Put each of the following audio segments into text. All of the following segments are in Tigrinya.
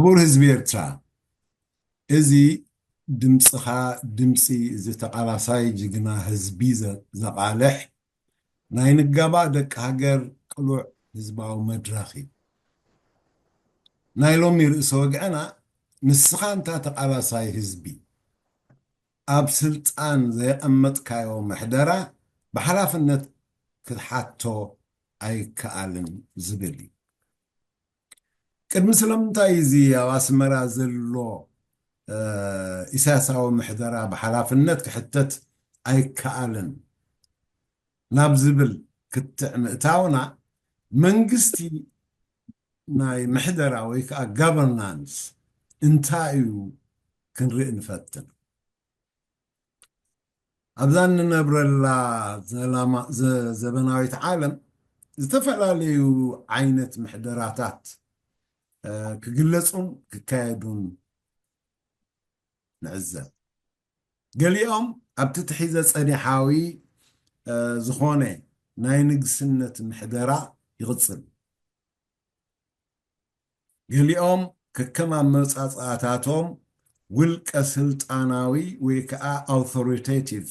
ክቡር ህዝቢ ኤርትራ፣ እዚ ድምፅኻ ድምፂ እዚ ተቓላሳይ ጅግና ህዝቢ ዘ- ዘቓልሕ ናይ ንጋባእ ደቂ ሃገር ቅሉዕ ህዝባዊ መድረኽ እዩ። ናይ ሎሚ ርእሰ ወግዕና ንስኻ እንታ ተቓላሳይ ህዝቢ ኣብ ስልጣን ዘየቐመጥካዮ ምሕደራ ብሓላፍነት ክትሓቶ ኣይከኣልን ዝብል እዩ። ቅድሚ ስለምንታይ እዚ ኣብ ኣስመራ ዘሎ ኢሳያሳዊ ምሕደራ ብሓላፍነት ክሕተት ኣይከኣልን ናብ ዝብል ክትዕ ምእታውና መንግስቲ ናይ ምሕደራ ወይ ከዓ ጋቨርናንስ እንታይ እዩ ክንርኢ ንፈትን። ኣብዛ እንነብረላ ዘላማ- ዘ- ዘበናዊት ዓለም ዝተፈላለዩ ዓይነት ምሕደራታት ክግለጹን ክካየዱን ንዕዘብ። ገሊኦም ኣብቲ ትሒዘ ጸኒሓዊ ዝኾነ ናይ ንግስነት ምሕደራ ይቕጽሉ። ገሊኦም ከከም ኣመጻጽኣታቶም ውልቀ ስልጣናዊ ወይ ከዓ ኣውቶሪቴቲቭ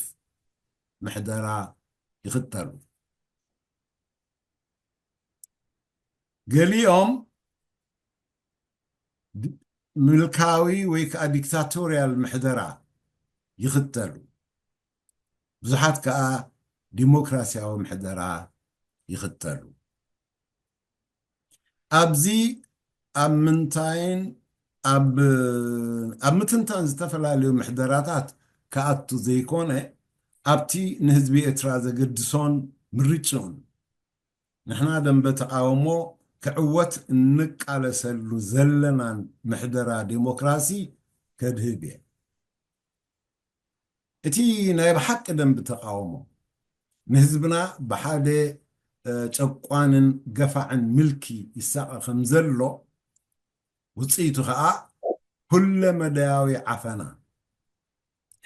ምሕደራ ይኽተሉ። ገሊኦም ምልካዊ ወይ ከዓ ዲክታቶርያል ምሕደራ ይኽተሉ። ብዙሓት ከዓ ዲሞክራሲያዊ ምሕደራ ይኽተሉ። ኣብዚ ኣብ ምንታይን ኣብ ኣብ ምትንታን ዝተፈላለዩ ምሕደራታት ክኣቱ ዘይኮነ ኣብቲ ንህዝቢ ኤርትራ ዘገድሶን ምርጭኡን ንሕና ደንበ ተቃውሞ ክዕወት እንቃለሰሉ ዘለናን ምሕደራ ዴሞክራሲ ከድህብ እየ። እቲ ናይ ብሓቂ ደንቢ ተቃውሞ ንህዝብና ብሓደ ጨቋንን ገፋዕን ምልኪ ይሳቐ ከም ዘሎ ውፅኢቱ ከዓ ኩለ መዳያዊ ዓፈና፣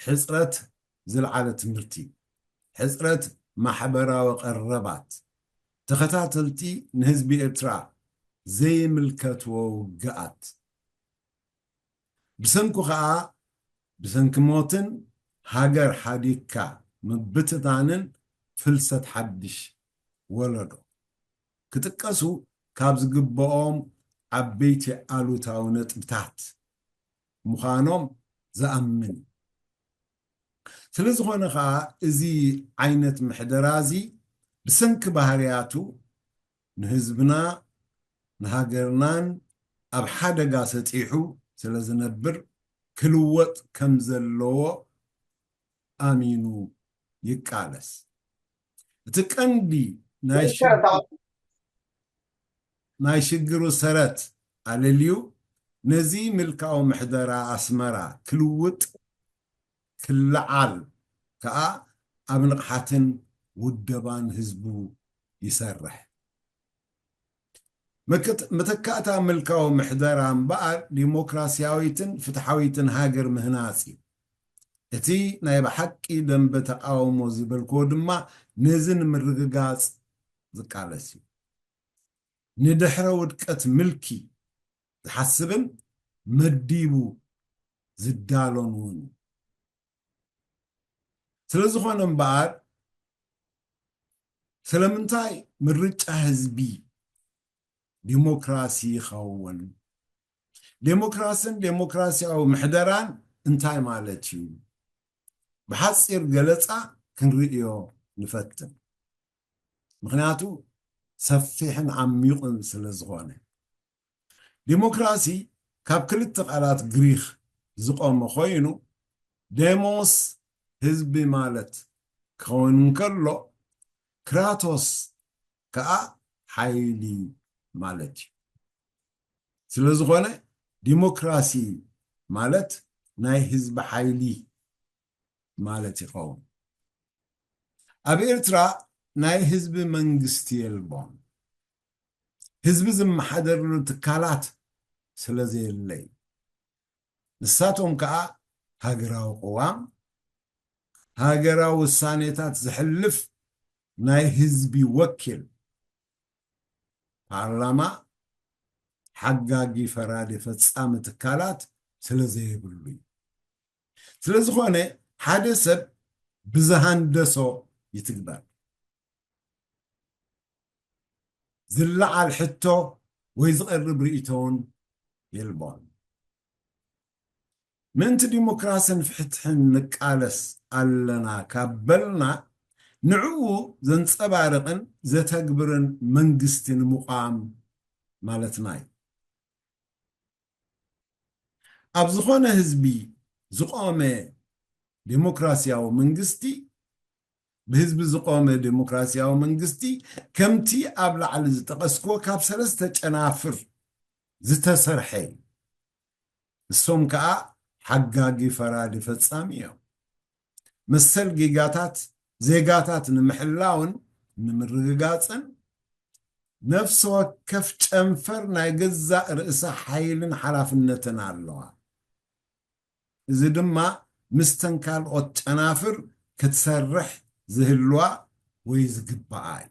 ሕፅረት ዝለዓለ ትምህርቲ፣ ሕፅረት ማሕበራዊ ቀረባት፣ ተኸታተልቲ ንህዝቢ ኤርትራ ዘይምልከትዎ ውግኣት፣ ብሰንኩ ከዓ ብሰንኪ ሞትን ሃገር ሓዲግካ ምብትታንን ፍልሰት ሓድሽ ወለዶ ክጥቀሱ ካብ ዝግብኦም ዓበይቲ ኣሉታዊ ነጥብታት ምዃኖም ዝኣምን እዩ። ስለ ዝኾነ ከዓ እዚ ዓይነት ምሕደራ እዚ ብሰንኪ ባህርያቱ ንህዝብና ንሃገርናን ኣብ ሓደጋ ሰጢሑ ስለ ዝነብር ክልወጥ ከም ዘለዎ ኣሚኑ ይቃለስ። እቲ ቀንዲ ናይ ሽግሩ ሰረት ኣለልዩ ነዚ ምልካዊ ምሕደራ ኣስመራ ክልውጥ ክለዓል ከኣ ኣብ ንቕሓትን ውደባን ህዝቡ ይሰርሕ። መተካእታ ምልካዊ ምሕደራ እምበኣር ዲሞክራስያዊትን ፍትሓዊትን ሃገር ምህናጽ እዩ። እቲ ናይ ብሓቂ ደንበ ተቃውሞ ዝበልክዎ ድማ ነዚ ንምርግጋጽ ዝቃለስ እዩ። ንድሕረ ውድቀት ምልኪ ዝሓስብን መዲቡ ዝዳሎን እውን እዩ። ስለ ዝኾነ እምበኣር ስለምንታይ ምርጫ ህዝቢ ዲሞክራሲ ይኸውን? ዴሞክራስን ዴሞክራሲያዊ ምሕደራን እንታይ ማለት እዩ? ብሓፂር ገለፃ ክንርእዮ ንፈትን። ምኽንያቱ ሰፊሕን ዓሚቑን ስለ ዝኾነ። ዲሞክራሲ ካብ ክልተ ቃላት ግሪኽ ዝቖመ ኮይኑ ዴሞስ ህዝቢ ማለት ክኸውን እንከሎ ክራቶስ ከዓ ሓይሊ ማለት እዩ። ስለ ዝኾነ ዲሞክራሲ ማለት ናይ ህዝቢ ሓይሊ ማለት ይኸውን። ኣብ ኤርትራ ናይ ህዝቢ መንግስቲ የልቦን። ህዝቢ ዝመሓደርሉ ትካላት ስለ ዘየለይ ንሳቶም ከዓ ሃገራዊ ቅዋም፣ ሃገራዊ ውሳኔታት ዝሕልፍ ናይ ህዝቢ ወኪል ፓርላማ፣ ሓጋጊ ፈራዲ ፈጻሚ ትካላት ስለ ዘየብሉ እዩ። ስለ ዝኾነ ሓደ ሰብ ብዝሃንደሶ ይትግበር። ዝለዓል ሕቶ ወይ ዝቐርብ ርእይቶ እውን የልቦን። ምእንቲ ዲሞክራስን ፍትሕን ንቃለስ ኣለና ካብ በልና ንዕኡ ዘንጸባርቕን ዘተግብርን መንግስቲ ንምቋም ማለትና እዩ። ኣብ ዝኾነ ህዝቢ ዝቖመ ዴሞክራሲያዊ መንግስቲ፣ ብህዝቢ ዝቖመ ዴሞክራሲያዊ መንግስቲ ከምቲ ኣብ ላዕሊ ዝጠቐስክዎ ካብ ሰለስተ ጨናፍር ዝተሰርሐ እዩ። እሶም ከኣ ሓጋጊ ፈራዲ ፈጻሚ እዮም። መሰል ጌጋታት ዜጋታት ንምሕላውን ንምርግጋጽን ነፍሲ ወከፍ ጨንፈር ናይ ገዛእ ርእሳ ሓይልን ሓላፍነትን ኣለዋ። እዚ ድማ ምስተን ካልኦት ጨናፍር ክትሰርሕ ዝህልዋ ወይ ዝግብኣ እዩ።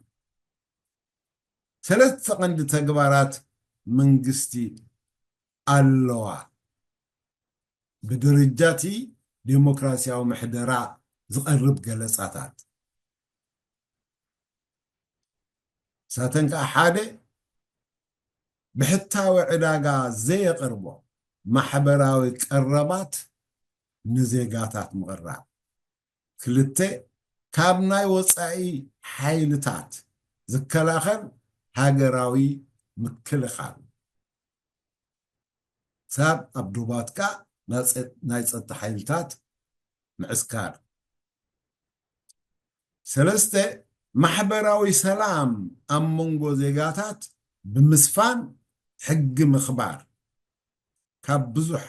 ሰለስተ ቀንዲ ተግባራት መንግስቲ ኣለዋ። ብደረጃ እቲ ዴሞክራሲያዊ ምሕደራ ዝቐርብ ገለጻታት። ንሳተን ከኣ ሓደ ብሕታዊ ዕዳጋ ዘየቕርቦ ማሕበራዊ ቀረባት ንዜጋታት ምቕራብ። ክልተ ካብ ናይ ወጻኢ ሓይልታት ዝከላኸል ሃገራዊ ምክልኻል። ሳብ ኣብ ዶባትካ ናይ ጸጥታ ሓይልታት ምዕስካር። ሰለስተ ማሕበራዊ ሰላም ኣብ መንጎ ዜጋታት ብምስፋን ሕጊ ምኽባር። ካብ ብዙሕ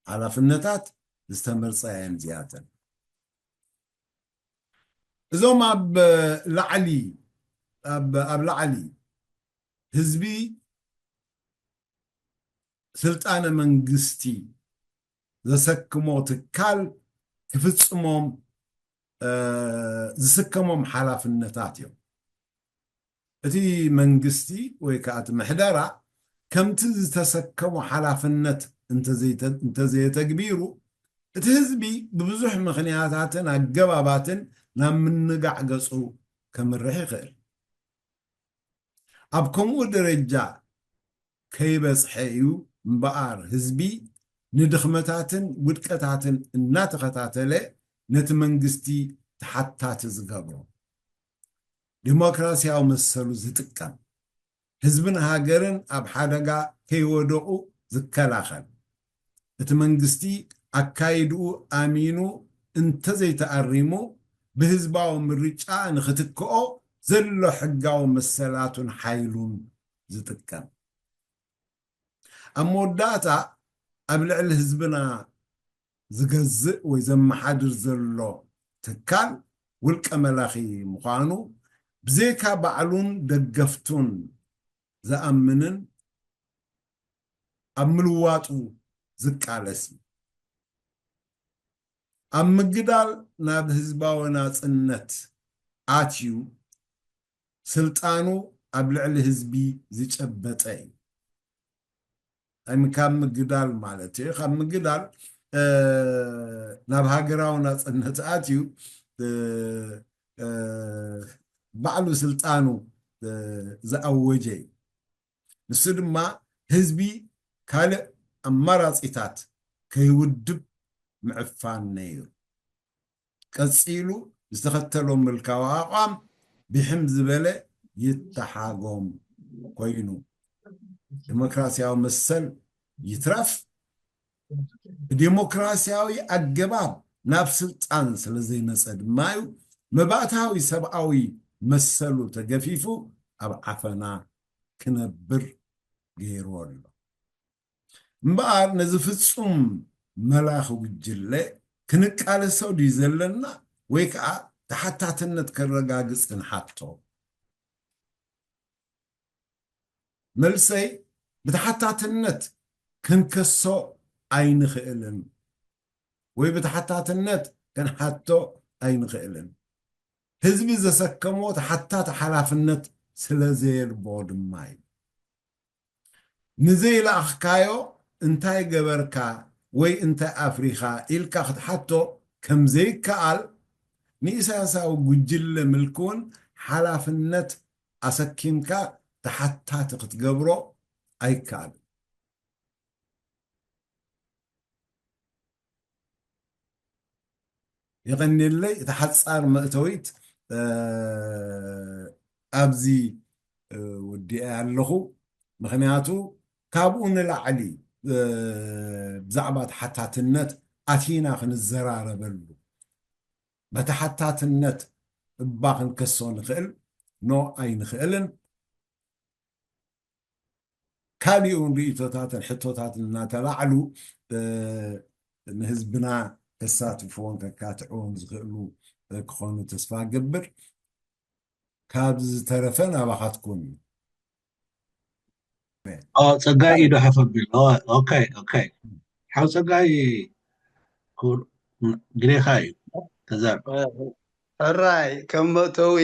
ሓላፍነታት ዝተመርጻ እየን እዚኣተን። እዞም ኣብ ላዕሊ ኣብ ላዕሊ ህዝቢ ስልጣነ መንግስቲ ዘሰክሞ ትካል ክፍጽሞም ዝስከሞም ሓላፍነታት እዮም። እቲ መንግስቲ ወይ ከዓ እቲ ምሕደራ ከምቲ ዝተሰከሞ ሓላፍነት እንተዘየተግቢሩ እቲ ህዝቢ ብብዙሕ ምኽንያታትን ኣገባባትን ናብ ምንጋዕ ገፁ ከምርሕ ይኽእል። ኣብ ከምኡ ደረጃ ከይበፅሐ እዩ እምበኣር ህዝቢ ንድኽመታትን ውድቀታትን እናተኸታተለ ነቲ መንግስቲ ተሓታቲ ዝገብሮ። ዲሞክራሲያዊ መሰሉ ዝጥቀም፣ ህዝብን ሃገርን ኣብ ሓደጋ ከይወደቑ ዝከላኸል፣ እቲ መንግስቲ ኣካይድኡ ኣሚኑ እንተዘይተኣሪሙ ብህዝባዊ ምርጫ ንኽትክኦ ዘሎ ሕጋዊ መሰላቱን ሓይሉን ዝጥቀም። ኣብ መወዳእታ ኣብ ልዕሊ ህዝብና ዝገዝእ ወይ ዘመሓድር ዘሎ ትካል ውልቀ መላኺ ምዃኑ ብዘይካ ባዕሉን ደገፍቱን ዝኣምንን ኣብ ምልዋጡ ዝቃለስ እዩ። ኣብ ምግዳል ናብ ህዝባዊ ናጽነት ኣትዩ ስልጣኑ ኣብ ልዕሊ ህዝቢ ዝጨበጠ እዩ። ካብ ምግዳል ማለት እዩ። ካብ ምግዳል ናብ ሃገራዊ ናጽነት ኣትዩ ባዕሉ ስልጣኑ ዝኣወጀ እዩ። ንሱ ድማ ህዝቢ ካልእ ኣማራጺታት ከይውድብ ምዕፋን ነይሩ። ቀጺሉ ዝተኸተሎ ምልካዊ ኣቋም ብሕም ዝበለ ይተሓጎም ኮይኑ፣ ዲሞክራሲያዊ መሰል ይትረፍ ብዲሞክራሲያዊ ኣገባብ ናብ ስልጣን ስለ ዘይመጸ ድማ እዩ መባእታዊ ሰብኣዊ መሰሉ ተገፊፉ ኣብ ዓፈና ክነብር ገይርዎ ኣሎ። እምበኣር ነዚ ፍጹም መላኺ ጉጅለ ክንቃለሶ ድዩ ዘለና ወይ ከዓ ተሓታትነት ከረጋግጽ ክንሓቶ? መልሰይ ብተሓታትነት ክንከሶ ኣይንኽእልን ወይ ብተሓታትነት ክንሓቶ ኣይንኽእልን። ህዝቢ ዘሰከሞ ተሓታቲ ሓላፍነት ስለ ዘየልቦ ድማ እዩ። ንዘይለኣኽካዮ እንታይ ገበርካ ወይ እንታይ ኣፍሪኻ ኢልካ ክትሓቶ ከም ዘይከኣል፣ ንኢሳያሳዊ ጉጅለ ምልኪ እውን ሓላፍነት ኣሰኪምካ ተሓታቲ ክትገብሮ ኣይከኣልን። የቐንየለይ። እታ ሓጻር መእተዊት ኣብዚ ወዲኣ ኣለኹ። ምኽንያቱ ካብኡ ንላዕሊ ብዛዕባ ተሓታትነት ኣቲና ክንዘራረበሉ፣ በተሓታትነት እባ ክንከሶ ንኽእል ኖ ኣይንኽእልን። ካሊእ እውን ርእቶታትን ሕቶታትን እናተላዕሉ ንህዝብና ከሳትፍዎን ከካትዕዎን ዝኽእሉ ክኾኑ ተስፋ እገብር። ካብ ዝተረፈ ናባኻትኩም። ጸጋይ ኢዱ ሓፍ ኣቢሉ። ኦኬ ኦኬ። ሓው ጸጋይ ግዴኻ እዩ። ተዛር ሕራይ ከም መእተዊ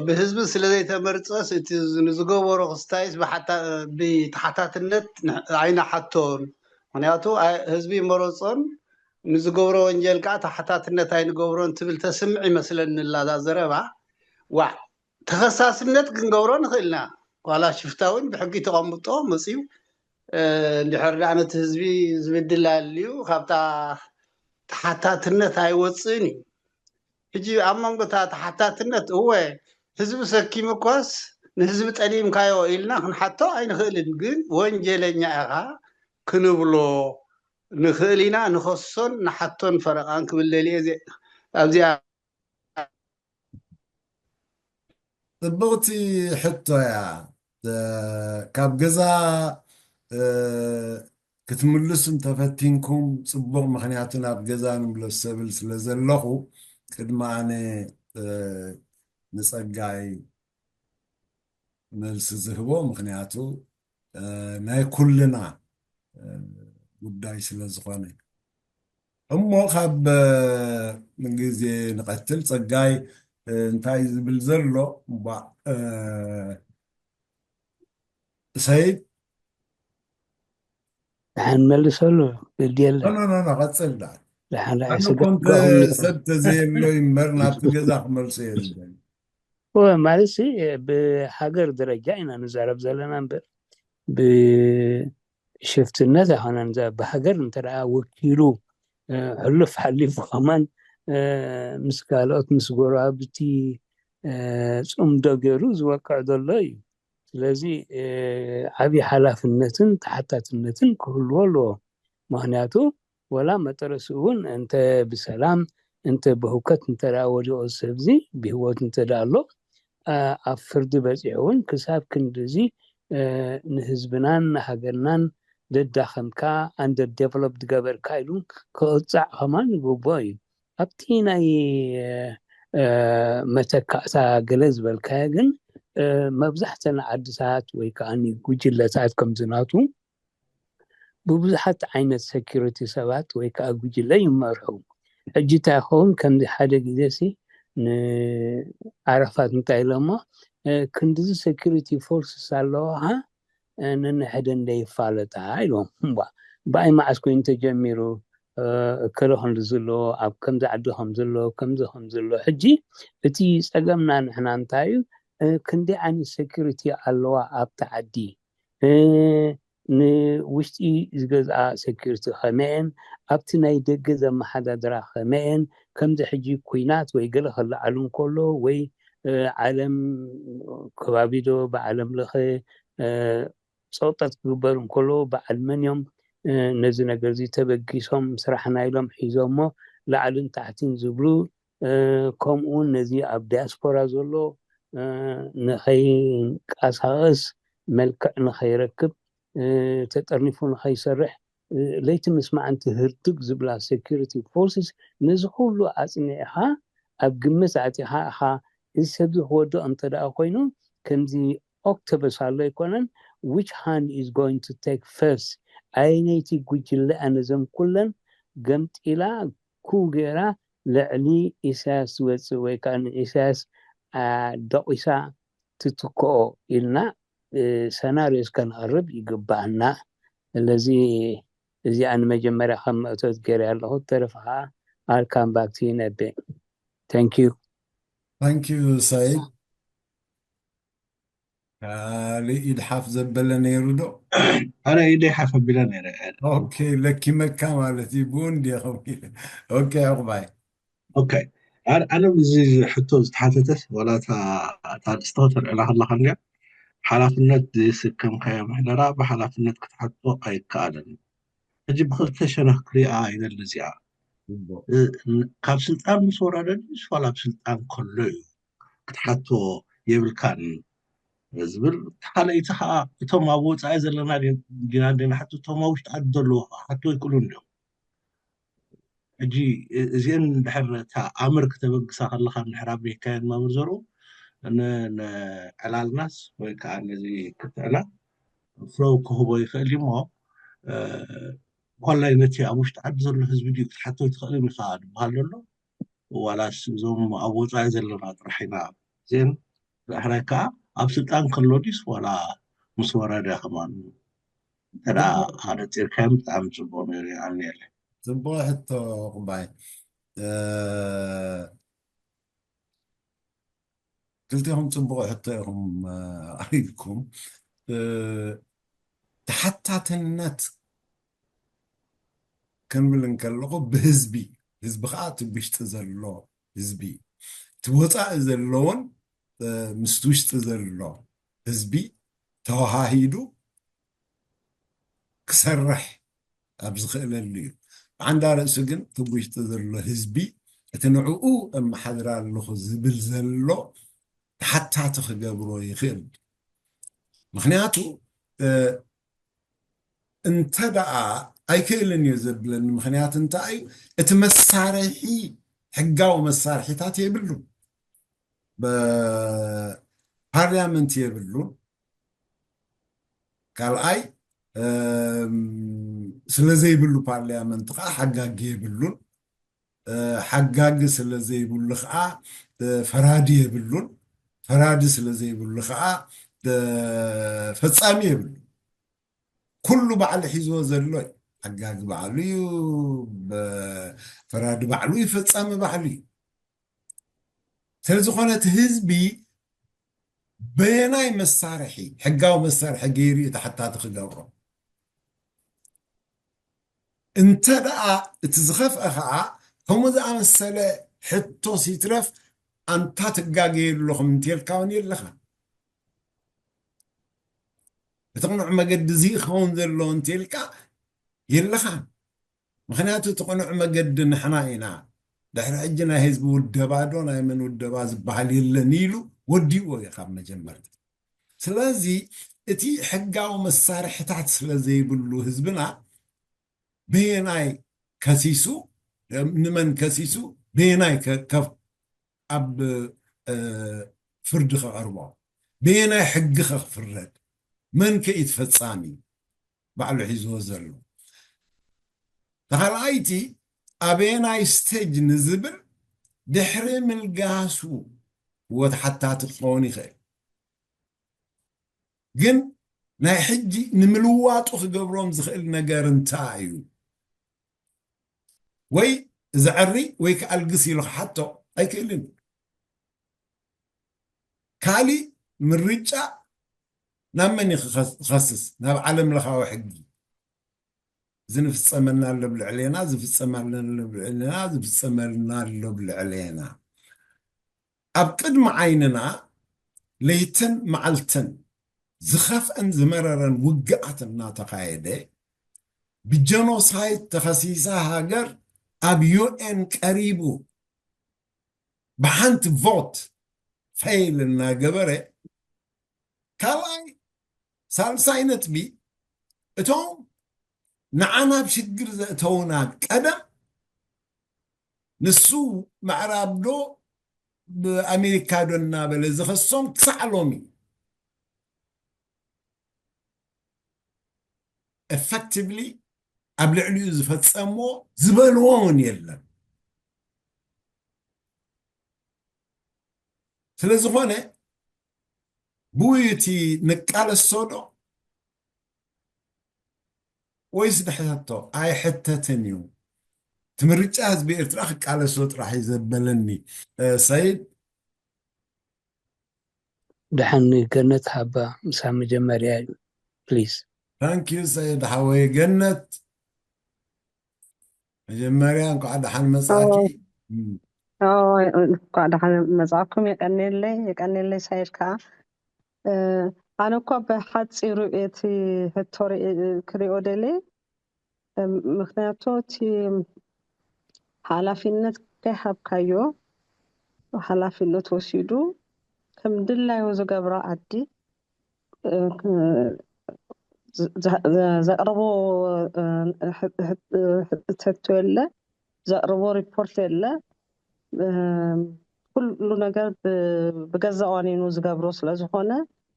ብህዝቢ ስለ ዘይተመርፀስ እቲ ንዝገበሮ ክስታይስ ብተሓታትነት ኣይንሓቶን። ምክንያቱ ህዝቢ መረፆን ንዝገብሮ ወንጀል ከዓ ተሓታትነት ኣይንገብሮን ትብል ተስምዕ ይመስለኒ ኣላ እዛ ዘረባ። ዋዕ ተኸሳስነት ክንገብሮ ንኽእልና ዋላ ሽፍታ እውን ብሕጊ ተቐምጦ መፅዩ እንድሕር ደኣ ነቲ ህዝቢ ዝብድል ኣልዩ ካብታ ተሓታትነት ኣይወፅእን እዩ። ሕጂ ኣብ መንጎ እታ ተሓታትነት እወ ህዝቢ ሰኪሙ እኳስ ንህዝቢ ጠሊምካዮ ኢልና ክንሓቶ ኣይንኽእልን፣ ግን ወንጀለኛ ኢኻ ክንብሎ ንኽእል ኢና፣ ንኸሶን ንሓቶን ፈረቓን ክብል ደልየ እየ ኣብዚኣ ጽብቕቲ ሕቶ እያ። ካብ ገዛ ክትምልሱ እንተፈቲንኩም ጽቡቕ፣ ምኽንያቱ ናብ ገዛ ንምለስ ሰብል ስለ ዘለኹ ቅድሚ ኣነ ንጸጋይ መልሲ ዝህቦ፣ ምኽንያቱ ናይ ኩልና ጉዳይ ስለ ዝኾነ። እሞ ካብ ግዜ ንቐትል ጸጋይ እንታይ ዝብል ዘሎ እባ ሰይድ ደሓን መልሰሉ ግዲ የለ ኖ ኖ ኖ ቀጽል ዳ ደሓን ኣነ ኮንተ ሰብ ተዘየሎ ይምበር ናብቲ ገዛ ክመልሶ እየ ዝደሊ። ማለት ብሃገር ደረጃ ኢና ንዛረብ ዘለና እምበር ብሽፍትነት ኣይኮነን። ብሃገር እንተ ወኪሉ ሕሉፍ ሓሊፉ ከማን ምስ ካልኦት ምስ ጎረባብቲ ፅምዶ ገይሩ ዝወቅዕ ዘሎ እዩ። ስለዚ ዓብዪ ሓላፍነትን ተሓታትነትን ክህልዎ ኣለዎ። ምክንያቱ ወላ መጠረሲ እውን እንተ ብሰላም እንተ ብህውከት እንተ ወዲቑ ሰብዚ ብህይወት እንተ ኣሎ ኣብ ፍርዲ በፂሑ እውን ክሳብ ክንድዚ ንህዝብናን ንሃገርናን ደዳኸምካ under developed ገበርካ ኢሉ ክቕፃዕ ከማን ይግብኦ እዩ። ኣብቲ ናይ መተካእታ ገለ ዝበልካዮ ግን መብዛሕተን ዓድታት ወይ ከዓ ጉጅለታት ከምዚ ናቱ ብብዙሓት ዓይነት security ሰባት ወይ ከዓ ጉጅለ ይመርሑ። ሕጂ እንታይ ይኸውን ከምዚ ሓደ ግዜ ሲ ንዓረፋት እንታይ ኢሎሞ ክንድዚ security forces ኣለዋኻ ነንሕደን ደይፋለጣ ኢሎም። እምባ ብኣይ መዓስ ኮይኑ ተጀሚሩ እከለ ከምዚ ዘሎ ኣብ ከምዚ ዓዲ ከም ዘሎ ከምዚ ከም ዘሎ ሕጂ እቲ ፀገምና ንሕና እንታይ እዩ ክንደይ ዓይነት security ኣለዋ ኣብቲ ዓዲ ንውሽጢ ዝገዝኣ security ከመየን ኣብቲ ናይ ደገ ዘመሓዳድራ ከመየን ከምዚ ሕጂ ኩናት ወይ ገለ ከለዓሉ እንከሎ ወይ ዓለም ከባቢ ዶ ብዓለም ለኸ ፀቕጠት ክግበር እንከሎ በዓል መን እዮም ነዚ ነገር እዚ ተበጊሶም ስራሕና ኢሎም ሒዞሞ ላዕልን ታሕትን ዝብሉ ከምኡውን ነዚ ኣብ ዲያስፖራ ዘሎ ንኸይንቀሳቐስ መልክዕ ንኸይረክብ ተጠርኒፉ ንኸይሰርሕ ለይቲ ምስ መዓንቲ ህርድግ ዝብላ security forces ነዚ ኩሉ ኣፅኒዕኻ ኣብ ግምት ኣእቲኻ ኢኻ እዚ ሰብዚ ክወድቕ እንተ ደኣ ኮይኑ ከምዚ octopus ኣሎ ኣይኮነን which hand is going to take first ኣየነይቲ ጉጅለ ነዘን ኩለን ገምጢላ ኩው ገይራ ልዕሊ ኢሳያስ ዝወፅእ ወይ ከዓ ንኢሳያስ ደቂሳ ትትክኦ ኢልና ሰናሪዮስ ከነቕርብ ይግባኣና። ስለዚ እዚኣ ንመጀመርያ ከም መእቶት ገይረ ኣለኹ። ተረፈ ከዓ I'll come back to you in a bit. Thank you. Thank you, Said. ካልእ ኢድ ሓፍ ዘበለ ነይሩ ዶ? ኣነ ኢደይ ሓፍ ኣቢለ ነይረ። ኦኬ፣ ለኪመካ ማለት እዩ። ብኡ እንዲ ኦኬ፣ ዕቑባይ። ኦኬ፣ ኣነ እዚ ሕቶ ዝተሓተተስ ዋላ እታ ኣርእስቲ ከተልዕላ ከለካ እንዲያ ሓላፍነት ዘይስከምካዮ ምሕደራ ብሓላፍነት ክትሓቶ ኣይከኣልን። ሕጂ ብክልተ ሸነኽ ክሪኣ ይደሊ እዚኣ። ካብ ስልጣን ምስ ወረደ ድዩስ ዋላ ኣብ ስልጣን ከሎ እዩ ክትሓቶ የብልካን ዝብል። እቲ ካልኣይቲ ከዓ እቶም ኣብ ወፃኢ ዘለና ዲና ንሓቶ፣ እቶም ኣብ ውሽጢ ዓዲ ዘለዉ ክሓቶ ይክእሉ እንዲዮም። ሕጂ እዚአን ድሕር እታ ኣምር ክተበግሳ ከለካ ድሕር ኣበይካየን መምህር ዘርኡ ንዕላልናስ ወይ ከዓ ነዚ ክትዕና ፍረው ክህቦ ይኽእል እዩ እሞ ኮላይ ነቲ ኣብ ውሽጢ ዓዲ ዘሎ ህዝቢ ድዩ ክትሓቶ ይትኽእልን ኢኻ ዝበሃል ዘሎ ዋላስ እዞም ኣብ ወፃኢ ዘለና ጥራሕ ኢና እዚአን ዳሕራይ ከዓ ኣብ ስልጣን ከሎ ድዩስ ዋላ ምስ ወረደ ከማን እንተ ኣነፂርካዮም ብጣዕሚ ፅቡቅ ነይሩ ይኣምነለ። ፅቡቅ ሕቶ ዕቑባይ። ክልቲኹም ፅቡቅ ሕቶ ኢኹም ኣሪብኩም። ተሓታትነት ክንብል እንከለኹ ብህዝቢ፣ ህዝቢ ከዓ እቲ ብውሽጢ ዘሎ ህዝቢ፣ እቲ ወፃኢ ዘለውን ምስቲ ውሽጢ ዘሎ ህዝቢ ተወሃሂዱ ክሰርሕ ኣብ ዝኽእለሉ እዩ። ብዓንዳ ርእሱ ግን እቲ ውሽጢ ዘሎ ህዝቢ እቲ ንዕኡ እመሓድር ኣለኹ ዝብል ዘሎ ተሓታቲ ክገብሮ ይኽእል። ምክንያቱ እንተ ደኣ ኣይክእልን እዩ ዘብለኒ ምክንያት እንታይ እዩ? እቲ መሳርሒ ሕጋዊ መሳርሒታት የብሉን። ፓርላመንት የብሉን። ካልኣይ ስለ ዘይብሉ ፓርላመንት ከዓ ሓጋጊ የብሉን። ሓጋጊ ስለ ዘይብሉ ከዓ ፈራዲ የብሉን። ፈራዲ ስለ ዘይብሉ ከዓ ፈጻሚ የብሉ። ኩሉ ባዕሉ ሒዝዎ ዘሎ እዩ። ሓጋጊ ባዕሉ እዩ፣ ፈራዲ ባዕሉ እዩ፣ ፈጻሚ ባዕሉ እዩ። ስለዝኾነ እቲ ህዝቢ በየናይ መሳርሒ፣ ሕጋዊ መሳርሒ ገይሩ እዩ ተሓታቲ ክገብሮ? እንተ ደኣ እቲ ዝኸፍአ ኸዓ ከምኡ ዝኣመሰለ ሕቶ ሲትረፍ ኣንታ ትጋገዩ ኣለኹም እንተልካ እውን የለኻ። እቲ ቅኑዕ መገዲ እዚ ክኸውን ዘለዎ እንተልካ የለኻን። ምክንያቱ እቲ ቅኑዕ መገዲ ንሕና ኢና። ድሕሪ ሕጂ ናይ ህዝቢ ውደባ ዶ ናይ መን ውደባ ዝበሃል የለን ኢሉ ወዲእዎ እዩ ካብ መጀመርታ። ስለዚ እቲ ሕጋዊ መሳርሕታት ስለ ዘይብሉ ህዝብና በየናይ ከሲሱ፣ ንመን ከሲሱ፣ በየናይ ከ- ከፍ- ኣብ እ፣ ፍርዲ ከቐርቦ፣ በየናይ ሕጊ ከክፍረድ፣ መን ከ እዩ ተፈጻሚ ባዕሉ ሒዝዎ ዘሎ? ተኻልኣይቲ ኣበየናይ ስቴጅ ንዝብል ድሕሪ ምልጋሱ እወ ተሓታቲ ክኸውን ይኽእል። ግን ናይ ሕጂ ንምልዋጡ ክገብሮም ዝኽእል ነገር እንታይ እዩ? ወይ ዘዐሪ ወይ ክኣልግስ ኢሉ ክሓቶ ኣይክእልን። ካሊእ ምርጫ ናብ መን እዩ ክኸስ- ክኸስስ? ናብ ዓለም ለኻዊ ሕጊ። እዚ ንፍጸመና ኣሎ ብልዕሌና፣ ዝፍጸመና ኣሎ ብልዕሌና፣ ዝፍጸመና ኣሎ ብልዕሌና። ኣብ ቅድሚ ዓይንና ለይትን መዓልትን ዝኸፍአን ዝመረረን ውግኣት እናተኻየደ ብጀኖሳይድ ተኸሲሳ ሃገር ኣብ ዩ ኤን ቀሪቡ ብሓንቲ ቮት ፌይል እናገበረ ካልኣይ ሳልሳይ ነጥቢ እቶም ንዓና ኣብ ሽግር ዘእተውና ቀደም ንሱ ምዕራብ ዶ ብኣሜሪካ ዶ እናበለ ዝኸሶም ክሳዕ ሎሚ ኤፈክቲቭሊ ኣብ ልዕሊኡ ዝፈጸምዎ ዝበልዎ እውን የለን። ስለ ዝኾነ ብኡ እቲ ንቃለሶ ዶ ወይስ ንሕተቶ? ኣይሕተትን እዩ። እቲ ምርጫ ህዝቢ ኤርትራ ክቃለሶ ጥራሕ እዩ ዘበለኒ። ሰይድ፣ ደሓን ገነት ሃባ ምሳ መጀመርያ እዩ። ፕሊዝ። ታንክ ዩ ሰይድ ሓወይ። ገነት፣ መጀመርያ እንኳዕ ደሓን መጻእኪ። እንኳዕ ደሓን መጻእኩም። የቀኔለይ፣ የቀኔለይ ሰይድ ከዓ። ኣነ እኳ ብሓፂሩ እቲ ሕቶ ክሪኦ ደልየ፣ ምክንያቱ እቲ ሓላፊነት ከይሃብካዮ፣ ሓላፊነት ወሲዱ ከም ድላዩ ዝገብሮ ዓዲ ዘቕርቦ ሕተቶ የለ፣ ዘቕርቦ ሪፖርት የለ። ኩሉ ነገር ብገዛ ዋኒኑ ዝገብሮ ስለ ዝኾነ፣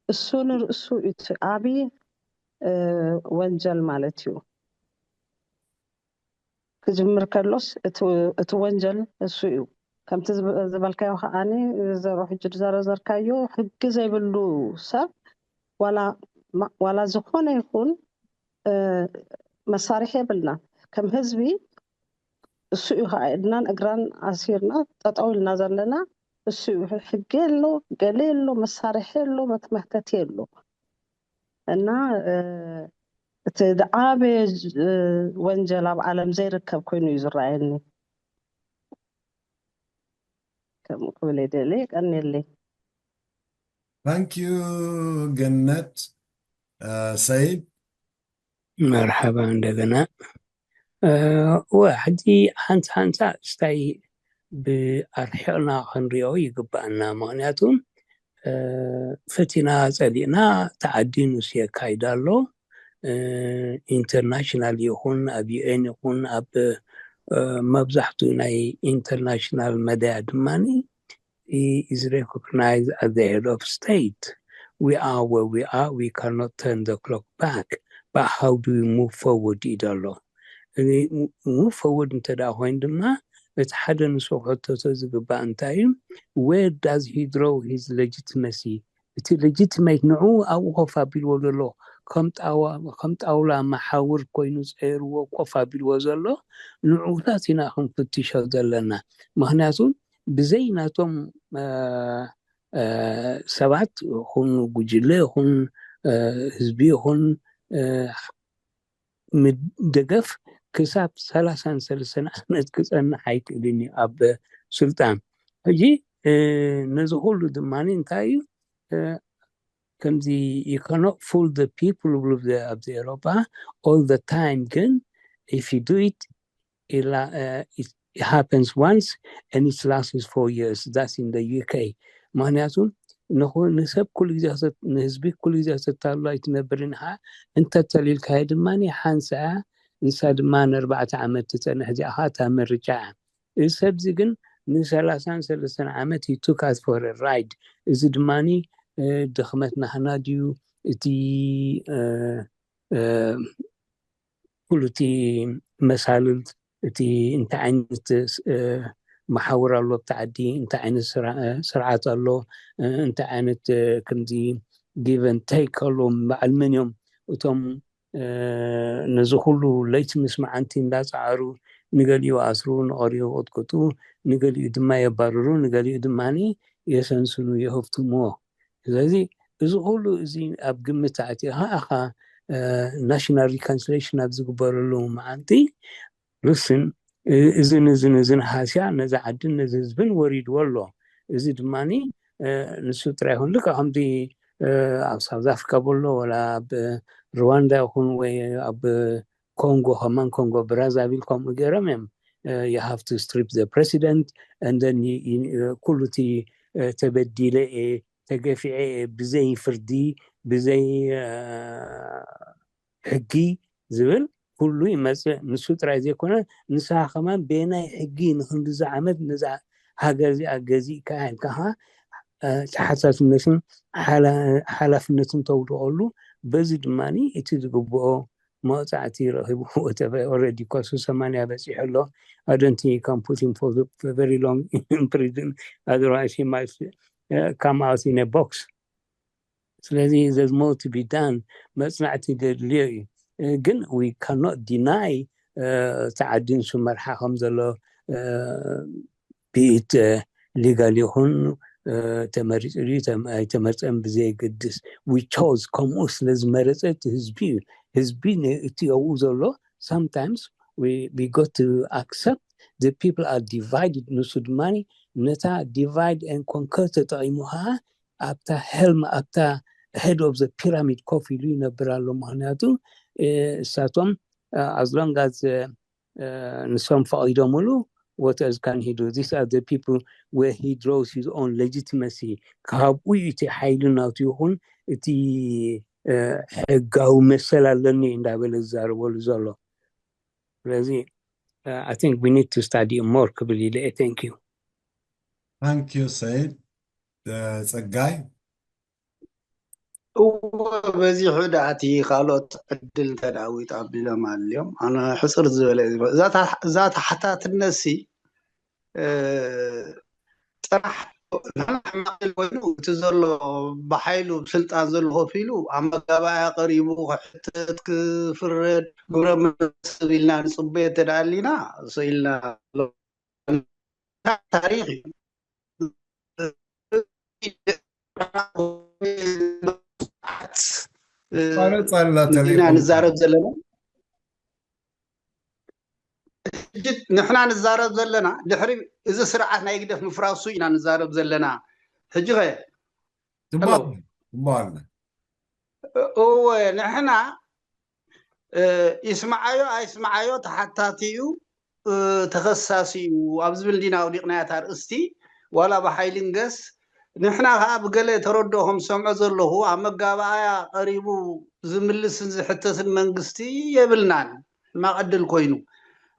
እሱ ንርእሱ እቲ ዓብዪ ወንጀል ማለት እዩ። ክጅምር ከሎስ እቲ ወንጀል እሱ እዩ። ከምቲ ዝበልካዮ ከዓኒ፣ ዘሮ ሕጂ ዝዘረዘርካዮ፣ ሕጊ ዘይብሉ ሰብ ዋላ ዝኾነ ይኹን መሳርሒ የብልናን። ከም ህዝቢ እሱ እዩ ከዓ ኢድናን እግራን ኣሲርና ጠጠው ኢልና ዘለና። እሱ እዩ። ሕጊ የሎ፣ ገለ የሎ፣ መሳርሒ የሎ፣ መትመህተቲ የሎ። እና እቲ ዝዓበየ ወንጀል ኣብ ዓለም ዘይርከብ ኮይኑ እዩ ዝረኣየኒ። ከምኡ ክብል የደሊ። ቀንየለይ። ታንኪዩ ገነት። ሰይድ፣ መርሓባ እንደገና። እወ፣ ሕጂ ሓንሳ ሓንሳ ስታይ ብኣርሒቕና ክንሪኦ ይግባኣና። ምኽንያቱ ፈቲና ጸሊእና ተዓዲ ንሱ የካይድ ኣሎ። ኢንተርናሽናል ይኹን ኣብ ዩኤን ይኹን ኣብ መብዛሕትኡ ናይ ኢንተርናሽናል መድያ ድማ is recognized as the head of state. We are where we are. We cannot turn the clock back. But how do we move forward? ይደሎ move forward እንተ ደኣ ኮይኑ ድማ እቲ ሓደ ንሱ ክሕተቶ ዝግባእ እንታይ እዩ? Where does he draw his legitimacy? እቲ ሌጂቲሜት ንዑ ኣብኡ ኮፍ ኣቢልዎ ዘሎ ከም ጣውላ መሓውር ኮይኑ ፀይርዎ ኮፍ ኣቢልዎ ዘሎ ንዑታት ኢና ክንፍትሾ ዘለና። ምክንያቱ ብዘይ ናቶም ሰባት ይኹን ጉጅለ ይኹን ህዝቢ ይኹን ደገፍ ክሳብ ሰላሳን ሰለስተን ዓመት ክፀንሕ ኣይክእልን እዩ ኣብ ስልጣን። ሕጂ ነዚ ኩሉ ድማ እንታይ እዩ ከምዚ you cannot fool the people ብሉ ኣብዚ ኤሮፓ all the time ግን if you do it it happens once and it lasts four years that's in the UK ምክንያቱ ንሰብ ኩሉ ግዜ ንህዝቢ ኩሉ ግዜ ክተታሉ ኣይትነብርን ኢኻ እንተተሊልካዮ ድማ ሓንሳ ንሳ ድማ ንኣርባዕተ ዓመት ትፀንሕ እዚኣ ከዓ እታ ምርጫ እያ እዚ ሰብዚ ግን ንሰላሳን ሰለስተን ዓመት he took us for a ride እዚ ድማ ድኽመት ናህና ድዩ እቲ ኩሉ እቲ መሳልል እቲ እንታይ ዓይነት መሓውር ኣሎ ኣብቲ ዓዲ እንታይ ዓይነት ስርዓት ኣሎ እንታይ ዓይነት ከምዚ give and take ኣሎ በዓል መን እዮም እቶም ነዚ ኩሉ ለይቲ ምስ መዓንቲ እንዳፀዓሩ ንገሊኡ ኣስሩ ንቐሪኡ ቅጥቅጡ ንገሊኡ ድማ የባርሩ ንገሊኡ ድማ የሰንስኑ የህፍትምዎ ስለዚ እዚ ኩሉ እዚ ኣብ ግምት ኣእቲኻ ኢኻ ናሽናል ሪኮንሲሌሽን ኣብ ዝግበረሉ መዓንቲ ርስን እዝን እዝን እዝን ሃስያ ነዚ ዓድን ነዚ ህዝብን ወሪድዎ ኣሎ እዚ ድማ ንሱ ጥራይ ይኹን ልካ ከምዚ ኣብ ሳውዝ ኣፍሪካ በሎ ወላ ኣብ ሩዋንዳ ይኹን ወይ ኣብ ኮንጎ ከማን ኮንጎ ብራዛቪል ከምኡ ገይሮም እዮም you have to strip the president and then ኩሉ እቲ ተበዲለ እየ ተገፊዐ እየ ብዘይ ፍርዲ ብዘይ ሕጊ ዝብል ኩሉ ይመፅእ ንሱ ጥራይ ዘይኮነ ንስኻ ከማን በየናይ ሕጊ ንክንድዚ ዓመት ነዛ ሃገር እዚኣ ገዚእካ ኢልካ ተሓሳስነትን ሓላፍነትን ተውድቀሉ በዚ ድማ እቲ ዝግብኦ መቕፃዕቲ ረኺቡ ወተበ ኦረዲ ኮሱ ሰማንያ በፂሑ ኣሎ ኣደንቲ ካምፑቲን ቨሪ ሎንግ ኢን ፕሪዝን ኣዘርዋይስ ማይስ ካም ኣውት ኢን ቦክስ ስለዚ there's more to be done። መፅናዕቲ ዘድልዮ እዩ። ግን we cannot deny እቲ ዓዲ ንሱ መርሓ ከም ዘሎ be it legal ይኹን ተመሪፁ ኣይተመርፀን ብዘየገድስ we chose ከምኡ ስለ ዝመረፀ እቲ ህዝቢ እዩ። ህዝቢ እቲ ኣብኡ ዘሎ sometimes we got to accept the people are divided። ንሱ ድማ ነታ divide and conquer ተጠቒሙ ከዓ ኣብታ helm ኣብታ head of the pyramid ኮፍ ኢሉ ይነብር ኣሎ። ምክንያቱ እሳቶም as long as ንሶም ፈቒዶምሉ what else can he do? These are the people where he draws his own legitimacy። ካብኡ እዩ እቲ ሓይሊ ናቱ ይኹን እቲ ሕጋዊ መሰል ኣለኒ እንዳበለ ዝዛረበሉ ዘሎ። ስለዚ I think we need to study more ክብል ኢለ። Thank you። Thank you ሰይድ። ጸጋይ። እወ በዚሑ ደኣቲ ካልኦት ዕድል እንተደኣ ዊጥ ኣቢሎም ኣልዮም ኣነ ሕፅር ዝበለ እዛ ተሓታትነት ሲ ጥራሕ ሕማቕ ኮይኑ እቲ ዘሎ ብሓይሉ ስልጣን ዘሎ ኮፍ ኢሉ ኣብ መጋባእያ ቀሪቡ ክሕተት ክፍረድ ግብረ መሰብ ኢልና ንፅበዮ እንተደኣ ኣሊና እሱ ኢልና ታሪክ እዩ ኢና ንዛረብ ዘለና። ንሕና ንዛረብ ዘለና ድሕሪ እዚ ስርዓት ናይ ግደፍ ምፍራሱ ኢና ንዛረብ ዘለና። ሕጂ ኸ ትባልና እወ ንሕና ይስምዓዮ ኣይስምዓዮ ተሓታቲ እዩ ተኸሳሲ እዩ ኣብ ዝብል እንዲና ኣውዲቕናያ እታ ኣርእስቲ። ዋላ ብሓይሊ ንገስ ንሕና ከዓ ብገለ ተረድኦ ከም ዝሰምዖ ዘለኹ ኣብ መጋባእያ ቀሪቡ ዝምልስን ዝሕተትን መንግስቲ የብልናን። ሕማቕ ዕድል ኮይኑ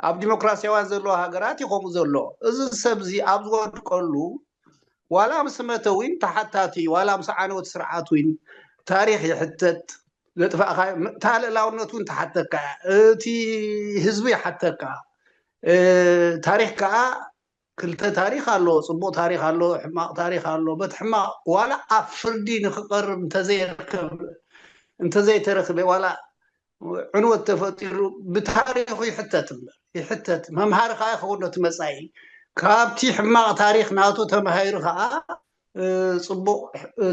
ኣብ ዲሞክራሲያውያን ዘለዎ ሃገራት እዩ ከምኡ ዘሎ። እዚ ሰብ እዚ ኣብ ዝወድቀሉ ዋላ ምስ መተ እውን ተሓታቲ ዋላ ምስ ዓነወት ስርዓት እውን ታሪክ ይሕተት። ዘጥፋእካ እታ ልእላውነት እውን ተሓተካ እያ። እቲ ህዝቢ ይሓተካ። ታሪክ ከዓ ክልተ ታሪክ ኣሎ። ፅቡቅ ታሪክ ኣሎ፣ ሕማቅ ታሪክ ኣሎ። በቲ ሕማቅ ዋላ ኣብ ፍርዲ ንክቀርብ እንተዘይተረክበ ዋላ ዕንወት ተፈጢሩ ብታሪኩ ይሕተት እምበር ይሕተት መምሃሪ ከዓ ይኸውን ነቲ መፃኢ። ካብቲ ሕማቕ ታሪክ ናቱ ተማሂሩ ከዓ ፅቡቕ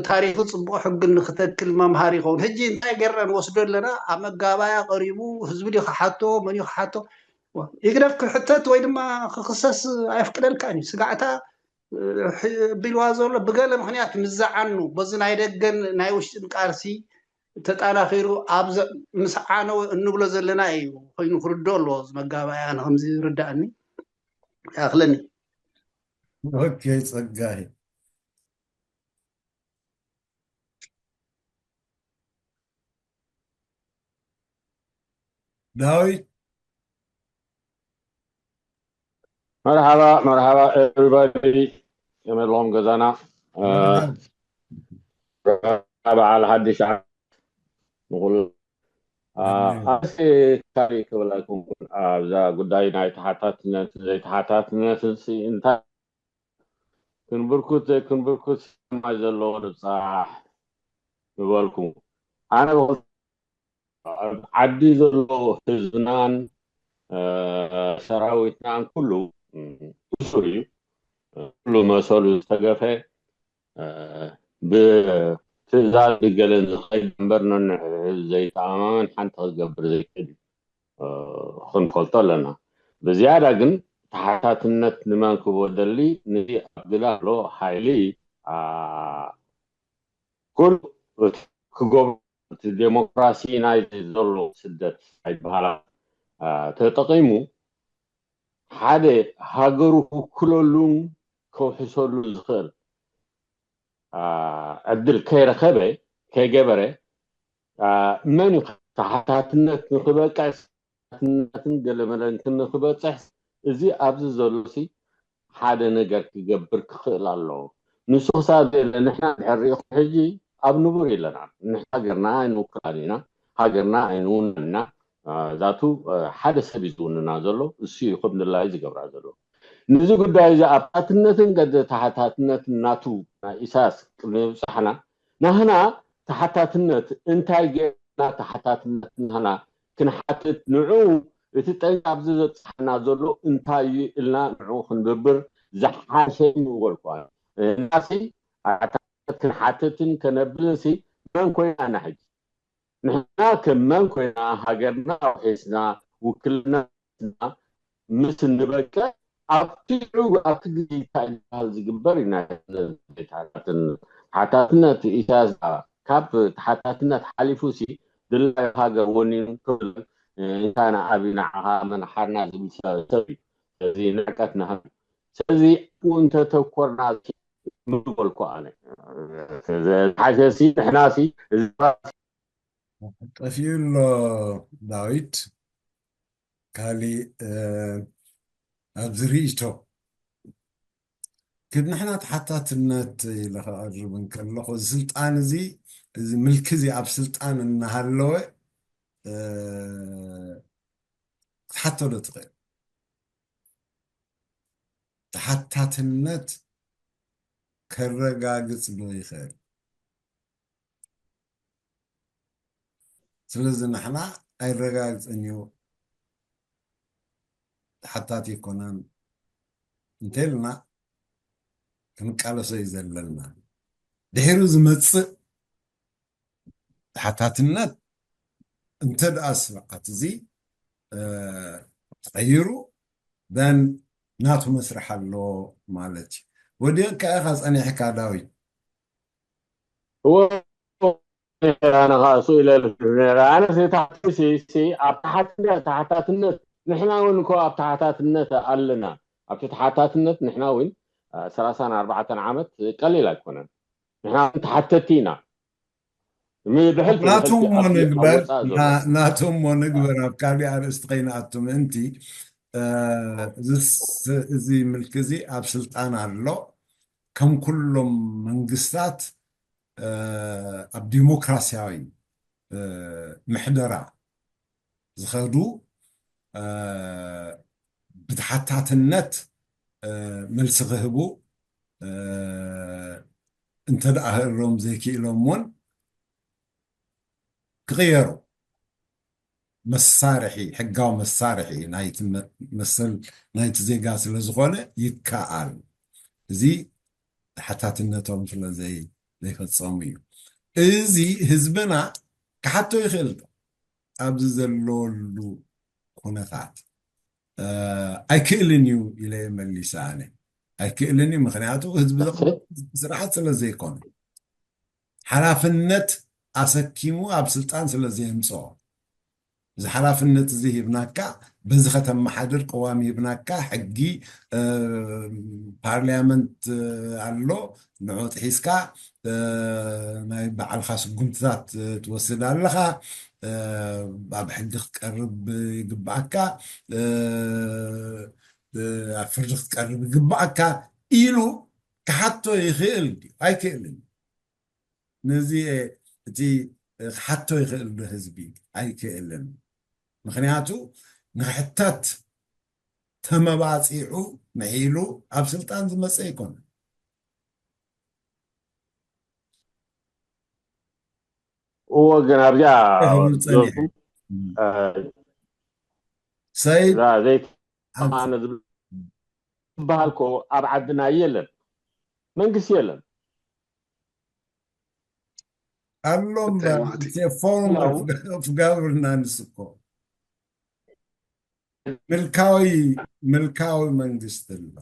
ታሪኩ ፅቡቕ ሕጊ ንክተክል መምሃሪ ይኸውን። ሕጂ እንታይ ገርና ንወስዶ ኣለና? ኣብ መጋባያ ቀሪቡ ህዝቢ ድዩ ክሓቶ መን እዩ ክሓቶ? ይግደፍ ክሕተት ወይ ድማ ክክሰስ ኣየፍቅደልካን እዩ። ስጋዕታ ቢልዋ ዘሎ ብገለ ምክንያት ምዘዓኑ በዚ ናይ ደገን ናይ ውሽጥን ቃልሲ ተጣናኺሩ ኣብ ምስ ዓነወ እንብሎ ዘለና እዩ ኮይኑ ክርዶ ኣለዎ። እዚ መጋባእያ ንከምዚ ይርዳእኒ ይኣኽለኒ። ኦኬ ጸጋይ ዳዊት መርሓባ መርሓባ everybody ከመይ ኣለኹም ገዛና በዓል ሓድሽ ዓመት ንኩሉ ኣሲ ካሊእ ክብለኩም ኣብዛ ጉዳይ ናይ ተሓታትነት ዘይተሓታትነት እንታይ ክንብርኩት ዘይክንብርኩት ሰማይ ዘለዎ ንብፃሕ ንበልኩ ኣነ ዓዲ ዘሎ ህዝብናን ሰራዊትናን ኩሉ እሱር እዩ። ኩሉ መሰሉ ዝተገፈ ብትእዛዝ ብገለን ዝኸይድ እምበር ነንሕድሕዱ ዘይተኣማመን ሓንቲ ክገብር ዘይክእል እዩ ክንፈልጦ ኣለና። ብዝያዳ ግን ተሓታትነት ንመን ክህቦ ደሊ ንዚ ኣብ ግዳ ኣሎ ሓይሊ ኩሉ ክገብሮ እቲ ዴሞክራሲ ናይ ዘሎ ስደት ኣይበሃላ ተጠቒሙ ሓደ ሃገሩ ክውክለሉን ከውሕሰሉ ዝኽእል ዕድል ከይረኸበ ከይገበረ መን እዩ ተሓታትነት ንክበቅዕ ተሓታትነትን ገለመለን ክንክበፅሕ እዚ ኣብዚ ዘሎ ሲ ሓደ ነገር ክገብር ክኽእል ኣለዎ። ንሱ ክሳብ ዘየለ ንሕና ድሕር ሪኢኹም ሕጂ ኣብ ንቡር የለና። ንሕና ሃገርና ኣይንውክላን ኢና፣ ሃገርና ኣይንውንን ኢና። ዛቱ ሓደ ሰብ እዩ ዝውንና ዘሎ፣ እሱ እዩ ከም ድላዩ ዝገብራ ዘሎ። ንዚ ጉዳይ እዚ ኣብ ታትነትን ገደ ተሓታትነትን ናቱ ናይ ኢሳያስ ቅድሚ ምብፃሕና ናህና ተሓታትነት እንታይ ገይርና ተሓታትነት ንህና ክንሓትት ንዑ እቲ ጠንቂ ኣብዚ ዘብፅሓና ዘሎ እንታይ እዩ ኢልና ንዑ ክንብብር ዝሓሸ ምበልኩ። እናሲ ኣታትነት ክንሓትትን ከነብልን ሲ መን ኮይና ኢና ሕጂ? ንሕና ከም መን ኮይና ሃገርና ኣውሒስና ውክልና ምስ እንበቅዕ ኣብቲ ሽዑ ኣብቲ ግዜ እንታይ ዝበሃል ዝግበር ኢና። ሓታትነት ኢሳያስ ካብ ተሓታትነት ሓሊፉ ሲ ድላዩ ሃገር ወኒኑ ክብል እንታይ ንኣቢ ንዓኻ መን ሓርና ዝብል ሰብ እዩ። ስለዚ ንዕቀት ንሃብ። ስለዚ ኣብኡ እንተተኮርና ምበልኩ ኣነ ዝሓሸ ሲ ንሕና ሲ እዚ ጠፊኡ ኣሎ ዳዊት። ካሊእ ኣብዚ ርእይቶ ክብ ንሕና ተሓታትነት ኢለ ክቐርብ እንከለኹ እዚ ስልጣን እዚ እዚ ምልኪ እዚ ኣብ ስልጣን እናሃለወ ክትሓቶ ዶ ትኽእል? ተሓታትነት ከረጋግፅ ዶ ይኽእል? ስለዚ ንሕና ኣይረጋግፅን እዩ ተሓታቲ ኣይኮነን እንተልና ክንቃለሶ እዩ ዘለና። ድሕሩ ዝመፅእ ተሓታትነት እንተ ደኣ ስርዓት እዚ ተቐይሩ ደን ናቱ መስርሕ ኣለዎ ማለት እዩ። ወዲቕካ ኢኻ ጸኒሕካ ዳዊት። እወ ኣነ ከዓ እሱ ኢለ ነረ ኣነ ተሓታትነት ተሓታትነት ንሕና እውን እኮ ኣብ ተሓታትነት ኣለና። ኣብቲ ተሓታትነት ንሕና እውን ሰላሳን ኣርባዕተን ዓመት ቀሊል ኣይኮነን። ንሕና እውን ተሓተቲ ኢና። ናቶም ሞ ንግበር ናቶም ሞ ንግበር ኣብ ካልእ ኣርእስቲ ከይንኣቱ ምእንቲ እዚ ምልኪ እዚ ኣብ ስልጣን ኣሎ። ከም ኩሎም መንግስታት ኣብ ዲሞክራሲያዊ ምሕደራ ዝኸዱ ብተሓታትነት መልሲ ክህቡ እንተ ደኣ ህእሮም ዘይክኢሎም እውን ክቕየሩ መሳርሒ ሕጋዊ መሳርሒ ናይቲ መሰል ናይቲ ዜጋ ስለ ዝኾነ ይከኣል። እዚ ተሓታትነቶም ስለ ዘይፈፀሙ እዩ። እዚ ህዝብና ክሓቶ ይኽእል ዶ? ኣብዚ ዘለወሉ ኩነታት ኣይክእልን እዩ ኢለ መሊሰ ኣነ። ኣይክእልን እዩ፣ ምክንያቱ ህዝቢ ስርዓት ስለ ዘይኮነ ሓላፍነት ኣሰኪሙ ኣብ ስልጣን ስለ ዘየምፅኦ እዚ ሓላፍነት እዚ ሂብናካ በዚ ከተመሓድር ቅዋም ሂብናካ ሕጊ ፓርሊያመንት ኣሎ ንዑ ጥሒስካ ናይ በዓልካ ስጉምትታት ትወስድ ኣለኻ ኣብ ሕጊ ክትቀርብ ይግባኣካ ኣብ ፍርዲ ክትቀርብ ይግባኣካ ኢሉ ክሓቶ ይኽእል ድዩ ኣይክእልን ነዚ እቲ ክሓቶ ይኽእል ዶ ህዝቢ ኣይክእልን ምክንያቱ ንክሕተት ተመባፂዑ ምዒሉ ኣብ ስልጣን ዝመፀ ኣይኮነ እዎ ግን ኣብዚኣ ሰይድ ዘይተማነ ዝበሃል ኮ ኣብ ዓድና የለን መንግስቲ የለን ኣሎ form of governance እኮ ምልካዊ ምልካዊ መንግስቲ ኣሎ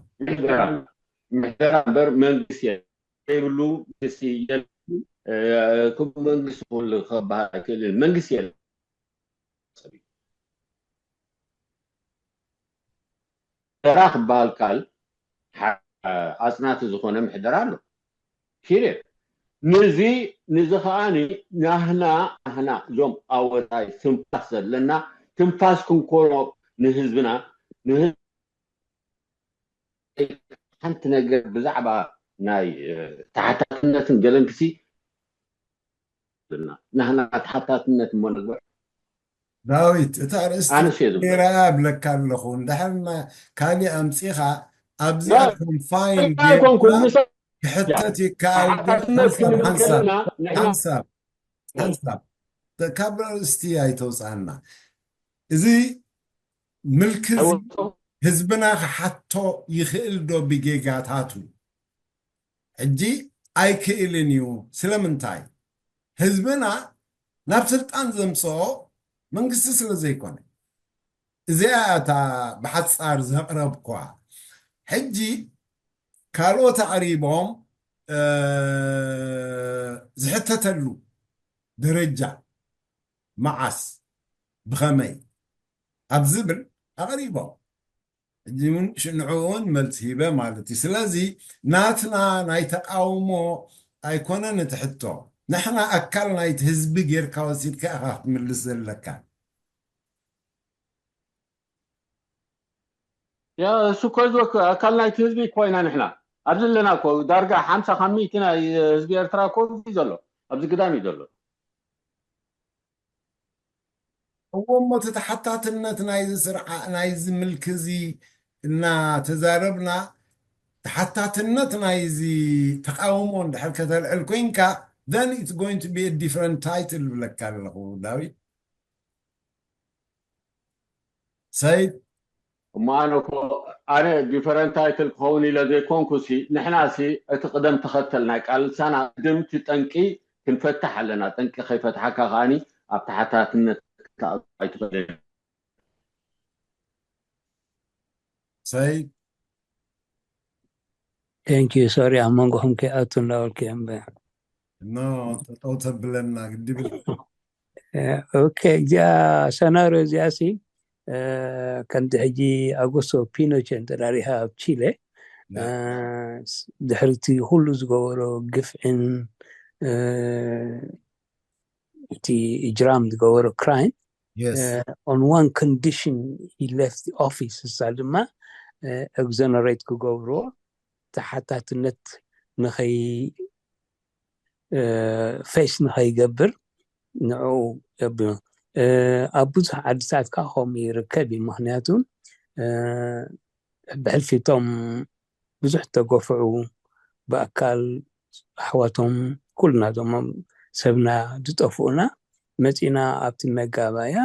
ምሕደራ እምበር መንግስቲ የብሉ መንግስቲ የለን ክቡ መንግስቲ ኩሉ ከበሃል ኣይክእልን መንግስቲ የለን ምሕደራ ክበሃል ካል ኣፅናቲ ዝኾነ ምሕደራ ኣሎ ኪሪር ንዚ ንዚ ከዓኒ ናህና ናህና እዞም ኣወታይ ትንፋስ ዘለና ትንፋስ ክንኮኖ ንህዝብና ሓንቲ ነገር ብዛዕባ ናይ ተሓታትነትን ገለንክሲ ናህና ተሓታትነት እሞ ንግበር ዳዊት እታ ኣርእስቲ ኣነስ እየ ዝብሎ ራ ብለካ ኣለኹ እንድሕር ካልእ ኣምፂኻ ኣብዚኣ ኮንፋይን ኣይኮንኩን ምስ ክሕተት ይከኣል ሓንሳብ ሓንሳብ ሓንሳብ ሓንሳብ ካብ ኣርእስቲ ኣይተውፅኣና። እዚ ምልኪ እዚ ህዝብና ክሓቶ ይኽእል ዶ ብጌጋታቱ? ሕጂ ኣይክእልን እዩ። ስለምንታይ? ህዝብና ናብ ስልጣን ዘምፅኦ መንግስቲ ስለ ዘይኮነ። እዚኣ እታ ብሓፃር ዘቕረብኳ። ሕጂ ካልኦት ኣቕሪቦም ዝሕተተሉ ደረጃ፣ መዓስ፣ ብኸመይ ኣብ ዝብል ኣቕሪቦም። ሕጂ እውን ንዕኡ እውን መልሲ ሂበ ማለት እዩ። ስለዚ ናትና ናይ ተቃውሞ ኣይኮነን እቲ ሕቶ። ንሕና ኣካል ናይቲ ህዝቢ ጌርካ ወሲድካ ኢኻ ክትምልስ ዘለካ። ያ እሱ እኮ ዝበክ ኣካል ናይቲ ህዝቢ እኮ ኢና ንሕና ኣብዚ ኣለና እኮ ዳርጋ ሓምሳ ካብ ሚእቲ ናይ ህዝቢ ኤርትራ እኮ እዩ ዘሎ ኣብዚ ግዳም እዩ ዘሎ። እዎ እሞ እቲ ተሓታትነት ናይዚ ስርዓ ናይዚ ምልኪ እዚ እናተዛረብና ተሓታትነት ናይዚ ተቃውሞ እንድሕር ከተልዕል ኮይንካ then it's going to be a different title ብለካ ኣለኹ ዳዊት። ሰይድ እሞ ኣነ እኮ ኣነ different title ክኸውን ኢለ ዘይኮንኩ ሲ ንሕና ሲ እቲ ቅደም ተኸተል ናይ ቃልሳና ድምቲ ጠንቂ ክንፈትሕ ኣለና። ጠንቂ ከይፈትሓካ ከዓኒ ኣብ ተሓታትነት ኣይትኽእልን። ሰይድ Thank you. Sorry ኣብ መንጎኹም ከይኣቱ እንዳበልኩ እየ እምበር። ኖ ጠጠው ተብለና ግድብል። ኦኬ እዚኣ ሰናርዮ እዚኣ ሲ ከምቲ ሕጂ ኣጎስቶ ፒኖቼ እንተዳሪኻ ኣብ ቺለ ድሕርቲ ኩሉ ዝገበሮ ግፍዕን እቲ እጅራም ዝገበሮ crime on one condition he left the office እሳ ድማ exonerate ክገብርዎ ተሓታትነት ንኸይ face ንኸይገብር ንዕኡ የብሎ ኣብ ብዙሕ ዓድታት ከዓ ከምኡ ይርከብ እዩ ምክንያቱ ብሕልፊቶም ብዙሕ ተገፍዑ ብኣካል ኣሕዋቶም ኩልና ዞም ሰብና ዝጠፍኡና መፂና ኣብቲ መጋባያ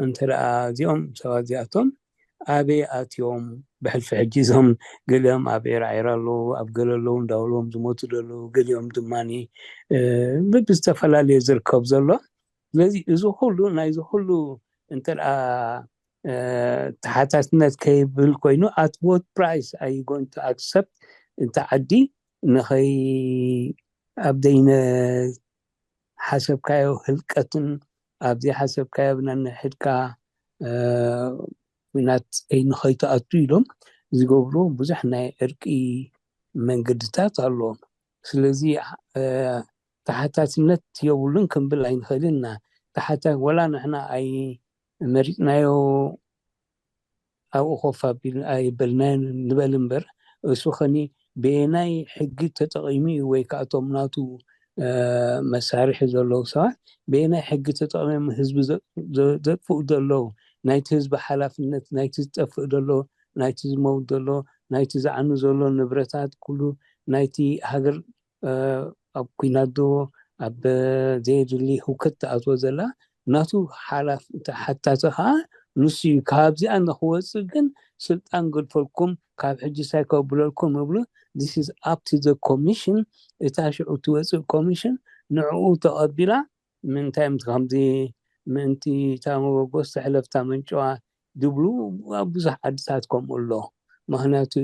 እንተ ደኣ እዚኦም ሰባት እዚኣቶም ኣበይ ኣትዮም ብሕልፊ ሕጂ እዞም ገሊኦም ኣብ ዒራዒራ ኣለዉ ኣብ ገለ ኣለዉ እንዳበልዎም ዝሞቱ ዘለዉ ገሊኦም ድማ ብዝተፈላለየ ዝርከብ ዘሎ ስለዚ እዚ ኩሉ ናይዚ ኩሉ እንተ ደኣ ተሓታትነት ከይብል ኮይኑ at what price are you going to accept እንተ ዓዲ ንኸይ ኣብ ዘይነ ሓሰብካዮ ህልቀትን ኣብ ዘይሓሰብካዮ ብነንሕድካ ኲናት ንኸይትኣቱ ኢሎም ዝገብሩ ብዙሕ ናይ ዕርቂ መንገድታት ኣለዎም ስለዚ ተሓታትነት የብሉን ክንብል ኣይንኽእልን ኢና ተሓታ ወላ ንሕና ኣይ መሪፅናዮ ኣብኡ ኮፍ ኣቢልና ኣይበልናዮን ንበል እምበር እሱ ኸኒ በየናይ ሕጊ ተጠቒሙ እዩ ወይ ከዓ እቶም ናቱ መሳርሒ ዘለዉ ሰባት በየናይ ሕጊ ተጠቒሞም ህዝቢ ዘጥፍኡ ዘለዉ ናይቲ ህዝቢ ሓላፍነት ናይቲ ዝጠፍእ ዘሎ ናይቲ ዝመውት ዘሎ ናይቲ ዝዓኑ ዘሎ ንብረታት ኩሉ ናይቲ ሃገር ኣብ ኲናት ዶ ኣብ ዘየድሊ ህውከት ትኣትዎ ዘላ ናቱ ሓላፍ ተሓታቲ ከዓ ንሱ እዩ ካብዚኣ ንክወፅእ ግን ስልጣን ገድፈልኩም ካብ ሕጂ ሳይ ከብለልኩም ይብሉ this is up to the commission እታ ሽዑ ትወፅእ ኮሚሽን ንዕኡ ተቐቢላ ምንታይ ከምዚ ምእንቲ እታ መበገስ ተሕለፍታ መንጨዋ ዝብሉ ኣብ ብዙሕ ዓድታት ከምኡ ኣሎ ምክንያቱ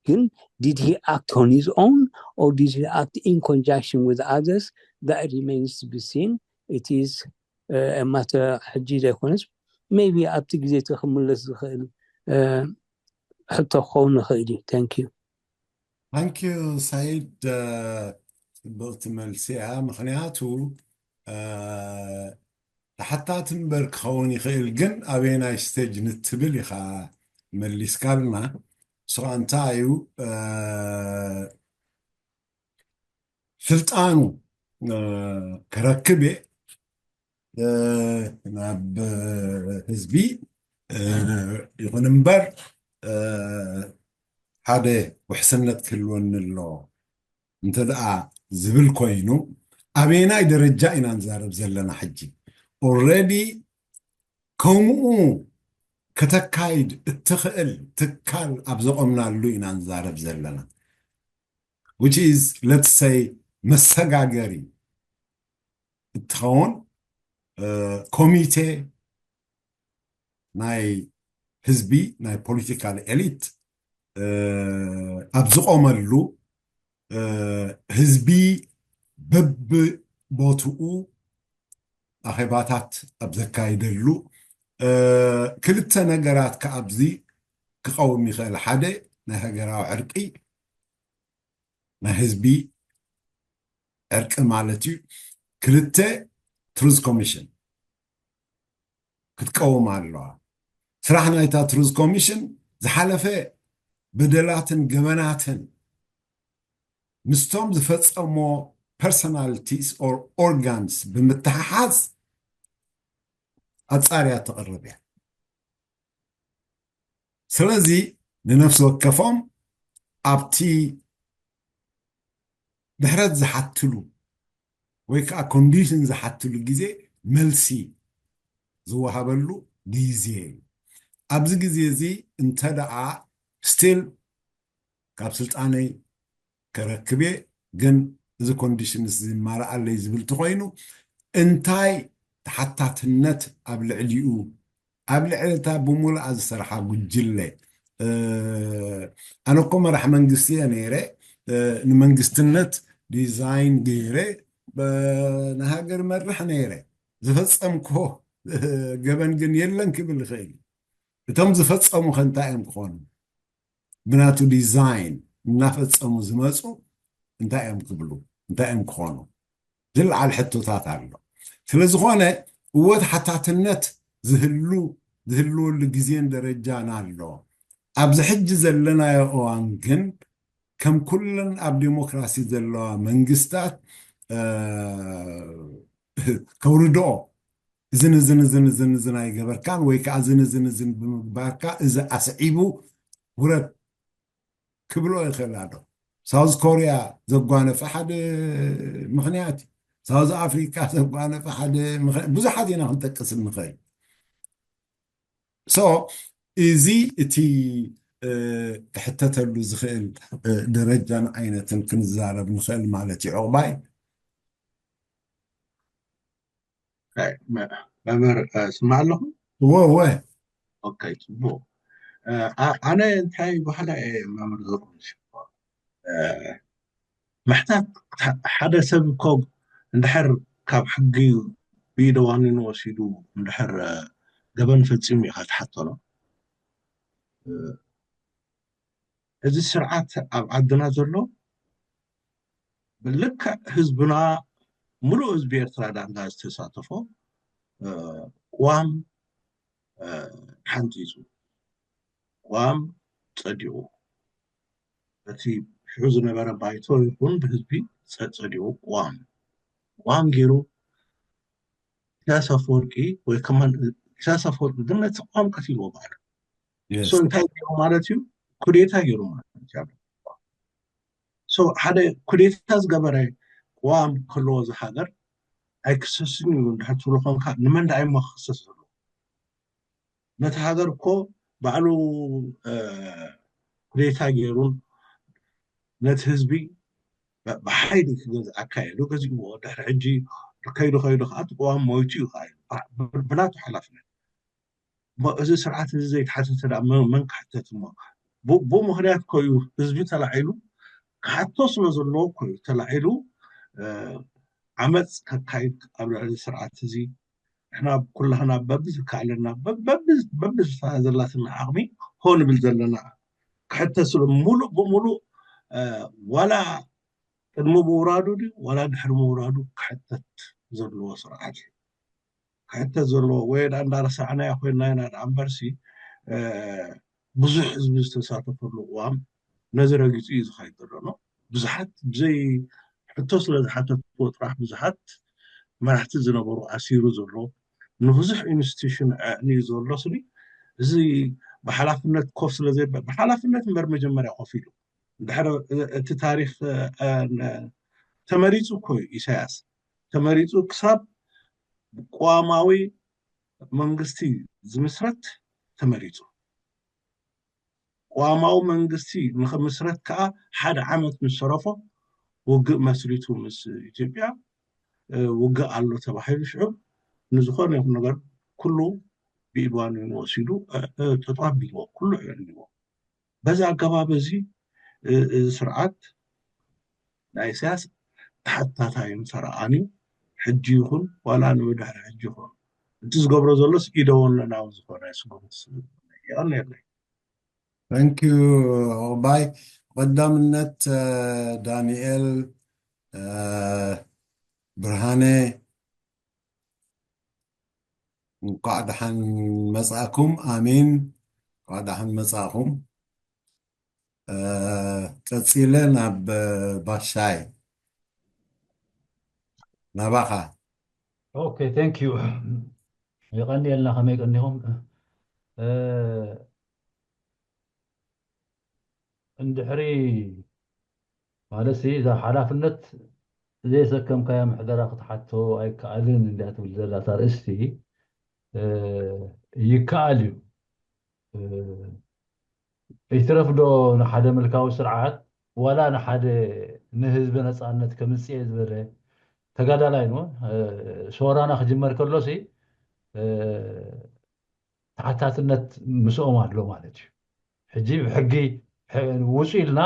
ግን did he act on his own or did he act in conjunction with others that remains to be seen it is a matter ሕጂ ዘይኮነስ maybe ኣብቲ ግዜ እቲ ክምለስ ዝኽእል ሕቶ ክኸውን ይኽእል እዩ thank you thank you ሰይድ ፅብቕቲ መልሲ እያ ምክንያቱ ተሓታቲ እምበር ክኸውን ይኽእል ግን ኣበየናይ stage ንትብል ኢኻ መሊስካልና እሱ ከዓ እንታይ እዩ ስልጣኑ ክረክብ እየ ናብ ህዝቢ ይኹን እምበር ሓደ ውሕስነት ክህልወኒ ኣለዎ እንተ ደኣ ዝብል ኮይኑ ኣበየናይ ደረጃ ኢና ንዛረብ ዘለና ሕጂ? Already ከምኡ ከተካይድ እትኽእል ትካል ኣብ ዘቆምናሉ ኢና ንዛረብ ዘለና። Which is, let's say, መሰጋገሪ እንትኸውን ኮሚቴ ናይ ህዝቢ፣ ናይ ፖለቲካል ኤሊት ኣብ ዝቆመሉ፣ ህዝቢ በብቦትኡ ኣኼባታት ኣብ ዘካይደሉ፣ ክልተ ነገራት ከኣብዚ ክቐውም ይኽእል። ሓደ ናይ ሃገራዊ ዕርቂ፣ ናይ ህዝቢ ዕርቂ ማለት እዩ። ክልተ ትሩዝ ኮሚሽን ክትቀውም ኣለዋ። ስራሕ ናይታ ትሩዝ ኮሚሽን ዝሓለፈ በደላትን ገበናትን ምስቶም ዝፈጸሞ personalities or organs ብምትሕሓዝ ኣጻርያ ተቕርብ እያ። ስለዚ ንነፍሲ ወከፎም ኣብቲ ድሕረት ዝሓትሉ ወይ ከዓ ኮንዲሽን ዝሓትሉ ግዜ መልሲ ዝወሃበሉ ግዜ እዩ። ኣብዚ ግዜ እዚ እንተ ደኣ ስቲል ካብ ስልጣነይ ከረክብ እየ፣ ግን እዚ ኮንዲሽንስ ይማልኣለይ ዝብል ተኾይኑ እንታይ ተሓታትነት ኣብ ልዕሊኡ ኣብ ልዕሊ እታ ብምሉኣ ዝሰርሓ ጉጅለ። ኣነ እኮ መራሕ መንግስቲ እየ ነይረ። ንመንግስትነት ዲዛይን ገይረ ንሃገር መርሕ ነይረ። ዝፈፀምኮ ገበን ግን የለን ክብል ይኽእል። እቶም ዝፈፀሙ ከ እንታይ እዮም ክኾኑ? ብናቱ ዲዛይን እናፈፀሙ ዝመፁ እንታይ እዮም ክብሉ? እንታይ እዮም ክኾኑ? ዝለዓል ሕቶታት ኣሎ። ስለዝኾነ እወ ተሓታትነት ዝህሉ ዝህልወሉ ግዜን ደረጃን ኣሎ። ኣብዚ ሕጂ ዘለናዮ እዋን ግን ከም ኩለን ኣብ ዲሞክራሲ ዘለዋ መንግስታት ከውርድኦ እዝን እዝን እዝን እዝን እዝን ኣይገበርካን ወይ ከዓ እዝን እዝን እዝን ብምግባርካ እዚ ኣስዒቡ ውረድ ክብሎ ይኽእል ኣሎ። ሳውዝ ኮርያ ዘጓነፈ ሓደ ምኽንያት እዩ። ሳውዝ ኣፍሪካ ዘጓነፈ ሓደ ብዙሓት ኢና ክንጠቅስ እንኽእል። ሶ እዚ እቲ ክሕተተሉ ዝኽእል ደረጃን ዓይነትን ክንዛረብ ንኽእል ማለት እዩ። ዕቑባይ መምህር ስማዕ ኣለኹ። እወ እወ። ኦኬ፣ ፅቡቅ። ኣነ እንታይ ባህላ እየ መምህር ዘርኡ ሽኮር ምሕታት ሓደ ሰብ እኮ እንድሕር ካብ ሕጊ ብኢደ ዋኒኑ ወሲዱ እንድሕር ገበን ፈፂሙ ኢኻ ትሓተሎ። እዚ ስርዓት ኣብ ዓድና ዘሎ ብልክዕ ህዝብና፣ ሙሉእ ህዝቢ ኤርትራ ዳርጋ ዝተሳተፎ ቅዋም ሓንፂፁ፣ ቅዋም ፀዲቑ፣ እቲ ሽዑ ዝነበረ ባይቶ ይኹን ብህዝቢ ፀዲቑ ቅዋም ቅዋም ገይሩ ኢሳያስ ኣፈወርቂ ወይ ከማን ኢሳያስ ኣፈወርቂ ግን ነቲ ቅዋም ቀቲልዎ ባዕሉ። ሶ እንታይ ገይሩ ማለት እዩ? ኩዴታ ገይሩ ማለት እዩ። ሶ ሓደ ኩዴታ ዝገበረ ቅዋም ክህልዎ እዚ ሃገር ኣይክሰስን እዩ እንድሕር ትብሎ ኮንካ ንመን ደኣ እሞ ክኽሰስ ዘለዎ? ነቲ ሃገር እኮ ባዕሉ ኩዴታ ገይሩን ነቲ ህዝቢ ብሓይሊ ክገዝእ ኣካየዱ ገዚእዎ። ድሕሪ ሕጂ ከይዱ ከይዱ ከዓ እቲ ቅዋም ሞይቱ እዩ ከዓ ብናቱ ሓላፍነት እዚ ስርዓት እዚ ዘይተሓተተ ደኣ መን ክሕተት እሞ? ብኡ ምኽንያት እኮ እዩ ህዝቢ ተላዒሉ ክሓቶ ስለ ዘለዎ እኮ እዩ ተላዒሉ ዓመፅ ከካይድ ኣብ ልዕሊ ስርዓት እዚ። ንሕና ኩላህና በብዝከኣለና በብዝተዘላትና ዓቕሚ ሆ ንብል ዘለና ክሕተት ስለ ሙሉእ ብሙሉእ ዋላ ቅድሚ ምውራዱ ድዩ ዋላ ድሕሪ ምውራዱ ክሕተት ዘለዎ ስርዓት እዩ። ክሕተት ዘለዎ ወይ ደኣ እንዳረሳዕናዮ ኮይንና ኢና ደኣ እምበርሲ ብዙሕ ህዝቢ ዝተሳተፈሉ ቅዋም ነዚ ረጊፁ እዩ ዝኸይድ ዘሎ። ብዙሓት ብዘይ ሕቶ ስለ ዝሓተትዎ ጥራሕ ብዙሓት መራሕቲ ዝነበሩ ኣሲሩ ዘሎ ንብዙሕ ኢንስቲቱሽን ኣዕንዩ ዘሎ ስኒ እዚ ብሓላፍነት ኮፍ ስለ ዘይበል ብሓላፍነት እምበር መጀመርያ ኮፍ ኢሉ ድሕሪ እቲ ታሪክ ተመሪፁ እኮ እዩ ኢሳያስ ተመሪፁ ክሳብ ቅዋማዊ መንግስቲ ዝምስረት ተመሪፁ። ቅዋማዊ መንግስቲ ንክምስረት ከዓ ሓደ ዓመት ምስ ተረፎ ውግእ መስሪቱ ምስ ኢትዮጵያ ውግእ ኣሎ ተባሂሉ ሽዑ ንዝኾነ ይኹን ነገር ኩሉ ብኢድዋኑ ወሲዱ ጠጠው ኣቢልዎ ኩሉ ዕንዎ። በዚ ኣገባብ እዚ እዚ ስርዓት ናይ ኢሳያስ ተሓታታይን ሰራኣን እዩ። ሕጂ ይኹን ዋላ ንብድሕሪ ሕጂ ይኹን እቲ ዝገብሮ ዘሎስ ኢደወነናዊ ዝኾነ ስጉምቲ የቐንየለይ። Thank you። ኦባይ ቀዳምነት ዳንኤል ብርሃነ እንኳዕ ደሓን መጻእኩም። ኣሜን። እንኳዕ ደሓን መጻእኩም። ቀጺለ ናብ ባሻይ ናባኻ። Okay, thank you። የቐንየልና። ከመይ ቀኒኹም? እንድሕሪ ማለት እዛ ሓላፍነት ዘየሰከምካያ ምሕደራ ክትሓቶ ኣይከኣልን እንዲያ ትብል ዘላ እታ ርእስቲ ይከኣል እዩ። ይትረፍዶ ንሓደ ምልካዊ ስርዓት ዋላ ንሓደ ንህዝቢ ነፃነት ከምፅእ ዝበለ ተጋዳላይ ን ሶራና ክጅመር ከሎሲ ተሓታትነት ምስኦም ኣሎ ማለት እዩ። ሕጂ ብሕጊ ውፁ ኢልና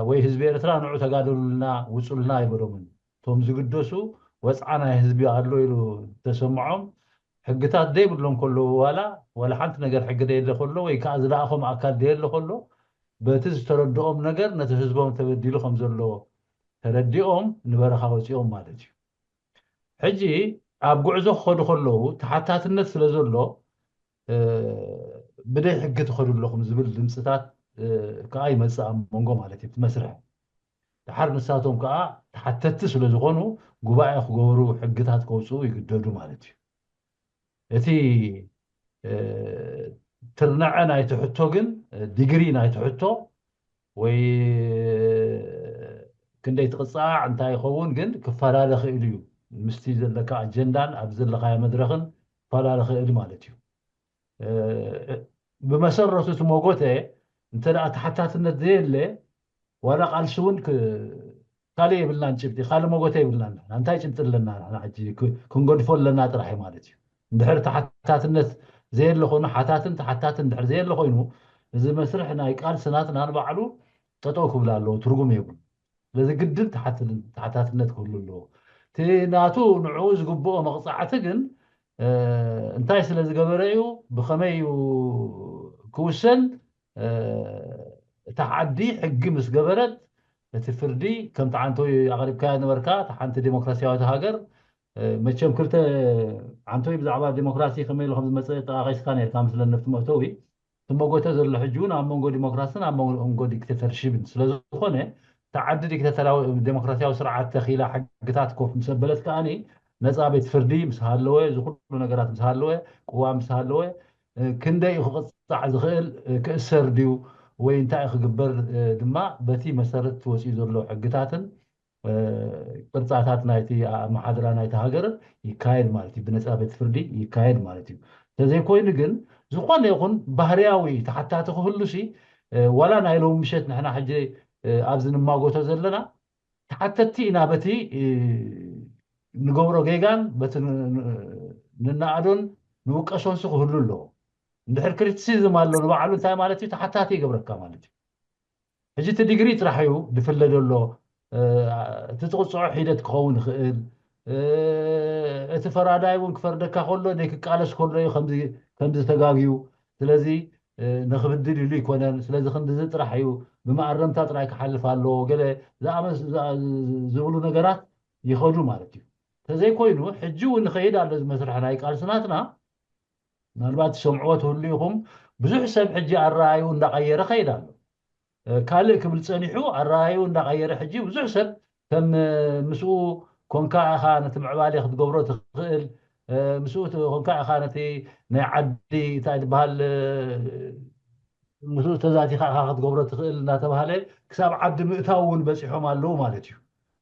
ወይ ህዝቢ ኤርትራ ንዑ ተጋደሉልና ውፁልና ኣይበሎምን። እቶም ዝግደሱ ወፅዓ ናይ ህዝቢ ኣሎ ኢሉ ተሰምዖም ሕግታት ዘይብሎም ከለዉ ዋላ ዋላ ሓንቲ ነገር ሕጊ ደየለ ከሎ ወይ ከዓ ዝለኣኾም ኣካል ደየለ ከሎ በቲ ዝተረድኦም ነገር ነቲ ህዝቦም ተበዲሉ ከም ዘሎ ተረዲኦም ንበረኻ ወፂኦም ማለት እዩ። ሕጂ ኣብ ጉዕዞ ክኸዱ ከለዉ ተሓታትነት ስለ ዘሎ ብደይ ሕጊ ትኸዱ ኣለኹም ዝብል ድምፅታት ከዓ ይመፅእ ኣብ መንጎ ማለት እዩ እቲ መስርሕ። ድሓር ንሳቶም ከዓ ተሓተትቲ ስለ ዝኾኑ ጉባኤ ክገብሩ ሕግታት ከውፅኡ ይግደዱ ማለት እዩ። እቲ ትርነዐ ናይቲ ሕቶ ግን ዲግሪ ናይቲ ሕቶ ወይ ክንደይ ትቕፃዕ እንታይ ይኸውን ግን ክፈላለ ክእል እዩ። ምስቲ ዘለካ ኣጀንዳን ኣብ ዘለካዮ መድረኽን ክፈላለ ክእል ማለት እዩ። ብመሰረቱ እቲ መጎተ እንተ ተሓታትነት ዘየለ ዋላ ቃልሲ እውን ካልእ የብልናን ጭብጢ ካልእ መጎተ የብልናን። እንታይ ጭብጢ ኣለና? ሕጂ ክንገድፎ ኣለና ጥራሕ ማለት እዩ። እንድሕር ተሓታትነት ዘየለ ኮይኑ ሓታትን ተሓታትን እንድሕር ዘየለ ኮይኑ እዚ መስርሕ ናይ ቃልሲ ናትና ንባዕሉ ጠጠው ክብል ኣለዎ፣ ትርጉም የብሉ። ስለዚ ግድን ተሓታትነት ክህሉ ኣለዎ። እቲ ናቱ ንዕኡ ዝግብኦ መቕፃዕቲ ግን እንታይ ስለ ዝገበረ እዩ ብኸመይ እዩ ክውሰን? እታ ዓዲ ሕጊ ምስ ገበረት እቲ ፍርዲ ከምቲ ዓንቶይ ኣቕሪብካያ ነበርካ እታ ሓንቲ ዴሞክራሲያዊት ሃገር መቸም ክልተ ዓንቶይ ብዛዕባ ዴሞክራሲ ከመይ ኢሉ ከም ዝመፀ ጠቃቂስካ ነርካ ምስለን ነፍቲ መእተዊ እቲ መጎተ ዘሎ ሕጂ እውን ኣብ መንጎ ዲሞክራስን ኣብ መንጎ ዲክቴተርሺፕን ስለዝኾነ እታ ዓዲ ዲክቴተራዊ ዴሞክራሲያዊ ስርዓት ተኺላ ሕግታት ኮፍ ምስ ኣበለት ከዓኒ ነፃ ቤት ፍርዲ ምስ ሃለወ እዚ ኩሉ ነገራት ምስ ሃለወ ቅዋም ምስ ሃለወ ክንደይ እዩ ክቕፃዕ ዝኽእል ክእሰር ድዩ ወይ እንታይ እዩ ክግበር ድማ በቲ መሰረት ወፂኡ ዘሎ ሕግታትን ቅርፃታት ናይቲ ኣመሓድራ ናይቲ ሃገር ይካየድ ማለት እዩ። ብነፃ ቤት ፍርዲ ይካየድ ማለት እዩ። እንተዘይኮይኑ ግን ዝኾነ ይኹን ባህርያዊ ተሓታቲ ክህሉ ሲ ዋላ ናይ ሎሚ ምሸት ንሕና ሕጂ ኣብዚ ንማጎቶ ዘለና ተሓተቲ ኢና በቲ ንገብሮ ጌጋን በቲ ንናኣዶን ንውቀሶን ሲ ክህሉ ኣለዎ። እንድሕር ክሪቲሲዝም ኣሎ ንባዕሉ እንታይ ማለት እዩ? ተሓታቲ ይገብረካ ማለት እዩ። ሕጂ እቲ ዲግሪ ጥራሕ እዩ ዝፍለ ዘሎ። እቲ ትቕፅዖ ሒደት ክኸውን ይኽእል። እቲ ፈራዳይ እውን ክፈርደካ ከሎ ነይ ክቃለስ ከሎ እዩ ከምዚ ተጋግዩ። ስለዚ ንክብድል ኢሉ ይኮነን። ስለዚ ክንድዚ ጥራሕ እዩ ብመኣረምታ ጥራይ ክሓልፍ ኣለዎ ገለ ዝብሉ ነገራት ይኸዱ ማለት እዩ። ተዘይኮይኑ ሕጂ እውን ንኸይድ ኣሎ ዝመስርሐ ናይ ቃልሲ ናትና ምናልባት ትሰምዕዎ ትህሉ ኢኹም። ብዙሕ ሰብ ሕጂ ኣረኣዩ እንዳቐየረ ከይድ ኣሎ። ካልእ ክብል ፀኒሑ ኣረኣዩ እንዳቐየረ ሕጂ ብዙሕ ሰብ ከም ምስኡ ኮንካ ኢኻ ነቲ ምዕባሌ ክትገብሮ ትኽእል ምስኡ ኮንካ ኢኻ ነቲ ናይ ዓዲ እንታይ ዝበሃል ምስኡ ተዛቲኻ ኢኻ ክትገብሮ ትኽእል እናተባሃለ ክሳብ ዓዲ ምእታው እውን በፂሖም ኣለዉ ማለት እዩ።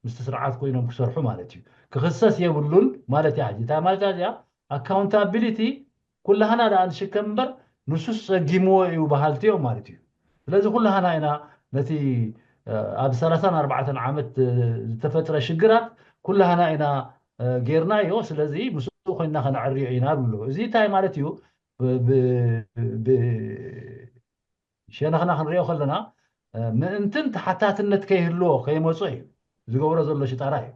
ምስቲ ስርዓት ኮይኖም ክሰርሑ ማለት እዩ። ክኽሰስ የብሉን ማለት እያ። ሕጂ እንታይ ማለት እያ እዚኣ? ኣካውንታቢሊቲ ኩላህና ደኣ ንሽከም እምበር ንሱስ ጸጊምዎ እዩ በሃልቲ እዮም ማለት እዩ። ስለዚ ኩላህና ኢና ነቲ ኣብ ሰላሳን ኣርባዕተን ዓመት ዝተፈጥረ ሽግራት ኩላህና ኢና ጌርናዮ። ስለዚ ምስኡ ኮይንና ከነዕርዮ ኢና ብሎ። እዚ እንታይ ማለት እዩ? ሸነኽና ክንሪኦ ከለና ምእንትን ተሓታትነት ከይህልዎ ከይመጾ እዩ ዝገብሮ ዘሎ ሽጣራ እዩ።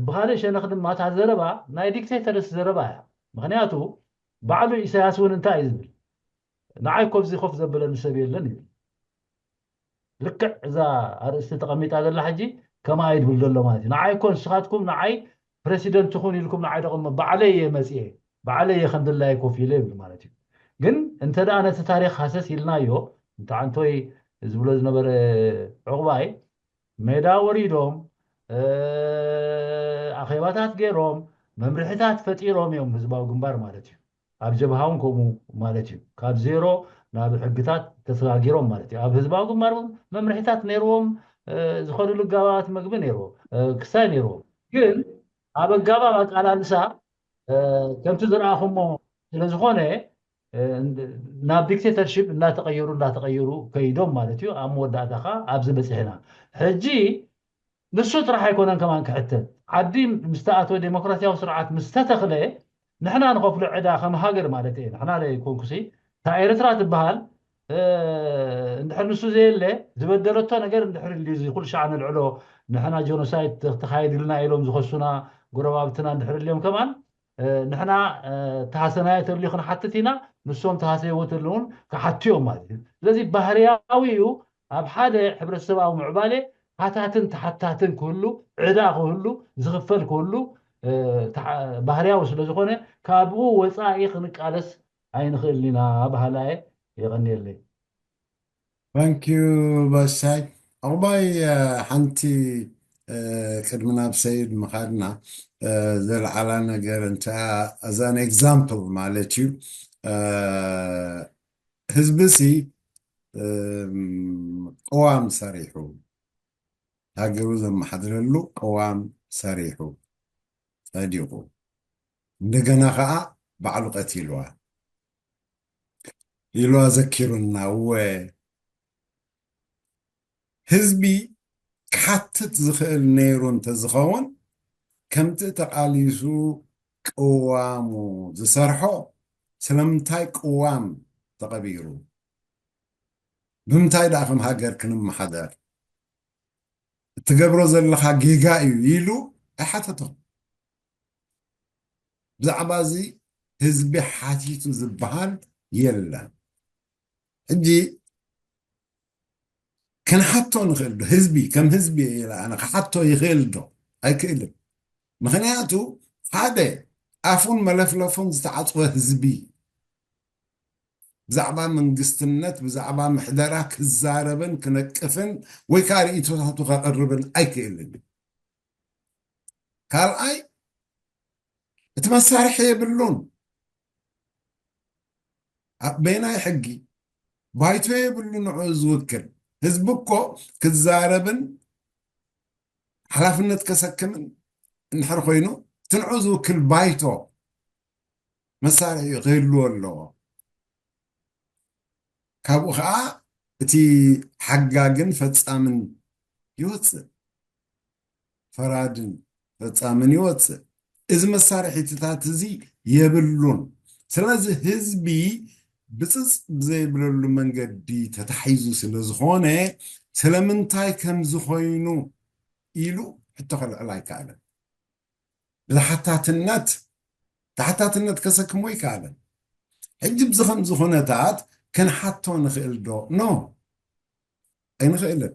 ብካልእ ሸነኽ ድማ እታ ዘረባ ናይ ዲክቴተርስ ዘረባ እያ። ምክንያቱ ባዕሉ ኢሳያስ እውን እንታይ እዩ ዝብል? ንዓይ ኮዚ ኮፍ ዘበለኒ ሰብ የለን ይብል። ልክዕ እዛ ኣርእስቲ ተቐሚጣ ዘላ ሕጂ ከምኣ እዩ ዝብል ዘሎ ማለት እዩ። ንዓይ እኮ ንስኻትኩም ንዓይ ፕረሲደንት ትኹን ኢልኩም ንዓይ ደቕሞ ባዕለይ እየ መፅየ፣ ባዕለይ እየ ከምድላይ ኮፍ ኢለ ይብል ማለት እዩ። ግን እንተ ደኣ ነቲ ታሪክ ሃሰስ ኢልናዮ፣ እንተ ዓንቶይ ዝብሎ ዝነበረ ዕቑባይ ሜዳ ወሪዶም ኣኼባታት ገይሮም መምርሕታት ፈጢሮም እዮም ህዝባዊ ግንባር ማለት እዩ። ኣብ ጀብሃውን ከምኡ ማለት እዩ። ካብ ዜሮ ናብ ሕግታት ተሰጋጊሮም ማለት እዩ። ኣብ ህዝባዊ ግንባር እውን መምርሕታት ነይርዎም፣ ዝኸድሉ ኣገባባት መግቢ ነይርዎም፣ ክሳይ ነይርዎም። ግን ኣብ ኣገባብ ኣቃላልሳ ከምቲ ዝረኣኹሞ ስለዝኾነ ናብ ዲክቴተርሽፕ እንዳተቐየሩ እንዳተቐየሩ ከይዶም ማለት እዩ። ኣብ መወዳእታ ከዓ ኣብዚ በፂሕና። ሕጂ ንሱ ጥራሕ ኣይኮነን ከማን ክሕተት። ዓዲ ምስ ተኣተወ፣ ዴሞክራሲያዊ ስርዓት ምስ ተተኽለ ንሕና ንኸፍሎ ዕዳ ከም ሃገር ማለት እየ። ንሕና ዘይኮንኩሲ እታ ኤርትራ ትበሃል እንድሕር ንሱ ዘየለ ዝበደለቶ ነገር እንድሕር እንድዩ እዚ ኩሉ ሻዕ ንልዕሎ ንሕና ጀኖሳይድ ተኻይድልና ኢሎም ዝኸሱና ጎረባብትና እንድሕር ልዮም ከማን ንሕና ተሃሰናዮ ተልዩ ክንሓትት ኢና፣ ንሶም ተሃሰይዎ ተለውን ክሓቱ እዮም ማለት እዩ። ስለዚ ባህርያዊ እዩ ኣብ ሓደ ሕብረተሰባዊ ምዕባሌ ሓታትን ተሓታትን ክህሉ ዕዳ ክህሉ ዝኽፈል ክህሉ ባህርያዊ ስለ ዝኾነ ካብኡ ወፃኢ ክንቃለስ ኣይንኽእልን ኢና በሃላየ። የቐንየለይ። Thank you ባሻይ። ዕቑባይ ሓንቲ ቅድሚ ናብ ሰይድ ምኻድና ዘልዓላ ነገር እንተ as an example ማለት እዩ። ህዝቢ ሲ ቅዋም ሰሪሑ ሃገሩ ዘመሓድረሉ ቅዋም ሰሪሑ ጸዲቑ እንደገና ከዓ ባዕሉ ቀቲልዋ ኢሉ ኣዘኪሩና። እወ ህዝቢ ክሓትት ዝኽእል ነይሩ እንተዝኸውን ከምቲ ተቓሊሱ ቅዋሙ ዝሰርሖ ስለምንታይ ቅዋም ተቐቢሩ? ብምንታይ ደኣ ከም ሃገር ክንመሓደር? እትገብሮ ዘለኻ ጌጋ እዩ ኢሉ ኣይሓተቶም። ብዛዕባ እዚ ህዝቢ ሓቲቱ ዝበሃል የለን። ሕጂ ክንሓቶ ንኽእል ዶ? ህዝቢ ከም ህዝቢ ኢለ ኣነ ክሓቶ ይኽእል ዶ? ኣይክእልን። ምኽንያቱ ሓደ ኣፉን መለፍለፉን ዝተዓፅወ ህዝቢ ብዛዕባ መንግስትነት ብዛዕባ ምሕደራ ክዛረብን ክነቅፍን ወይ ከዓ ርእይቶታቱ ከቕርብን ኣይክእልን። ካልኣይ እቲ መሳርሒ የብሉን። ኣብ በየናይ ሕጊ ባይቶ የብሉ ንዕኡ ዝውክል ህዝቢ እኮ ክዛረብን ሓላፍነት ከሰክምን እንድሕር ኮይኑ እቲ ንዕኡ ዝውክል ባይቶ መሳርሒ ክህልዎ ኣለዎ። ካብኡ ከዓ እቲ ሓጋግን ፈፃምን ይወፅእ፣ ፈራድን ፈፃምን ይወፅእ። እዚ መሳርሒትታት እዚ የብሉን። ስለዚ ህዝቢ ብፅፅ ብዘይብለሉ መንገዲ ተታሒዙ ስለ ዝኾነ ስለምንታይ ከምዚ ኮይኑ ኢሉ ሕቶ ከልዕል ኣይከኣለን። ብተሓታትነት ተሓታትነት ከሰክሞ ኣይከኣለን። ሕጂ ብዚ ከምዚ ኩነታት ክንሓቶ ንኽእል ዶ? ኖ ኣይንኽእልን።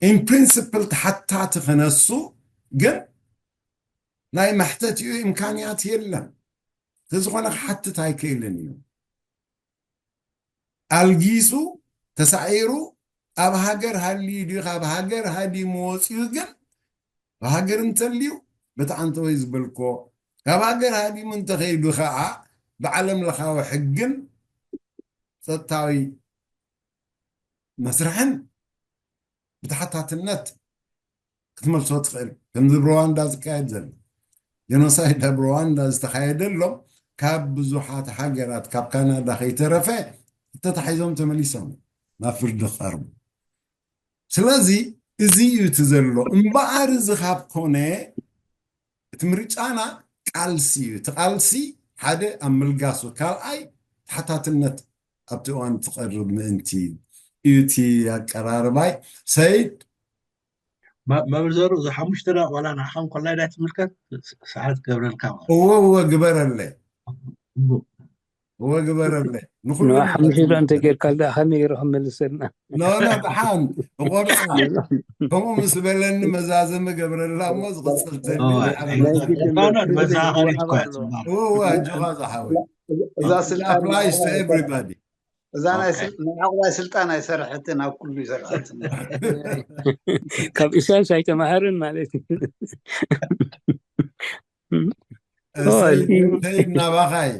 In principle ተሓታቲ ክነሱ ግን ናይ መሕተቲኡ ኢምካንያት የለን። ስለዝኾነ ክሓትት ኣይክእልን እዩ። ኣልጊሱ ተሳዒሩ ኣብ ሃገር ሃልዩ ድዩ ካብ ሃገር ሃዲሙ ወፂኡ ግን ብሃገር እንተልዩ በቲ ዓንተወይ ዝበልኮ ካብ ሃገር ሃዲሙ እንተኸይዱ ከዓ ብዓለም ለኻዊ ሕግን ፀጥታዊ መስርሕን ብተሓታትነት ክትመልሶ ትኽእል። ከምዚ ኣብ ሩዋንዳ ዝካየድ ዘሎ ጀኖሳይድ ኣብ ሩዋንዳ ዝተኻየደሎም ካብ ብዙሓት ሃገራት ካብ ካናዳ ከይተረፈ ተታሒዞም ተመሊሶም ናብ ፍርዲ ክቐርቡ። ስለዚ እዚ እዩ እቲ ዘሎ። እምበኣር እዚ ካብ ኮነ እቲ ምርጫና ቃልሲ እዩ። እቲ ቃልሲ ሓደ ኣብ ምልጋሱ፣ ካልኣይ ተሓታትነት ኣብቲ እዋን ትቐርብ ምእንቲ እዩ እቲ ኣቀራርባይ። ሰይድ መብርዘሩ እዚ ሓሙሽተ ደቂቕ ዋላ ንዓኻ እንኮላይ ዳ ትምልከት ሰዓት ገብረልካ ማለት እወ እወ ግበረለይ እወ ግበረለይ ንኩሉ ንሓሙሽተ ዶ እንተጌርካ ዳ ከመይ ገይሩ ክመልሰልና ኖ ኖ ደሓን እቆርፃ ከምኡ ምስ በለኒ መዛዘሚ ገብረላ እሞ ዝቕፅል ተኒ መዛኸሪት እኮ እያ ትበሃል እወ እወ ኣጆኻ ዝሓወይ እዛ ስልጣን applies to everybody እዛ ናይ ስል- ናይ ዓቑባይ ስልጣን ኣይሰርሐትን ኣብ ኩሉ ይሰርሐትን ካብ ኢሳያስ ኣይተማሃርን ማለት እዩ ሰይድ ናባኻይ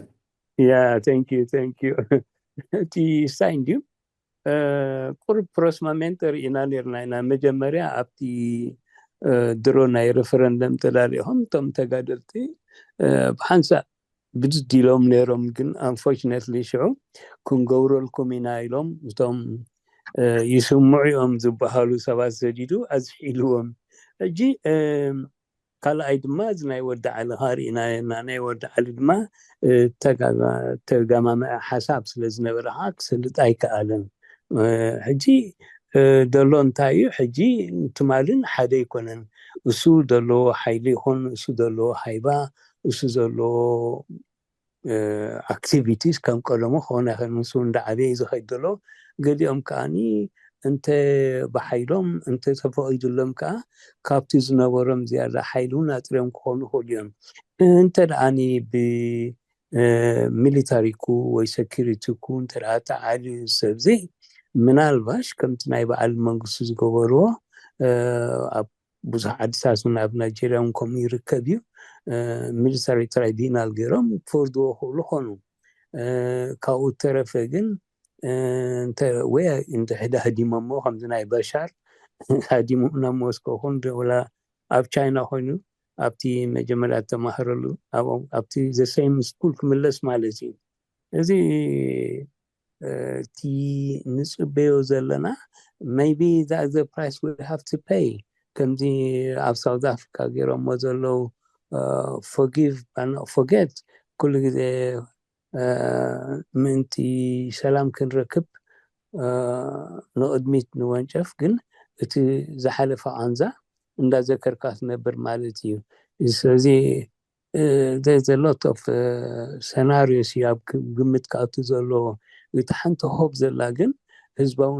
Yeah, thank you, thank you. እቲ ሳይ እንድዩ ቁሩብ ፕሮስማሜንት ርኢና ነርና ኢና። መጀመርያ ኣብቲ ድሮ ናይ ሬፈረንደም ተዳሊኹም እቶም ተጋደልቲ ብሓንሳእ ብድድ ኢሎም ነይሮም፣ ግን unfortunately ሽዑ ክንገብረልኩም ኢና ኢሎም እቶም ይስምዑ እዮም ዝበሃሉ ሰባት ሰዲዱ ኣዝሒልዎም። ሕጂ ካልኣይ ድማ እዚ ናይ ወዲ ዓሊ ኸኣ ርኢናዮ እና ናይ ወዲ ዓሊ ድማ ተጋማምዐ ሓሳብ ስለ ዝነበረ ከዓ ክሰልጥ ኣይከኣለን። ሕጂ ደሎ እንታይ እዩ? ሕጂ ትማልን ሓደ ኣይኮነን። እሱ ዘለዎ ሓይሊ ይኹን እሱ ዘለዎ ሃይባ እሱ ዘለዎ ኣክቲቪቲስ ከም ቀደሙ ክኾነ ይኽእል። ንሱ እንዳዓበየ እዩ ዝኸይድ ዘሎ። ገሊኦም ከዓኒ እንተ ብሓይሎም እንተ ተፈቒዱሎም ከዓ ካብቲ ዝነበሮም ዝያዳ ሓይሊ እውን ኣጥርዮም ክኾኑ ይኽእሉ እዮም። እንተ ደኣኒ ብሚሊታሪኩ ወይ ሰኪሪቲኩ እንተ ደኣ ተዓልዩ ሰብዚ ምናልባሽ ከምቲ ናይ በዓል መንግስቱ ዝገበርዎ ኣብ ብዙሕ ዓድታት እውን ኣብ ናይጀርያ እውን ከምኡ ይርከብ እዩ። ሚሊታሪ ትራይቢናል ገይሮም ክፈርድዎ ክኽእሉ ኾኑ። ካብኡ ተረፈ ግን ወይ እንድሕዳ ህዲሞሞ ከምዚ ናይ በሻር ሃዲሙ ናብ ሞስኮ ኹን ወላ ኣብ ቻይና ኮይኑ ኣብቲ መጀመርያ ተማህረሉ ኣብቲ ዘሰይም ስኩል ክምለስ ማለት እዩ። እዚ እቲ ንፅበዮ ዘለና maybe that's the price we have to pay ከምዚ ኣብ ሳውት ኣፍሪካ ገይሮሞ ዘለዉ forgive and forget ኩሉ ግዜ ምእንቲ ሰላም ክንረክብ ንቕድሚት ንወንጨፍ ግን እቲ ዝሓለፈ ቃንዛ እንዳዘከርካ ትነብር ማለት እዩ። ስለዚ there's a lot of scenarios እዩ ኣብ ግምት ክኣቱ ዘለዎ። እቲ ሓንቲ ሆፕ ዘላ ግን ህዝባዊ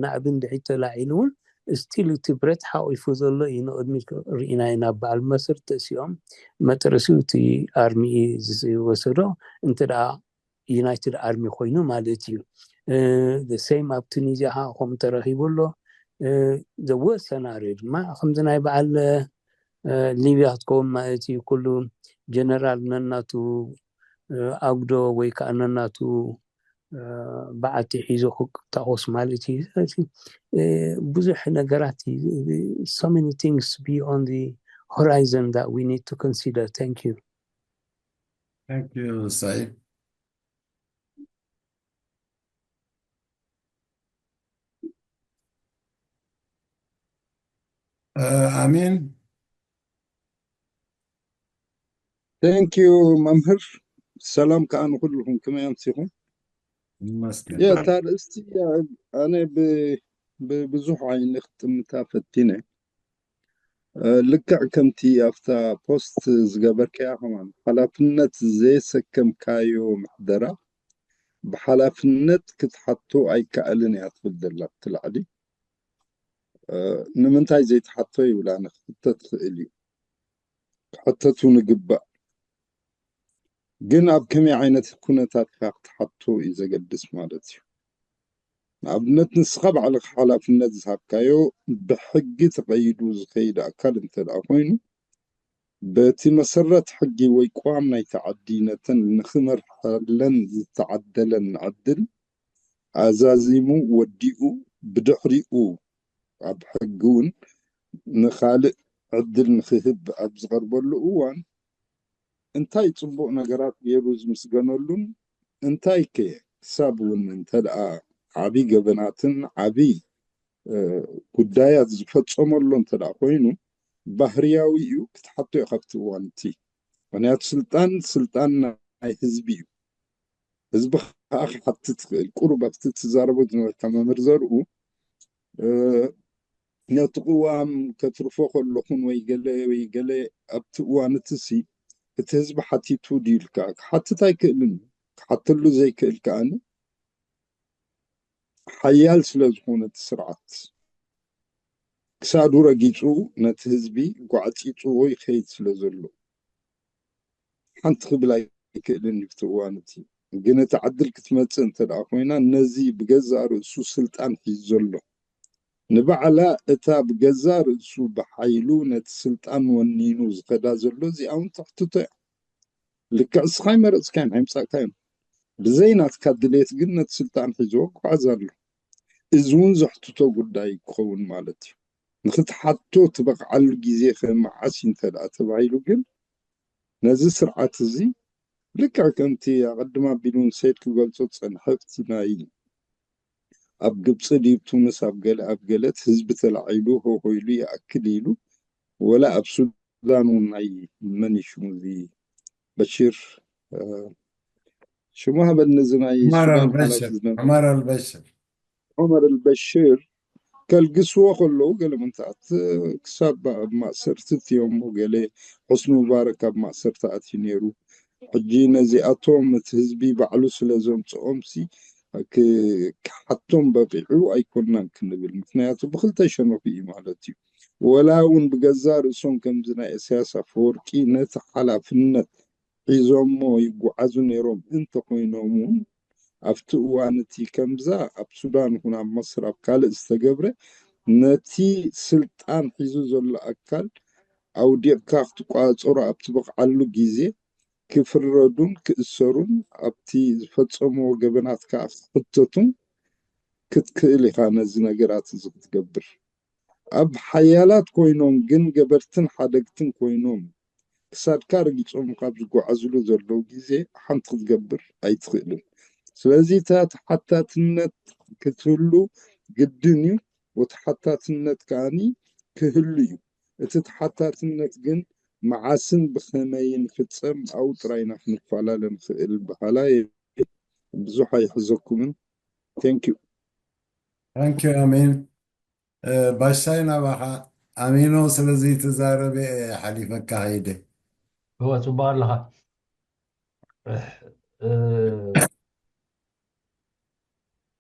ናዕቢ እንድዒ ተላዒሉ እውን ስቲል እቲ ብረት ሓቂፉ ዘሎ እዩ ንቕድሚት ርኢና ኢና። በዓል መስር ተሲኦም መጥረሲኡ እቲ ኣርሚ እዩ ዝወሰዶ እንተ ደኣ ዩናይትድ ኣርሚ ኮይኑ ማለት እዩ። ሰይም ኣብ ቱኒዝያ ከዓ ከምኡ ተረኺቡ ኣሎ። ዘወ ሰናርዮ ድማ ከምዚ ናይ በዓል ሊብያ ክትከውን ማለት እዩ። ኩሉ ጀነራል ነናቱ ኣጉዶ ወይ ከዓ ነናቱ በዓቲ ሒዙ ክታኮስ ማለት እዩ። ስለዚ ብዙሕ ነገራት so many things beyond the horizon that we need to consider. Thank you. Thank you, Said. Uh, Amin. Thank you መምህር። ሰላም ከዓ ንኩልኩም፣ ከመይ ኣምሲኹም? ይመስገን። የታ ርእስቲ ኣነ ብብዙሕ ዓይኒ ክጥምታ ፈቲነ። ልክዕ ከምቲ ኣብታ ፖስት ዝገበርካያ ከማን ሓላፍነት ዘየሰከምካዮ ምሕደራ ብሓላፍነት ክትሓቶ ኣይከኣልን እያ ትብል ዘላ ኣብቲ ላዕሊ። ንምንታይ ዘይትሓቶ ይብላ ንክሕተት ትኽእል እዩ። ክሕተት እውን ይግባእ። ግን ኣብ ከመይ ዓይነት ኩነታት ኢኻ ክትሓቶ እዩ ዘገድስ ማለት እዩ። ንኣብነት ንስኻ ባዕልኻ ሓላፍነት ዝሃብካዮ ብሕጊ ተቐይዱ ዝኸይድ ኣካል እንተ ደኣ ኮይኑ በቲ መሰረት ሕጊ ወይ ቅዋም ናይቲ ዓዲ ነተን ንኽመርሓለን ዝተዓደለን ዕድል ኣዛዚሙ ወዲኡ ብድሕሪኡ ኣብ ሕጊ እውን ንኻልእ ዕድል ንክህብ ኣብ ዝቐርበሉ እዋን እንታይ ፅቡቕ ነገራት ገይሩ ዝምስገነሉን እንታይ ከ ክሳብ እውን እንተ ደኣ ዓብዪ ገበናትን ዓብዪ ጉዳያት ዝፈፀመሉ እንተ ደኣ ኮይኑ ባህርያዊ እዩ ክትሓቶ እዩ ካብቲ እዋን እቲ። ምክንያቱ ስልጣን ስልጣን ናይ ህዝቢ እዩ። ህዝቢ ከዓ ክሓትት ይኽእል። ቁሩብ ኣብቲ ትዛረቦ ዝነበርካ መምህር ዘርኡ ነቲ ቅዋም ከትርፎ ከለኹን ወይ ገለ ወይ ገለ ኣብቲ እዋን እቲ ሲ እቲ ህዝቢ ሓቲቱ ድዩ ኢልካ ክሓትት ኣይክእልን። ክሓተሉ ዘይክእል ከዓኒ ሓያል ስለ ዝኾነ እቲ ስርዓት ክሳዱ ረጊፁ ነቲ ህዝቢ ጓዕፂፅዎ ይኸይድ ስለ ዘሎ ሓንቲ ክብል ኣይክእልን እዩ እቲ እዋን እቲ። ግን እቲ ዕድል ክትመፅእ እንተ ደኣ ኮይና ነዚ ብገዛእ ርእሱ ስልጣን ሒዙ ዘሎ ንባዕላ እታ ብገዛእ ርእሱ ብሓይሉ ነቲ ስልጣን ወኒኑ ዝኸዳ ዘሎ እዚኣ እውን ተሕትቶ እያ። ልክዕ እስኻ ኣይመረፅካዮን ኣይምፃእካዮን ብዘይ ናትካ ድሌት ግን ነቲ ስልጣን ሒዝዎ ክጓዓዝ ኣሎ። እዚ እውን ዘሕትቶ ጉዳይ ክኸውን ማለት እዩ። ንክትሓቶ ትበቕዓሉ ግዜ ከ መዓስ እዩ እንተ ደኣ ተባሂሉ ግን ነዚ ስርዓት እዚ ልክዕ ከምቲ ኣቐድም ኣቢሉ ንሰይድ ክገልጾ ዝጸንሐ ኣብቲ ናይ ኣብ ግብፂ ድዩ ቱኒስ ኣብ ገለ ኣብ ገለት ህዝቢ ተላዒሉ ሆሆ ኢሉ ይኣክል ኢሉ ወላ ኣብ ሱዳን እውን ናይ መን እዩ ሽሙ እዚ በሽር ሽሙ ሃበኒ እዚ ናይ ዑመር ሱዳን ሓላፊ ኣልበሽር ዝነበረ ዑመር ኣልበሽር ዑመር ኣልበሽር ከልግስዎ ከለዉ ገለ ምንታት ክሳብ ኣብ ማእሰርቲ እትዮሞ ገለ ሑስኒ ሙባረክ ኣብ ማእሰርቲ ኣትዩ ነይሩ። ሕጂ ነዚኣቶም እቲ ህዝቢ ባዕሉ ስለ ዘምፅኦም ሲ ክሓቶም በቂዑ ኣይኮናን ክንብል ምክንያቱ ብክልተ ሸነኹ እዩ ማለት እዩ። ወላ እውን ብገዛ ርእሶም ከምዚ ናይ እስያስ ኣፈወርቂ ነቲ ሓላፍነት ሒዞሞ ይጓዓዙ ነይሮም እንተኮይኖም እውን ኣብቲ እዋን እቲ ከምዛ ኣብ ሱዳን ይኹን ኣብ መስር ኣብ ካልእ ዝተገብረ ነቲ ስልጣን ሒዙ ዘሎ ኣካል ኣውዲቕካ ክትቋፀሮ ኣብ ትበቕዓሉ ግዜ ክፍረዱን ክእሰሩን ኣብቲ ዝፈፀምዎ ገበናት ከዓ ክትሕተቱን ክትክእል ኢኻ ነዚ ነገራት እዚ ክትገብር። ኣብ ሓያላት ኮይኖም ግን ገበርትን ሓደግትን ኮይኖም ክሳድካ ረጊፆም ካብ ዝጓዓዝሉ ዘለዉ ግዜ ሓንቲ ክትገብር ኣይትኽእልን። ስለዚ እታ ተሓታትነት ክትህሉ ግድን እዩ። ወተሓታትነት ከዓኒ ክህሉ እዩ። እቲ ተሓታትነት ግን መዓስን ብኸመይን ፍፀም ኣብኡ ጥራይ ኢና ክንፈላለ ንኽእል በሃላይ ብዙሕ ኣይሕዘኩምን። Thank you። Thank you ኣሜን። ባሻይ ናባኻ ኣሚኖ ስለዚ ተዛረበ ሓሊፈካ ከይደ እወ ፅቡቅ ኣለኻ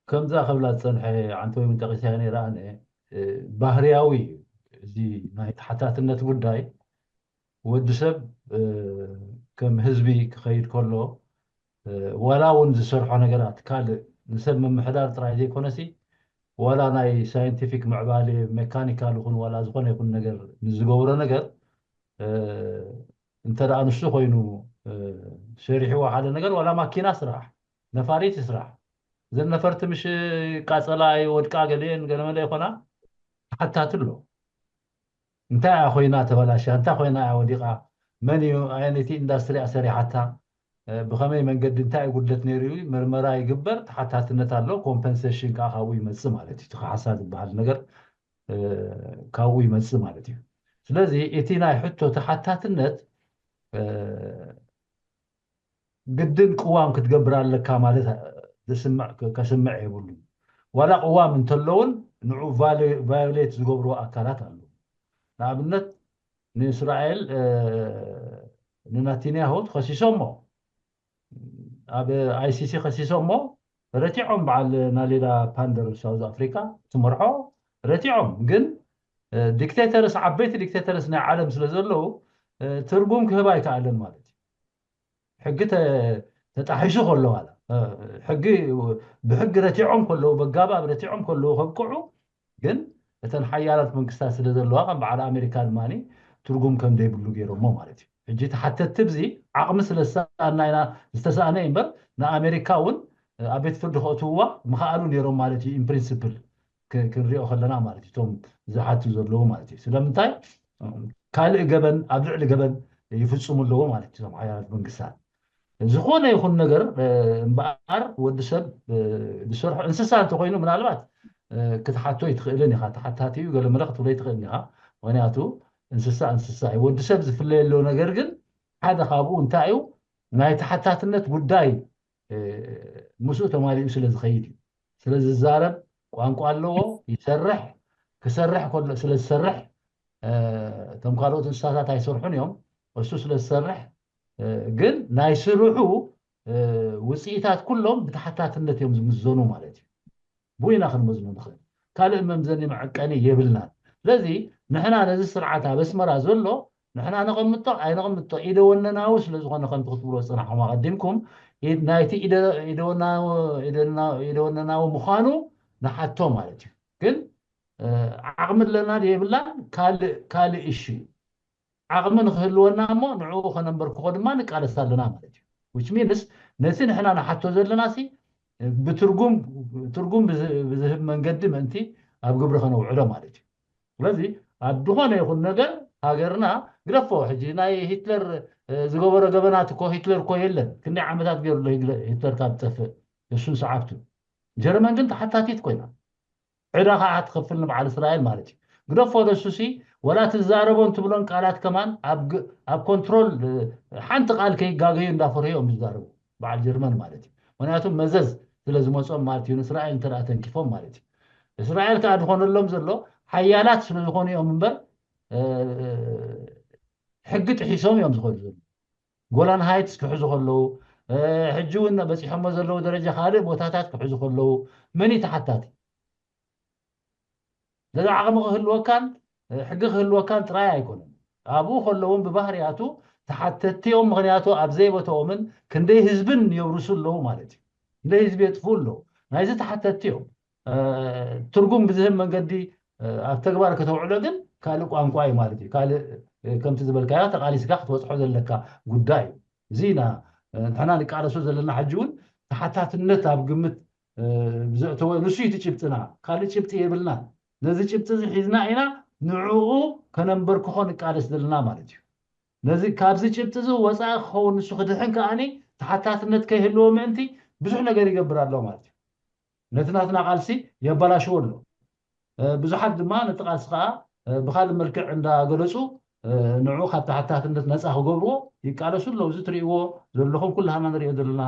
ከምዛ ክብላ ዝፀንሐ ዓንተ ወይ እውን ጠቂሰያ ነይራ ኣነ ባህርያዊ እዩ እዚ ናይ ተሓታትነት ጉዳይ ወዲ ሰብ ከም ህዝቢ ክኸይድ ከሎ ዋላ እውን ዝሰርሖ ነገራት ካልእ ንሰብ ምምሕዳር ጥራይ ዘይኮነሲ ዋላ ናይ ሳይንቲፊክ ምዕባሌ ሜካኒካል ይኹን ዋላ ዝኾነ ይኹን ነገር ንዝገብሮ ነገር እንተ ደኣ ንሱ ኮይኑ ሰሪሕዎ ሓደ ነገር ዋላ ማኪና ስራሕ ነፋሪት ይስራሕ እዘን ነፈርቲ ምሽ ቃፀላ ይወድቃ ገሊአን ገለመለ ይኾና ተሓታቲ ኣሎ እንታይ እያ ኮይና ተበላሽያ እንታይ ኮይና እያ ወዲቓ መን እዩ ኣየነይቲ ኢንዳስትሪ እያ ሰሪሓታ ብኸመይ መንገዲ እንታይ እዩ ጉድለት ነይሩ ምርመራ ይግበር ተሓታትነት ኣሎ ኮምፐንሴሽን ከዓ ካብኡ ይመፅእ ማለት እዩ እቲ ካሕሳ ዝበሃል ነገር ካብኡ ይመፅእ ማለት እዩ ስለዚ እቲ ናይ ሕቶ ተሓታትነት ግድን ቅዋም ክትገብር ኣለካ ማለት ከስምዕ የብሉን ዋላ ቅዋም እንተለውን ንዑ ቫዮሌት ዝገብርዎ ኣካላት ኣለዉ ንኣብነት ንእስራኤል ንናቲንያሁ ተኸሲሶሞ ኣብ ኣይሲሲ ከሲሶሞ ረቲዖም በዓል ናሌዳ ፓንደር ሳውዝ ኣፍሪካ ትመርሖ ረቲዖም ግን ዲክቴተርስ ዓበይቲ ዲክቴተርስ ናይ ዓለም ስለ ዘለዉ ትርጉም ክህብ ኣይከኣለን ማለት እዩ ሕጊ ተጣሒሱ ከሎ ዋላ ሕጊ ብሕጊ ረቲዖም ከለዉ በጋባብ ረቲዖም ከለዉ ከብቅዑ ግን እተን ሓያላት መንግስታት ስለ ዘለዋ ከም በዓል ኣሜሪካ ድማ ትርጉም ከም ዘይብሉ ገይሮሞ ማለት እዩ ሕጂ ተሓተትቲ ብዚ ዓቕሚ ስለ ዝተሰኣና ኢና ዝተሰኣነ እምበር ንኣሜሪካ እውን ኣብ ቤት ፍርዲ ከእትውዋ ምኽኣሉ ነይሮም ማለት እዩ ኢንፕሪንስፕል ክንሪኦ ከለና ማለት እዩ። እቶም ዝሓቱ ዘለዉ ማለት እዩ። ስለምንታይ ካልእ ገበን ኣብ ልዕሊ ገበን ይፍፅሙ ኣለዎ ማለት እዩ። እቶም ሓያላት መንግስታት ዝኾነ ይኹን ነገር እምበኣር ወዲ ሰብ ዝሰርሖ እንስሳ እንተኮይኑ ምናልባት ክትሓቶ ይትኽእልን ኢኻ። ተሓታቲዩ ገለ መለ ክትብሎ ይትኽእልን ኢኻ። ምክንያቱ እንስሳ እንስሳ እዩ። ወዲ ሰብ ዝፍለየሉ ነገር ግን ሓደ ካብኡ እንታይ እዩ? ናይ ተሓታትነት ጉዳይ ምስኡ ተማሊኡ ስለ ዝኸይድ እዩ። ስለ ዝዛረብ ቋንቋ ኣለዎ፣ ይሰርሕ፣ ክሰርሕ ከሎ ስለ ዝሰርሕ እቶም ካልኦት እንስሳታት ኣይሰርሑን እዮም። እሱ ስለ ዝሰርሕ ግን ናይ ስርሑ ውፅኢታት ኩሎም ብተሓታትነት እዮም ዝምዘኑ ማለት እዩ። ብኡ ኢና ክንመዝኖ ንኽእል። ካልእ መምዘኒ መዐቀኒ የብልናን። ስለዚ ንሕና ነዚ ስርዓት ኣብ ኣስመራ ዘሎ ንሕና ነቐምጦ ኣይነቐምጦ ኢደ ወነናዊ ስለ ዝኾነ ከምቲ ክትብሎ ዝፅናሕኹም ኣቐዲምኩም ናይቲ ኢደ ወነናዊ ምዃኑ ንሓቶ ማለት እዩ። ግን ዓቕሚ ኣለና የብላን ካልእ ካልእ እሹ እዩ። ዓቕሚ ንክህልወና እሞ ንዕኡ ከነንበርክኾ ድማ ንቃለስ ኣለና ማለት እዩ። Which means ነቲ ንሕና ንሓቶ ዘለና ሲ ብትርጉም ትርጉም ብዝህብ መንገዲ ምእንቲ ኣብ ግብሪ ከነውዕሎ ማለት እዩ። ስለዚ ኣብ ዝኾነ ይኹን ነገር ሃገርና ግደፎ ሕጂ ናይ ሂትለር ዝገበሮ ገበናት እኮ ሂትለር እኮ የለን። ክንደይ ዓመታት ገይሩሎ ሂትለር ካብ ዝጠፍእ እሱን ሰዓብቱ። ጀርመን ግን ተሓታቲት ኮይና ዕዳ ከዓ ትኸፍል ንበዓል እስራኤል ማለት እዩ። ግደፎ ደሱሲ ወላ ትዛረቦን ትብሎን ቃላት ከማን ኣብ ኮንትሮል ሓንቲ ቃል ከይጋገዩ እንዳፈርሁ እዮም ዝዛረቡ በዓል ጀርመን ማለት እዩ። ምክንያቱም መዘዝ ስለ ዝመፆም ማለት እዩ። ንእስራኤል እንተ ተንኪፎም ማለት እዩ። እስራኤል ከዓ ዝኾነሎም ዘሎ ሓያላት ስለ ዝኾኑ እዮም እምበር ሕጊ ጥሒሶም እዮም ዝኸዱ ዘለዉ። ጎላን ሃይትስ ክሕዙ ከለዉ ሕጂ እውን በፂሖሞ ዘለዉ ደረጃ ካልእ ቦታታት ክሕዙ ከለዉ መን እዩ ተሓታቲ? ነዚ ዓቕሚ ክህልወካን ሕጊ ክህልወካን ጥራይ ኣይኮነን። ኣብኡ ከለውን ብባህርያቱ ተሓተቲ እዮም። ምክንያቱ ኣብ ዘይቦታኦምን ክንደይ ህዝብን የብርሱ ኣለዉ ማለት እዩ። ክንደይ ህዝቢ የጥፍኡ ኣለዉ። ናይዚ ተሓተቲ እዮም። ትርጉም ብዝህብ መንገዲ ኣብ ተግባር ከተውዕሎ ግን ካልእ ቋንቋ እዩ ማለት እዩ። ካልእ ከምቲ ዝበልካዮ ተቓሊስካ ክትበፅሖ ዘለካ ጉዳይ እዩ። እዚ ኢና ንሕና ንቃለሶ ዘለና። ሕጂ እውን ተሓታትነት ኣብ ግምት ብዘእተወ ንሱ እዩ እቲ ጭብጥና። ካልእ ጭብጢ የብልና። ነዚ ጭብጢ እዚ ሒዝና ኢና ንዕኡ ከነንበርክኾ ንቃለስ ዘለና ማለት እዩ። ነዚ ካብዚ ጭብጢ እዚ ወፃኢ ክኸውን ንሱ ክድሕን ከዓኒ ተሓታትነት ከይህልዎ ምእንቲ ብዙሕ ነገር ይገብር ኣሎ ማለት እዩ። ነቲ ናትና ቃልሲ የበላሽዎ ኣሎ። ብዙሓት ድማ ነቲ ቃልሲ ከዓ ብካልእ መልክዕ እንዳገለፁ ንዑ ካብ ተሓታትነት ነፃ ክገብርዎ ይቃለሱ ኣለዉ። እዚ ትርእይዎ ዘለኹም ኩላህና ንሪኦ ዘለና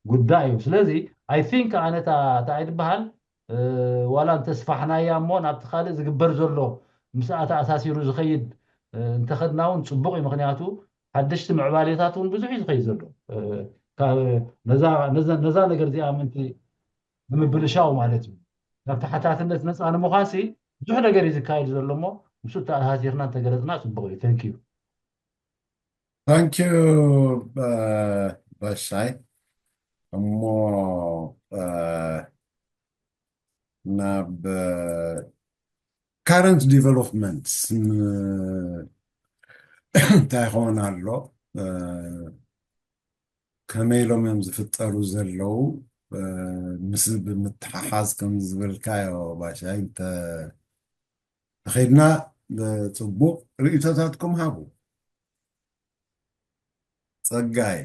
ጉዳይ እዩ። ስለዚ ኣይ ቲንክ ኣነ እንታይ ዝበሃል ዋላ እንተስፋሕናያ እሞ ናብቲ ካልእ ዝግበር ዘሎ ምስኣ ተኣሳሲሩ ዝኸይድ እንተኸድና እውን ፅቡቕ እዩ። ምክንያቱ ሓደሽቲ ምዕባሌታት እውን ብዙሕ እዩ ዝኸይድ ዘሎ። ነዛ ነገር እዚኣ ምንቲ ንምብልሻው ማለት እዩ። ናብ ተሓታትነት ነፃ ንምዃንሲ ብዙሕ ነገር እዩ ዝካየድ ዘሎ እሞ ምስኡ ተኣሳሲርና እንተገለፅና ፅቡቕ እዩ። ተንኪዩ። ታንኪዩ ባሻይ። እሞ ናብ ካረንት ዲቨሎፕመንትስ እንታይ ይኸውን ኣሎ? ከመይ ኢሎም እዮም ዝፍጠሩ ዘለዉ? ምስ ብምትሓሓዝ ከም ዝበልካዮ ባሻይ እንተ ተኸድና ፅቡቕ ርእይቶታትኩም ሃቡ። ፀጋይ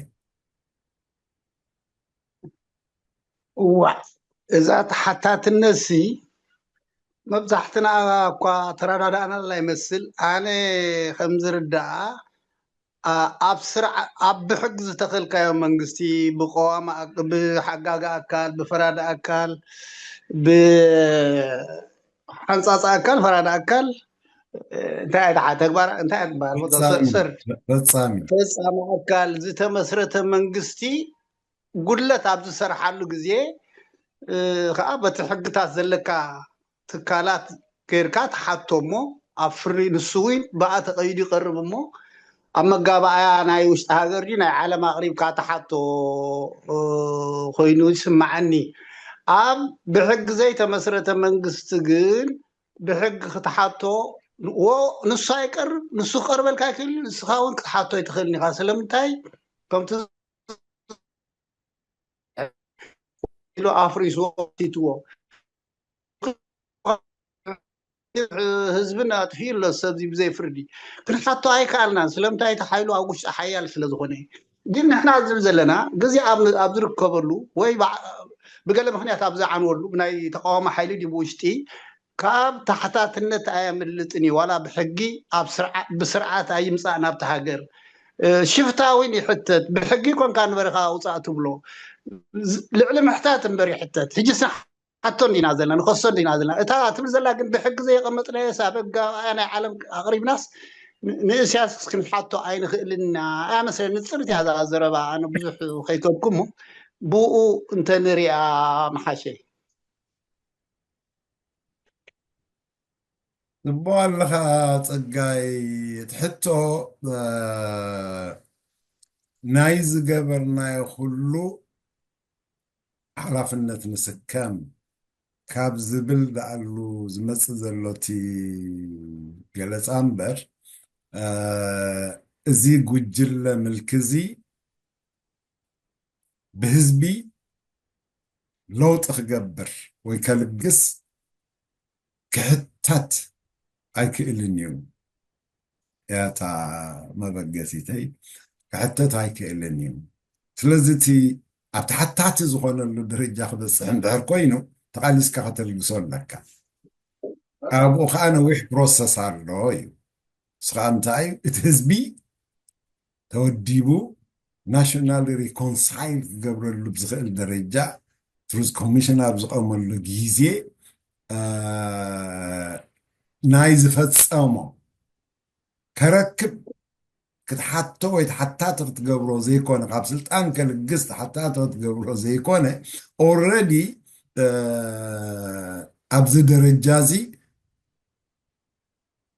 እዋ እዛ ተሓታትነት ሲ መብዛሕትና እኳ ተረዳዳእናላ ይመስል። ኣነ ከም ዝርዳኣ ኣብ ስርዓ ኣብ ብሕግ ዝተኸልካዮ መንግስቲ ብቀዋሚ ብሓጋጊ ኣካል ብፈራዲ ኣካል ብሓንፃፂ ኣካል ፈራዲ ኣካል እንታይ ተግባር እንታይ ትበሃል ፈፃሚ ኣካል ዝተመስረተ መንግስቲ ጉድለት ኣብ ዝሰርሓሉ ግዜ ከዓ በቲ ሕግታት ዘለካ ትካላት ከይድካ ትሓቶ እሞ ኣብ ፍሪ ንሱ እውን ብኣ ተቐይዱ ይቐርብ እሞ ኣብ መጋባእያ ናይ ውሽጢ ሃገር ድዩ ናይ ዓለም ኣቕሪብካ ትሓቶ ኮይኑ ይስምዓኒ። ኣብ ብሕጊ ዘይተመስረተ መንግስቲ ግን ብሕጊ ክትሓቶ ንሱ ኣይቀርብ ንሱ ክቐርበልካ ይክእል ንስኻ እውን ክትሓቶ ኣይትኽእልን ኢኻ። ስለምንታይ ከምቲ ኢሉ ኣፍሪስዎ ሲትዎ ህዝብን ኣጥፊኡ ኣሎ፣ ሰብዚ ብዘይ ፍርዲ። ክንሓቶ ኣይከኣልናን። ስለምንታይ? እቲ ሓይሉ ኣብ ውሽጢ ሓያል ስለ ዝኾነ። ግን ንሕና ዝብል ዘለና ግዜ ኣብ ኣብ ዝርከበሉ ወይ ብዓ- ብገለ ምኽንያት ኣብ ዝዓንወሉ ብናይ ተቃዋሚ ሓይሊ ድዩ ብውሽጢ ካብ ተሓታትነት ኣየምልጥን እዩ። ዋላ ብሕጊ ኣብ ስርዓ- ብስርዓት ኣይምጻእ ናብቲ ሃገር። ሽፍታ እውን ይሕተት። ብሕጊ ኮንካ ንበረኻ ውጻእ ትብሎ። ልዕሊ ምሕታት እምበር ይሕተት። ሕጂ ንሓቶ እንዲና ዘለና፣ ንኸሶ እንዲና ዘለና። እታ ትብል ዘላ ግን ብሕጊ ዘየቐመጥናዮ ሳብ ሕጊ ናይ ዓለም ኣቕሪብናስ ንእስያስ ክንሓቶ ኣይንኽእልና። ኣያ መስለኒ ንጽርት እያ እዛ ዘረባ። ኣነ ብዙሕ ከይከድኩሞ ብኡ እንተ ንሪኣ ምሓሸ። ጽቡቕ ኣለኻ ጸጋይ። እቲ ሕቶ ናይ ዝገበርናዮ ኩሉ ሓላፍነት ንስከም ካብ ዝብል ደኣሉ ዝመጽእ ዘሎ እቲ ገለጻ እምበር፣ እዚ ጉጅለ ምልኪ እዚ ብህዝቢ ለውጢ ክገብር ወይ ከልግስ ክሕተት ኣይክእልን እዩ። እያ እታ መበገሲተይ። ክሕተት ኣይክእልን እዩ። ስለዚ እቲ ኣብ ተሓታቲ ዝኾነሉ ደረጃ ክበፅሕ እንድሕር ኮይኑ ተቓሊስካ ከተልግሶ ኣለካ። ኣብኡ ከዓ ነዊሕ ፕሮሰስ ኣሎ እዩ። ንሱ ከዓ እንታይ እዩ? እቲ ህዝቢ ተወዲቡ ናሽናል ሪኮንሳይል ክገብረሉ ብዝኽእል ደረጃ ትሩዝ ኮሚሽን ኣብ ዝቐመሉ ግዜ ናይ ዝፈጸሞ ከረክብ ክትሓቶ ወይ ተሓታቲ ክትገብሮ ዘይኮነ፣ ካብ ስልጣን ከልግስ ተሓታቲ ክትገብሮ ዘይኮነ፣ ኦረዲ ኣብዚ ደረጃ እዚ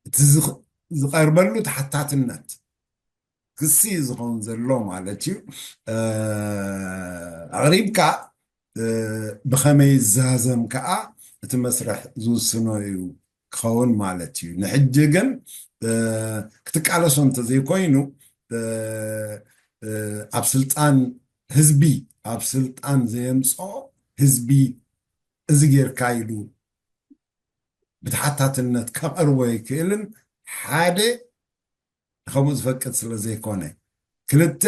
እቲ ዝቐርበሉ ተሓታትነት ክሲ ዝኸውን ዘሎ ማለት እዩ። ኣቕሪብካ ብኸመይ ዛዘም ከዓ እቲ መስርሕ ዝውስኖ እዩ ክኸውን ማለት እዩ። ንሕጂ ግን ክትቃለሶ እንተዘይኮይኑ ኣብ ስልጣን ህዝቢ ኣብ ስልጣን ዘየምፅኦ ህዝቢ እዚ ጌርካ ኢሉ ብተሓታትነት ከቕርቦ ኣይክእልን። ሓደ ንከምኡ ዝፈቅድ ስለ ዘይኮነ፣ ክልተ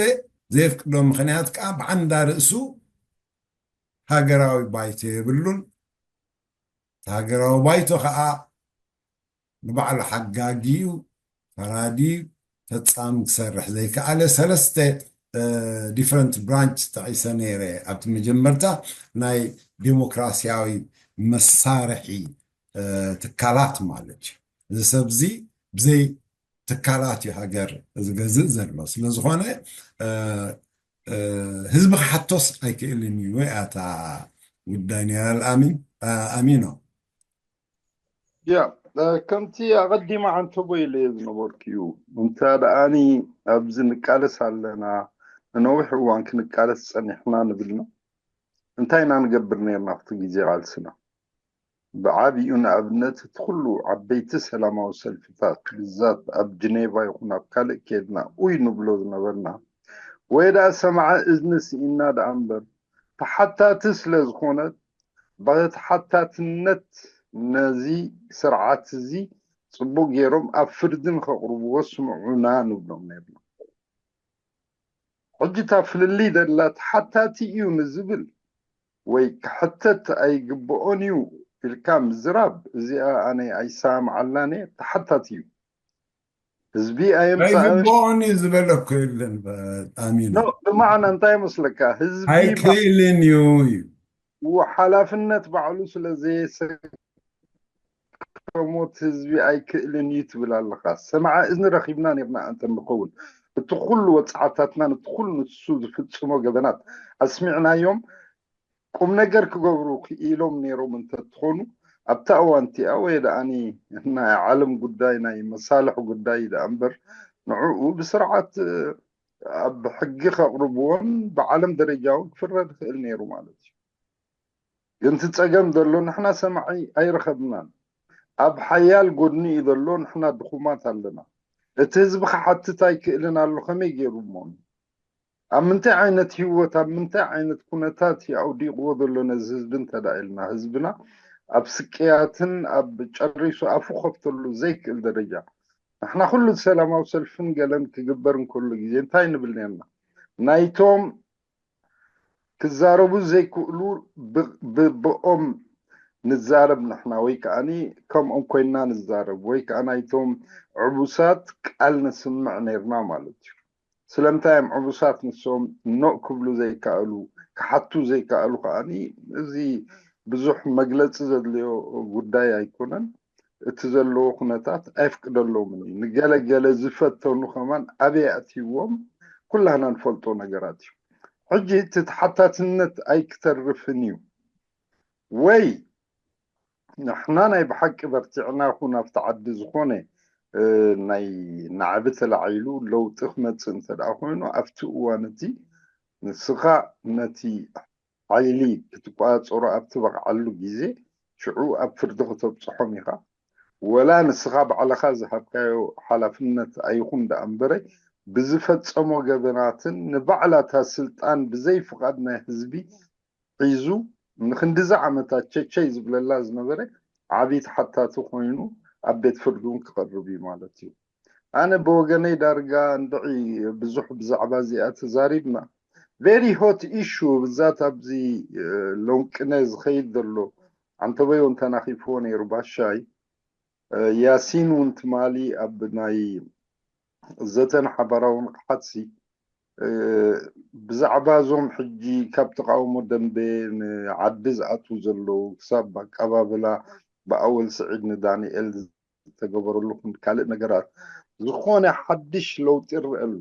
ዘየፍቅዶ ምኽንያት ከዓ ብዓንዳ ርእሱ ሃገራዊ ባይቶ የብሉን። እቲ ሃገራዊ ባይቶ ከዓ ንባዕሉ ሓጋጊ እዩ፣ ፈራዲ እዩ፣ ፈጻሚ ክሰርሕ ዘይከኣለ ሰለስተ ዲፍረንት ብራንች ጠቒሰ ነይረ ኣብቲ መጀመርታ ናይ ዴሞክራሲያዊ መሳርሒ ትካላት ማለት እዩ። እዚ ሰብ እዚ ብዘይ ትካላት እዩ ሃገር ዝገዝእ ዘሎ። ስለዝኾነ ህዝቢ ክሓቶስ ኣይክእልን እዩ። ኣታ ጉዳይ ኔራል ኣሚን ኣሚኖ ያ ከምቲ ኣቐዲማ ዓንተቦ ኢለ ዝነበርኩ እዩ። እንተ ደኣኒ ኣብዚ ንቃለስ ኣለና፣ ንነዊሕ እዋን ክንቃለስ ጸኒሕና ንብልና እንታይ ኢና ንገብር ነርና ኣብቲ ግዜ ቃልስና? ብዓቢኡ ንኣብነት እቲ ኩሉ ዓበይቲ ሰላማዊ ሰልፍታት ብዛት ኣብ ጅኔቫ ይኹን ኣብ ካልእ ኬድና ኡይ ንብሎ ዝነበርና ወይ ደኣ ሰማዒ እዝኒ ስኢንና ደኣ እምበር ተሓታቲ ስለ ዝኾነት ብተሓታትነት ነዚ ስርዓት እዚ ጽቡቕ ገይሮም ኣብ ፍርዲ ንኸቕርብዎ ስምዑና ንብሎም ነርና። ሕጂ እታ ፍልልይ ደላ ተሓታቲ እዩ ንዝብል ወይ ክሕተት ኣይግብኦን እዩ ኢልካ ምዝራብ እዚኣ ኣነ ኣይሰማምዓላን እየ። ተሓታቲ እዩ ህዝቢ ኣየምፃእን ኣይግብኦን እዩ ዝበለ እኮ የለን። ኣሚን ኖ ብማዕና እንታይ ይመስለካ ህዝቢ ኣይክእልን እዩ እዩ ሓላፍነት ባዕሉ ስለ ዘየሰከሞት ህዝቢ ኣይክእልን እዩ ትብል ኣለካ። ሰማዓ እዝኒ ረኪብና ነርና እንተ ንኸውን እቲ ኩሉ ወፅዓታትናን እቲ ኩሉ ንሱ ዝፍፅሞ ገበናት ኣስሚዕናዮም ቁም ነገር ክገብሩ ክኢሎም ነይሮም እንተትኾኑ ኣብታ እዋን እቲኣ ወይ ደኣኒ ናይ ዓለም ጉዳይ ናይ መሳልሕ ጉዳይ ደኣ እምበር ንዕኡ ብስርዓት ኣብ ሕጊ ከቕርብዎን ብዓለም ደረጃ እውን ክፍረድ ይኽእል ነይሩ ማለት እዩ። ግን እቲ ፀገም ዘሎ ንሕና ሰማዒ ኣይረኸብናን። ኣብ ሓያል ጎድኒ እዩ ዘሎ፣ ንሕና ድኹማት ኣለና። እቲ ህዝቢ ክሓትት ኣይክእልን ኣሎ፣ ከመይ ገይሩ እሞ ኣብ ምንታይ ዓይነት ህይወት ኣብ ምንታይ ዓይነት ኩነታት እዩ ኣውዲቕዎ ዘሎ ነዚ ህዝቢ እንተዳ ኢልና ህዝብና ኣብ ስቅያትን ኣብ ጨሪሱ ኣፉ ከፍተሉ ዘይክእል ደረጃ። ንሕና ኩሉ ሰላማዊ ሰልፍን ገለን ክግበር እንከሎ ግዜ እንታይ ንብል ነርና? ናይቶም ክዛረቡ ዘይክእሉ ብ- ብ- ብኦም ንዛረብ ንሕና፣ ወይ ከዓኒ ከምኦም ኮይንና ንዛረብ፣ ወይ ከዓ ናይቶም ዕቡሳት ቃል ንስምዕ ነርና ማለት እዩ። ስለምንታይ እዮም ዕቡሳት ንሶም ኖእ ክብሉ ዘይከኣሉ፣ ክሓቱ ዘይከኣሉ ከዓኒ፣ እዚ ብዙሕ መግለጺ ዘድልዮ ጉዳይ ኣይኮነን። እቲ ዘለዎ ኩነታት ኣይፍቅደሎምን እዩ። ንገለ ገለ ዝፈተኑ ከማን ኣበይ ኣእትይዎም ኩላህና ንፈልጦ ነገራት እዩ። ሕጂ እቲ ተሓታትነት ኣይክተርፍን እዩ። ወይ ንሕና ናይ ብሓቂ በርቲዕና ኩን ኣብቲ ዓዲ ዝኾነ ናይ ናዕቢ ተላዒሉ ለውጢ ክመፅእ እንተ ደኣ ኮይኑ ኣብቲ እዋን እቲ ንስኻ ነቲ ሓይሊ ክትቆፃፀሮ ኣብ ትበቕዓሉ ግዜ ሽዑ ኣብ ፍርዲ ክተብፅሖም ኢኻ። ወላ ንስኻ ባዕልኻ ዝሃብካዮ ሓላፍነት ኣይኹን ደኣ እምበረ ብዝፈፀሞ ገበናትን ንባዕላታ ስልጣን ብዘይ ፍቓድ ናይ ህዝቢ ሒዙ ንክንድዚ ዓመታት ቸቸይ ዝብለላ ዝነበረ ዓብዪ ተሓታቲ ኮይኑ ኣብ ቤት ፍርዲ እውን ክቐርብ እዩ ማለት እዩ። ኣነ ብወገነይ ዳርጋ እንድዒ ብዙሕ ብዛዕባ እዚኣ ተዛሪብና። ቬሪ ሆት ኢሹ ብዛት ኣብዚ ሎንቅነ ዝኸይድ ዘሎ ዓንተበዮ እንተናኺፍዎ ነይሩ ባሻይ ያሲን እውን ትማሊ ኣብ ናይ ዘተን ሓባራዊ ንቕሓትሲ ብዛዕባ እዞም ሕጂ ካብ ተቃውሞ ደንበ ንዓዲ ዝኣትዉ ዘለዉ ክሳብ ኣቀባብላ ብኣወል ስዒድ ንዳንኤል ዝተገበረሉ ካልእ ነገራት ዝኾነ ሓድሽ ለውጢ ይረአ ኣሎ።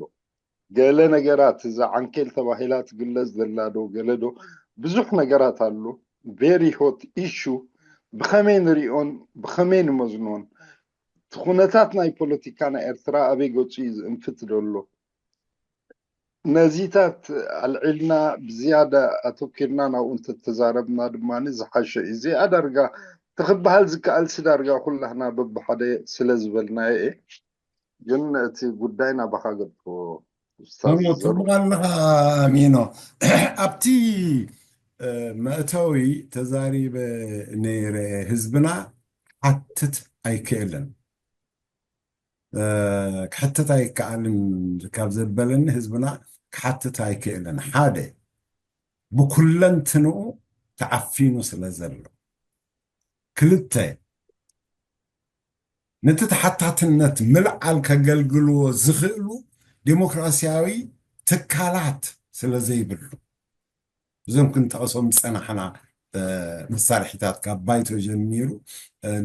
ገለ ነገራት እዛ ዓንኬል ተባሂላ ትግለጽ ዘላ ዶ ገለ ዶ ብዙሕ ነገራት ኣሎ። ቬሪ ሆት ኢሹ ብኸመይ ንሪኦን ብኸመይ ንመዝኖን እቲ ኩነታት ናይ ፖለቲካ ናይ ኤርትራ ኣበይ ገጹ እዩ ዝእንፍት ዘሎ? ነዚታት ኣልዒልና ብዝያዳ ኣተኪርና ናብኡ እንተተዛረብና ድማ ዝሓሸ እዩ። እዚኣ ዳርጋ ትኽበሃል ዝከኣልሲ ዳርጋ ኩላህና በብሓደ ስለ ዝበልናዮ እየ። ግን እቲ ጉዳይ ናባኻ ገብሮ ኡስታዝ እሞ ዘሩ። ጽቡቕ ኣለኻ ሚኖ። ኣብቲ መእተዊ ተዛሪበ ነይረ። ህዝብና ሓትት ኣይክእልን ክሕትት ኣይከኣልን ካብ ዘበለኒ ህዝብና ክሓትት ኣይክእልን። ሓደ ብኩለንትንኡ ተዓፊኑ ስለ ዘሎ፣ ክልተ ነቲ ተሓታትነት ምልዓል ከገልግልዎ ዝኽእሉ ዴሞክራሲያዊ ትካላት ስለ ዘይብሉ፣ እዞም ክንጠቕሶም ዝጸናሕና መሳርሒታት ካብ ባይቶ ጀሚሩ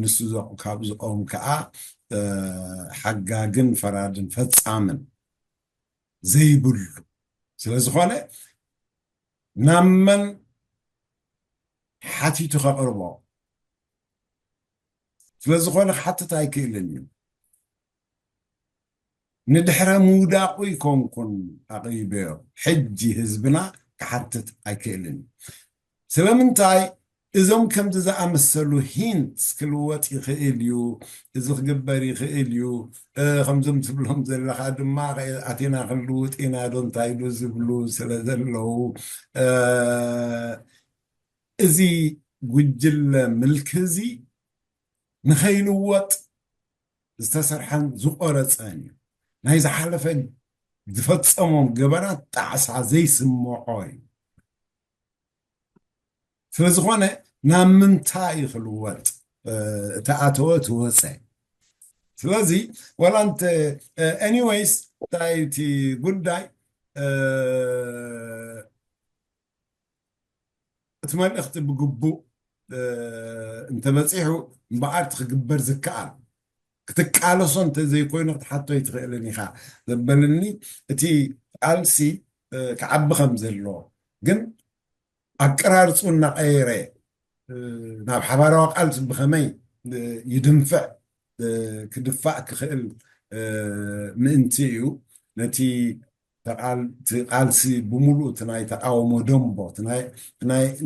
ንሱ ካብ ዝቆም ከዓ ሓጋግን ፈራድን ፈጻምን ዘይብሉ ስለ ዝኾነ ናብ መን ሓቲቱ ከቕርቦ ስለ ዝኾነ ክሓትት ኣይክእልን እዩ። ንድሕረ ምውዳቑ ይኮንኩን ኣቕሪበዮ። ሕጂ ህዝብና ክሓትት ኣይክእልን እዩ። ስለምንታይ እዞም ከምዚ ዝኣመሰሉ ሂንትስ ክልወጥ ይኽእል እዩ፣ እዚ ክግበር ይኽእል እዩ፣ ከምዞም ትብሎም ዘለኻ ድማ ኣቴና ክንልውጥ ኢና ዶ እንታይ ዶ ዝብሉ ስለ ዘለዉ እዚ ጉጅለ ምልኪ እዚ ንኸይልወጥ ዝተሰርሐን ዝቆረፀን እዩ። ናይ ዝሓለፈ ዝፈፀሞም ገበናት ጣዕሳ ዘይስምዖ እዩ። ስለዝኾነ ናብ ምንታይ እዩ ክልወጥ እቲ ኣተወ እቲ ወፀ? ስለዚ ወላ እንተ ኤኒዌይስ እንታይ እቲ ጉዳይ እቲ መልእኽቲ ብግቡእ እንተበፂሑ እምበኣር እቲ ክግበር ዝከኣል ክትቃለሶ እንተዘይኮይኑ ክትሓቶ ኣይትኽእልን ኢኻ ዘበልኒ። እቲ ቃልሲ ክዓቢ ከም ዘለዎ ግን ኣቀራርፁ እናቐየረ ናብ ሓባራዊ ቃልሲ ብኸመይ ይድንፍዕ ክድፋእ ክኽእል ምእንቲ እዩ። ነቲ ቃልሲ ብምሉእ እቲ ናይ ተቃውሞ ደንቦ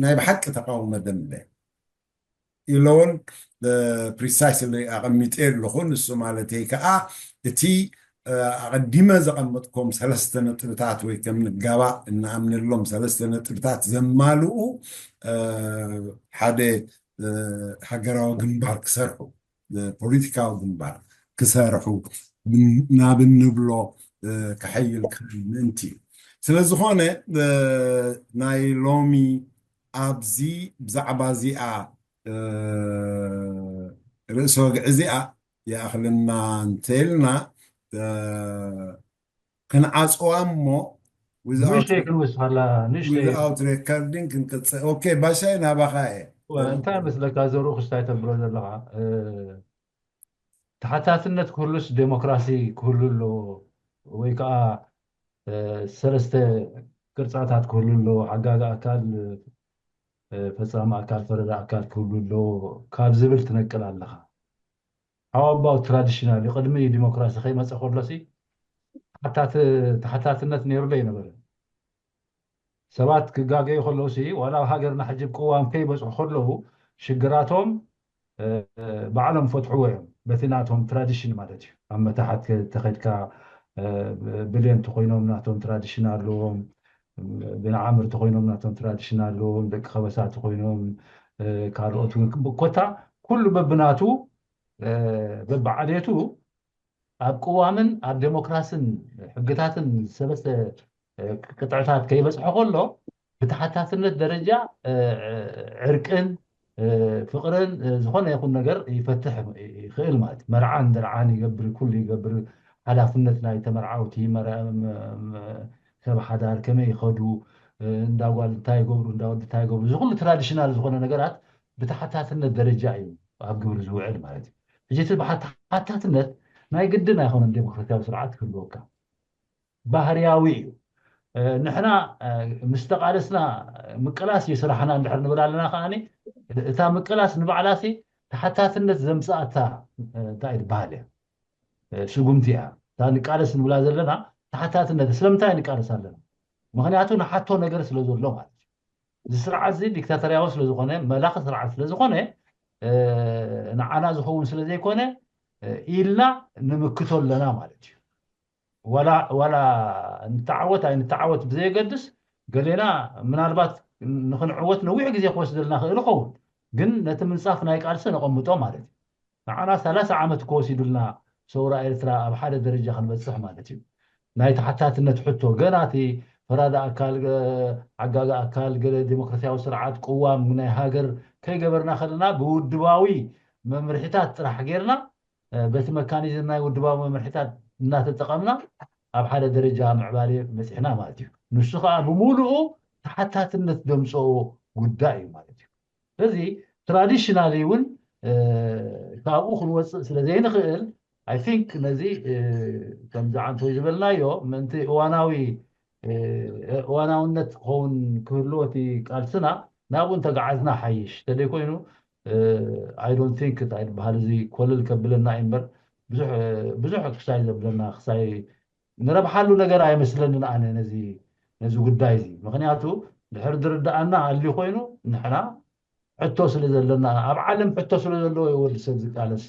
ናይ ብሓቂ ተቃውሞ ደንበ ኢለውን ፕሪሳይስሊ ኣቐሚጠ ኣለኹ። ንሱ ማለተይ ከዓ እቲ ኣቐዲመ ዘቐመጥኮም ሰለስተ ነጥብታት ወይ ከም ንጋባእ እንኣምነሎም ሰለስተ ነጥብታት ዘማልኡ ሓደ ሃገራዊ ግንባር ክሰርሑ፣ ፖለቲካዊ ግንባር ክሰርሑ ናብ እንብሎ ክሐይል ክእል ምእንቲ እዩ። ስለ ዝኾነ ናይ ሎሚ ኣብዚ ብዛዕባ እዚኣ ርእሰ ወግዒ እዚኣ ይኣኽልና እንተልና ክንዓፅዋ እሞ ንእሽተይ ክንውስኸላ ንእሽተይ without recording ክንቅፅል። ኦኬ ባሻይ ናባኻ እየ። እንታይ መስለካ ዘርኡ ክስታይ ተብሎ ዘለኻ ተሓታትነት ክህሉስ ዴሞክራሲ ክህሉ ኣለዎ ወይ ከዓ ሰለስተ ቅርፃታት ክህሉ ኣለዎ፣ ሓጋጊ ኣካል፣ ፈፃሚ ኣካል፣ ፈረዳ ኣካል ክህሉ ኣለዎ ካብ ዝብል ትነቅል ኣለኻ። How about traditional? ቅድሚ ዲሞክራሲ ከይመፀ ከሎሲ ተሓታትነት ነይሩ ዶ ይነበረ? ሰባት ክጋገዩ ከለውሲ ዋላ ኣብ ሃገርና ሕጂ ቅዋም ከይበፅሑ ከለዉ ሽግራቶም ባዕሎም ፈትሕዎ እዮም። በቲ ናቶም ትራዲሽን ማለት እዩ። ኣብ መታሓት ተኸድካ ብልየን ተኮይኖም ናቶም ትራዲሽን ኣለዎም፣ ብንዓምር ተኮይኖም ናቶም ትራዲሽን ኣለዎም፣ ደቂ ከበሳ ተኮይኖም ካልኦት እውን ኮታ ኩሉ በብናቱ በብዓሌቱ ኣብ ቅዋምን ኣብ ዴሞክራስን ሕግታትን ሰለስተ ቅጥዕታት ከይበፅሐ ከሎ ብተሓታትነት ደረጃ ዕርቅን ፍቅርን ዝኾነ ይኹን ነገር ይፈትሕ ይኽእል ማለት እዩ። መርዓን ደርዓን ይገብር፣ ኩሉ ይገብር። ሓላፍነት ናይ ተመርዓውቲ ሰብ ሓዳር ከመይ ይኸዱ፣ እንዳጓል እንታይ ይገብሩ እንዳወዲ እንታይ ይገብሩ፣ እዚ ኩሉ ትራዲሽናል ዝኾነ ነገራት ብተሓታትነት ደረጃ እዩ ኣብ ግብሪ ዝውዕል ማለት እዩ። ሕጂ እቲ ተሓታትነት ናይ ግድን ኣይኮነን ዴሞክራሲያዊ ስርዓት ክህልወካ፣ ባህርያዊ እዩ። ንሕና ምስ ተቃለስና ምቅላስ እዩ ስራሕና እንድሕር ንብል ኣለና ከዓኒ እታ ምቅላስ ንባዕላሲ ተሓታትነት ዘምፅኣታ እንታይ ትበሃል እያ? ስጉምቲ እያ። እታ ንቃለስ ንብላ ዘለና ተሓታትነት ስለምንታይ ንቃለስ ኣለና? ምክንያቱ ንሓቶ ነገር ስለ ዘሎ ማለት እዩ። እዚ ስርዓት እዚ ዲክታተርያዊ ስለዝኮነ መላኺ ስርዓት ስለዝኮነ ንዓና ዝኸውን ስለዘይኮነ ኢልና ንምክቶ ኣለና ማለት እዩ። ዋላ ንተዓወት ኣይንተዓወት ብዘየገድስ ገሌና ምናልባት ንክንዕወት ነዊሕ ግዜ ክወስደልና ክእል ይኸውን፣ ግን ነቲ ምንፃፍ ናይ ቃልሲ ነቐምጦ ማለት እዩ። ንዓና ሰላሳ ዓመት ከወሲዱልና ሰውራ ኤርትራ ኣብ ሓደ ደረጃ ክንበፅሕ ማለት እዩ። ናይ ተሓታትነት ሕቶ ገና እቲ ፈራዲ ኣካል፣ ዓጋጊ ኣካል፣ ገለ ዴሞክራሲያዊ ስርዓት፣ ቅዋም ናይ ሃገር ከይገበርና ከለና ብውድባዊ መምርሒታት ጥራሕ ጌርና በቲ መካኒዝም ናይ ውድባዊ መምርሒታት እናተጠቐምና ኣብ ሓደ ደረጃ ምዕባሌ በፂሕና ማለት እዩ። ንሱ ከዓ ብምሉኡ ተሓታትነት ዘምፀኦ ጉዳይ እዩ ማለት እዩ። ስለዚ ትራዲሽናሊ እውን ካብኡ ክንወፅእ ስለ ዘይንኽእል I think ነዚ ከምዚ ዓንተወይ ዝበልናዮ ምእንቲ እዋናዊ እዋናውነት ክኸውን ክህልዎ እቲ ቃልስና ናብኡ እንተገዓዝና ሓይሽ ተደይ ኮይኑ I don't think እንታይ ዝበሃል እዚ ኮለል ከብለና እዩ እምበር ብዙሕ ክሳይ ዘብለና ክሳይ ንረብሓሉ ነገር ኣይመስለንን ኣነ ነዚ ነዚ ጉዳይ እዚ። ምክንያቱ ድሕር ዝርድኣና ኣልዩ ኮይኑ ንሕና ሕቶ ስለ ዘለና ኣብ ዓለም ሕቶ ስለ ዘለዎ እዩ ወዲ ሰብ ዝቃለስ።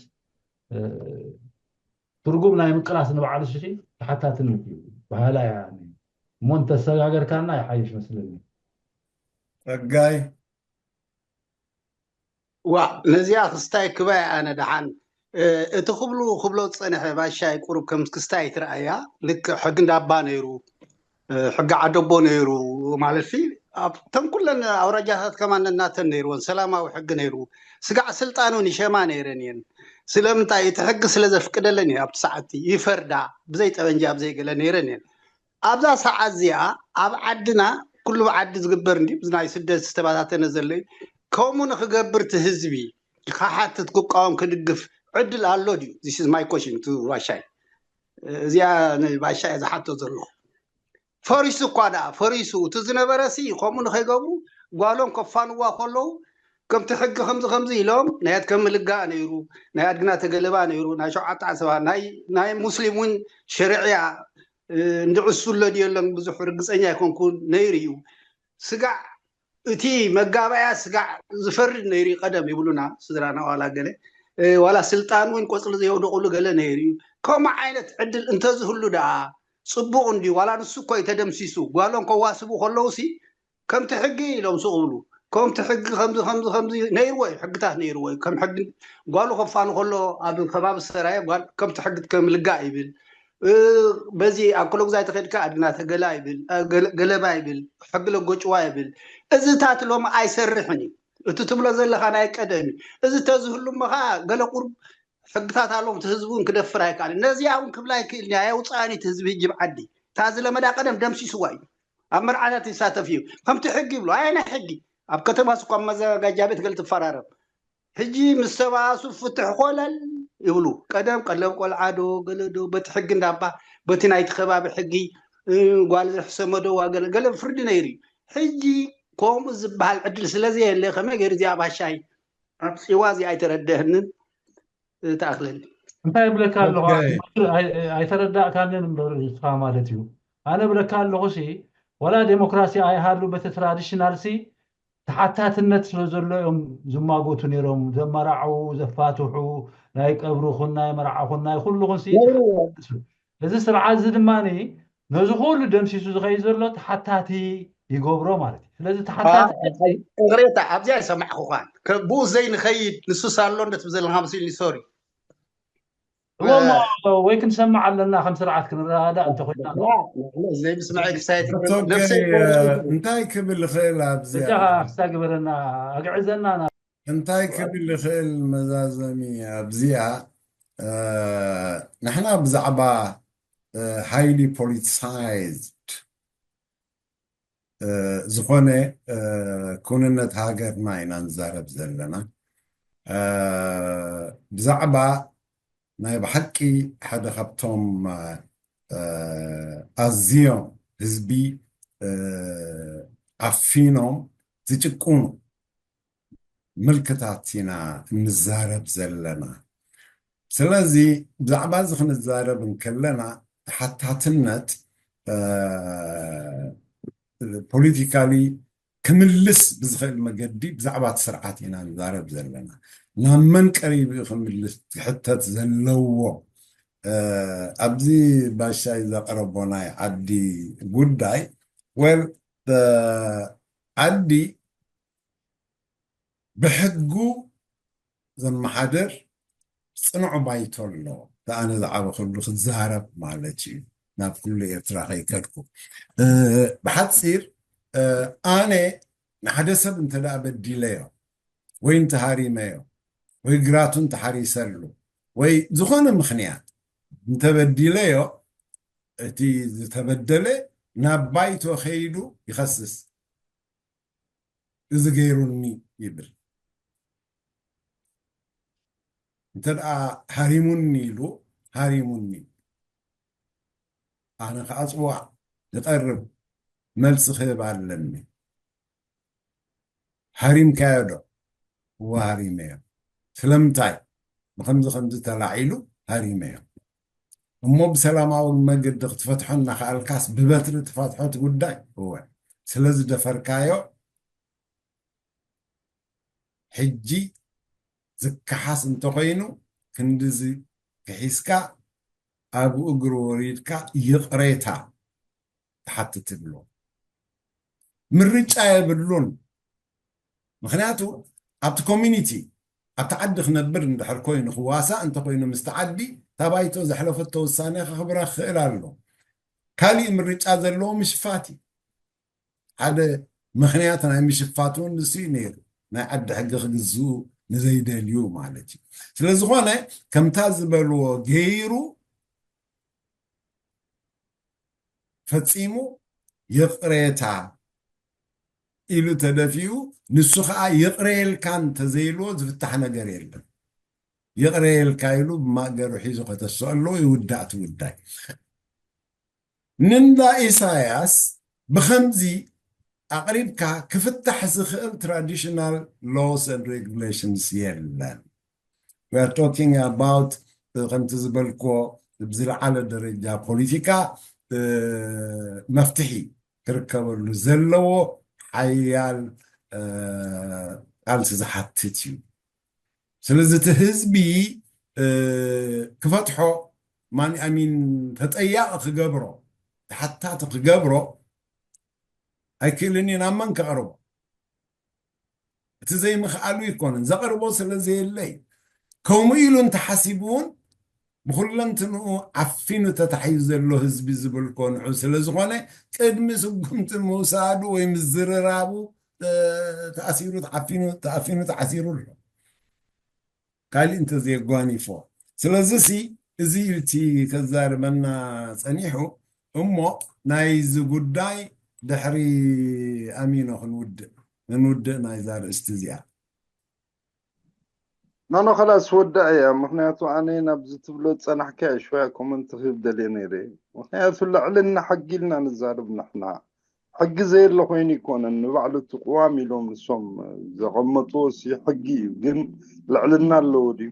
ትርጉም ናይ ምቅላስ ንባዕሉ ሽቲ ተሓታትነት እዩ ባህላ እያ እሞ እንተሰጋገርካና ይሓይሽ መስለኒ። ጸጋይ ዋ ነዚኣ ክስታይ ክባይ ኣነ ደሓን እቲ ክብሉ ክብሎ ዝፀንሐ ባሻይ ቁሩብ ከም ክስታይ ትረኣያ ልክዕ ሕጊ እንዳባ ነይሩ ሕጊ ዓደቦ ነይሩ ማለት ሲ ኣብተን ኩለን ኣውራጃታት ከማን እናተን ነይርወን ሰላማዊ ሕጊ ነይሩ ስጋዕ ስልጣን እውን ይሸማ ነይረን እየን ስለምንታይ እቲ ሕጊ ስለ ዘፍቅደለን እዩ ኣብቲ ሰዓት ይፈርዳ ብዘይ ጠበንጃ ብዘይ ገለ ነይረን እየን ኣብዛ ሰዓት እዚኣ ኣብ ዓድና ኩሉ ብዓዲ ዝግበር እንዲ ናይ ስደት ዝተባታተነ ዘሎ እዩ ከምኡ ንክገብር እቲ ህዝቢ ክሓትት ክቃወም ክድግፍ ዕድል ኣሎ ድዩ this is my question to ባሻይ እዚኣ ንባሻይ ዝሓቶ ዘለኹ ፈሪሱ እኳ ደኣ ፈሪሱ እቲ ዝነበረ ሲ ከምኡ ንኸይገብሩ ጓሎም ከፋንዋ ከለዉ ከምቲ ሕጊ ከምዚ ከምዚ ኢሎም ናይ ኣድከ ምልጋእ ነይሩ ናይ ኣድግና ተገለባ ነይሩ ናይ ሸውዓተ ዓሰባ ናይ ሙስሊም እውን ሸርዕያ እንድዕሱ ኣሎ ድየሎን ብዙሕ ርግፀኛ ኣይኮንኩን ነይሩ እዩ ስጋዕ እቲ መጋባያ ስጋዕ ዝፈርድ ነይሩ ቀደም ይብሉና ስድራና ዋላ ገለ ዋላ ስልጣን እውን ቆፅሊ ዘየውደቁሉ ገለ ነይሩ እዩ ከምኡ ዓይነት ዕድል እንተዝህሉ ደኣ ፅቡቕ እንድዩ ዋላ ንሱ እኮ እዩ ተደምሲሱ ጓሎም ከዋስቡ ከለውሲ ከምቲ ሕጊ ኢሎም ስቕ ብሉ ከምቲ ሕጊ ከምዚ ከምዚ ከምዚ ነይርዎ እዩ፣ ሕግታት ነይርዎ እዩ። ከም ሕጊ ጓሉ ከፋኑ ከሎ ኣብ ከባቢ ሰራየ ጓል ከምቲ ሕጊ ከም ልጋእ ይብል። እ፣ በዚ ኣብ ክለጉዛይ ተኸድካ ኣድና ተገላ ይብል፣ እ፣ ገለ- ገለባ ይብል፣ ሕጊ ለጎጭዋ ይብል። እዚታት ሎሚ ኣይሰርሕን እዩ። እቲ ትብሎ ዘለኻ ናይ ቀደም እዩ። እዚ ተዝህሉ እሞ ኸዓ ገለ ቁርብ ሕግታት ኣለዎም፣ እቲ ህዝቢ እውን ክደፍር ኣይከኣልን። ነዚኣ እውን ክብላ ኣይክእልን እያ፣ ኣየውፅኣን እዩ እቲ ህዝቢ ህጂ ብዓዲ። እታ ዝለመዳ ቀደም ደምሲስዋ እዩ። ኣብ መርዓታት ይሳተፍ እዩ። ከምቲ ሕጊ ይብሎ፣ ኣየናይ ሕጊ? ኣብ ከተማስ እኳ ኣብ መዘጋጃ ቤት ገለ ትፈራረም። ሕጂ ምስ ተባኣሱ ፍትሕ ኮለል ይብሉ። ቀደም ቀለብ ቆልዓ ዶ ገለ ዶ በቲ ሕጊ እንዳባ በቲ ናይቲ ከባቢ ሕጊ፣ እ፣ ጓል ዝሕሰመ ዶ ዋ ገለ ገለ ፍርዲ ነይሩ እዩ። ሕጂ ከምኡ ዝበሃል ዕድል ስለ ዘየለ ከመይ ገይሩ እዚኣ ባሻይ ኣብ ጽዋ እዚኣ ኣይተረደአንን ትኣኽለኒ። እንታይ እብለካ ኣለኹ? ኦኬ። ኣይ- ኣይተረዳእካንን እምበር ንስኻ ማለት እዩ። ኣነ እብለካ ኣለኹ ሲ ዋላ ዴሞክራሲ ኣይሃሉ በቲ ትራዲሽናል ሲ ተሓታትነት ስለ ዘሎ እዮም ዝማጎቱ ነይሮም፣ ዘመራዕዉ፣ ዘፋትሑ፣ ናይ ቀብርኹን ናይ መርዓኹን ናይ ኩልኹን ሲ ነይርዎ። እዚ ስርዓት እዚ ድማ ነዚ ኩሉ ደምሲሱ ዝኸይድ ዘሎ ተሓታቲ ይገብሮ ማለት እዩ። ስለዚ ተሓታቲ ይቕሬታ፣ ኣብዚኣ ይሰማዕኩኻን ከ- ብኡ ዘይንኸይድ ንሱ ሳሎ እንደትብ ዘለካ መሲልኒ። ሶሪ። እሞ ወይ ክንሰምዕ ኣለና፣ ከም ስርዓት ክንረዳዳእ እንተኮይና ዘይምስምዐ ክሳየት ኦኬ፣ ነፍሰይ እንታይ ክብል ይኽእል ኣብዚኣ? እጃኻ ክሳግበረና ኣግዕዘና ና እንታይ ክብል ይኽእል መዛዘሚ ኣብዚኣ? እ፣ ንሕና ብዛዕባ ሃይሊ ፖሊቲሳይዝድ ዝኾነ እ፣ ኩንነት ሃገርና ኢና ንዛረብ ዘለና። እ፣ ብዛዕባ ናይ ብሓቂ ሓደ ካብቶም እ፣ ኣዝዮም ህዝቢ እ፣ ዓፊኖም ዝጭቁኑ ምልክታት ኢና እንዛረብ ዘለና። ስለዚ ብዛዕባ እዚ ክንዛረብ እንከለና ተሓታትነት ፖሊቲካሊ ክምልስ ብዝኽእል መገዲ ብዛዕባ እቲ ስርዓት ኢና ንዛረብ ዘለና። ናብ መን ቀሪቡ እዩ ክምልስ ክሕተት ዘለዎ? ኣብዚ ባሻይ ዘቕረቦ ናይ ዓዲ ጉዳይ ወል ዓዲ ብሕጉ ዘመሓድር ፅኑዕ ባይቶ ኣሎ። ኣነ ዝዓበኹሉ ክዛረብ ማለት እዩ፣ ናብ ኩሉ ኤርትራ ከይከድኩ። ብሓፂር ኣነ ንሓደ ሰብ እንተ ደኣ በዲለዮ ወይ እንተሃሪመዮ ወይ ግራቱ እንተሓሪሰሉ ወይ ዝኾነ ምኽንያት እንተበዲለዮ፣ እቲ ዝተበደለ ናብ ባይቶ ከይዱ ይኸስስ። እዚ ገይሩኒ ይብል። እንተ ደኣ ሃሪሙኒ ኢሉ፣ ሃሪሙኒ፣ ኣነ ከኣ ጽዋዕ ዝቐርብ መልሲ ክህብ ኣለኒ። ሃሪምካዮ ዶ? እወ ሃሪመዮ። ስለምንታይ? ብኸምዚ ከምዚ ተላዒሉ ሃሪመዮ። እሞ ብሰላማዊ መገዲ ክትፈትሖ እናኸኣልካስ ብበትሪ ትፈትሖ እቲ ጉዳይ? እወ። ስለ ዝደፈርካዮ ሕጂ ዝከሓስ እንተኾይኑ ክንድዚ ክሒስካ ኣብ እግሩ ወሪድካ ይቕሬታ ትሓትት ትብሎ። ምርጫ የብሉን። ምኽንያቱ ኣብቲ ኮሚኒቲ ኣብቲ ዓዲ ክነብር እንድሕር ኮይኑ ክዋሳእ እንተኮይኑ ምስቲ ዓዲ እታ ባይቶ ዘሕለፈቶ ውሳነ ከኽብራ ክኽእል ኣሎ። ካሊእ ምርጫ ዘለዎ ምሽፋት እዩ። ሓደ ምኽንያት ናይ ምሽፋት እውን ንሱ እዩ ነይሩ። ናይ ዓዲ ሕጊ ክግዝኡ ንዘይደልዩ ማለት እዩ። ስለ ዝኾነ ከምታ ዝበልዎ ገይሩ ፈጺሙ ይቕሬታ ኢሉ ተደፊኡ፣ ንሱ ኸዓ ይቕሬልካ እንተዘይልዎ ዝፍታሕ ነገር የለን። ይቕሬልካ ኢሉ ብማእገሩ ሒዙ ከተስኦ ኣለዎ፣ ይውዳእ እቲ ጉዳይ። ንእንዳ ኢሳያስ ብኸምዚ ኣቕሪብካ ክፍታሕ ዝኽእል traditional laws and regulations የለን። We are talking about ከምቲ ዝበልክዎ ብዝለዓለ ደረጃ ፖለቲካ መፍትሒ ክርከበሉ ዘለዎ ሓያል ቃልሲ ዝሓትት እዩ። ስለዚ እቲ ህዝቢ ክፈትሖ ማን ኣሚን ተጠያቂ ክገብሮ ተሓታቲ ክገብሮ ኣይክእልን እዩ። ናብ መን ከቕርቦ? እቲ ዘይምኽኣሉ ኣይኮነን፣ ዘቕርቦ ስለ ዘየለ እዩ። ከምኡ ኢሉ እንተሓሲቡ እውን ብኹለንትንኡ ዓፊኑ ተታሒዙ ዘሎ ህዝቢ ዝብል ኮንዑ ስለ ዝኾነ፣ ቅድሚ ስጉምቲ ምውሳዱ ወይ ምዝርራቡ፣ እ፣ ተኣሲሩ ተዓፊኑ፣ ተኣፊኑ ተዓሲሩ ኣሎ። ካልእ እንተዘየጓኒፎ። ስለዚ ሲ፣ እዚ እዩ እቲ ከዛርበና ጸኒሑ። እሞ ናይዚ ጉዳይ ድሕሪ ኣሚኖ ክንውድእ፣ ክንውድእ ናይዛ ርእስቲ እዚኣ። ኖኖ፣ ከላስ ወዳእ እያ። ምኽንያቱ ኣነ ናብዚ ትብሎ ዝጸናሕካዮ ሽወያ ኮመንት ክህብ ደልየ ነይረ። ምኽንያቱ ልዕልና ሕጊ ኢልና ንዛረብ ንሕና። ሕጊ ዘየለ ኮይኑ ኣይኮነን። ንባዕሉ እቲ ቅዋም ኢሎም ንሶም ዘቐመጥዎ ሲ ሕጊ እዩ። ግን ልዕልና ኣለዎ ድዩ?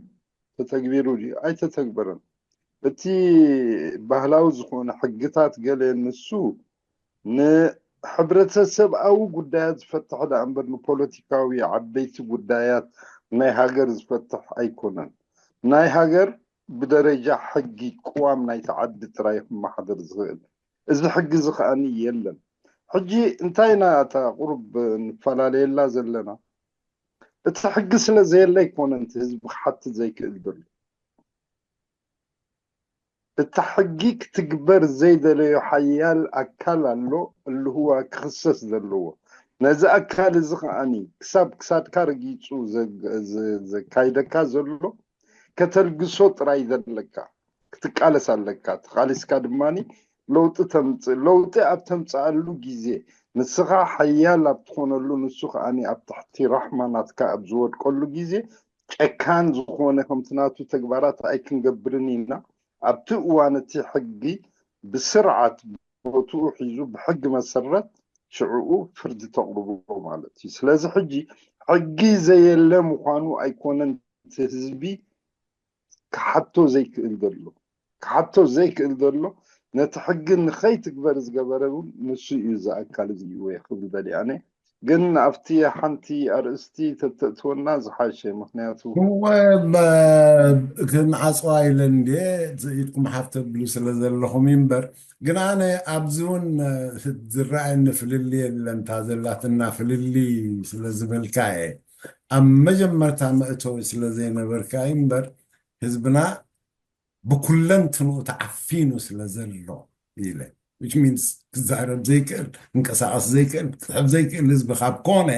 ተተግቢሩ ድዩ? ኣይተተግበረን። እቲ ባህላዊ ዝኾነ ሕግታት ገለ ንሱ ንሕብረተሰብኣዊ ጉዳያት ዝፈትሕ ደኣ እምበር ንፖለቲካዊ ዓበይቲ ጉዳያት ናይ ሃገር ዝፈትሕ ኣይኮነን። ናይ ሃገር ብደረጃ ሕጊ ቅዋም ናይቲ ዓዲ ጥራይ ክመሓደር ዝኽእል። እዚ ሕጊ እዚ ከኣኒ የለን። ሕጂ እንታይ ኢና እታ ቁሩብ ንፈላለየላ ዘለና? እቲ ሕጊ ስለ ዘየለ ኣይኮነን እቲ ህዝቢ ክሓትት ዘይክእል ዘሎ። እቲ ሕጊ ክትግበር ዘይደለዮ ሓያል ኣካል ኣሎ፣ እልህዋ ክኽሰስ ዘለዎ። ነዚ ኣካል እዚ ከኣኒ ክሳብ ክሳድካ ረጊጹ ዘ-፣ ዘ-፣ ዘካይደካ ዘሎ ከተልግሶ ጥራይ ዘለካ፣ ክትቃለስ ኣለካ። ተቃሊስካ ድማኒ ለውጢ ተምጽእ። ለውጢ ኣብ ተምጽኣሉ ግዜ፣ ንስኻ ሓያል ኣብ ትኾነሉ፣ ንሱ ከኣኒ ኣብ ትሕቲ ራሕማ ናትካ ኣብ ዝወድቀሉ ግዜ፣ ጨካን ዝኾነ ከምቲ ናቱ ተግባራት ኣይክንገብርን ኢና። ኣብቲ እዋን እቲ ሕጊ ብስርዓት ቦትኡ ሒዙ ብሕጊ መሰረት ሽዕኡ ፍርዲ ተቕርቦ ማለት እዩ። ስለዚ ሕጂ ሕጊ ዘየለ ምዃኑ ኣይኮነን እቲ ህዝቢ ክሓቶ ዘይክእል ዘሎ። ክሓቶ ዘይክእል ዘሎ ነቲ ሕጊ ንኸይትግበር ዝገበረ እውን ንሱ እዩ፣ እዚ ኣካል እዚ እዩ ወይ ክብል ደልየ ኣነ። ግን ኣብቲ ሓንቲ ኣርእስቲ ተተእትወና ዝሓሸ፣ ምኽንያቱ እወ፣ በ-፣ ክንዓጽዋ ኢለ እንድየ፣ ኢድኩም ሓፍ ተብሉ ስለ ዘለኹም እዩ እምበር፣ ግን ኣነ ኣብዚ እውን ዝረኣየኒ ፍልልይ የለን፣ እታ ዘላትና ፍልልይ ስለ ዝበልካ እየ። ኣብ መጀመርታ መእተዊ ስለ ዘይነበርካ እዩ እምበር፣ ህዝብና ብኩለንትንኡ ተዓፊኑ ስለ ዘሎ ኢለ። Which means ክዛረብ ዘይክእል፣ ክንቀሳቐስ ዘይክእል፣ ክጽሕፍ ዘይክእል ህዝቢ ካብ ኮነ፣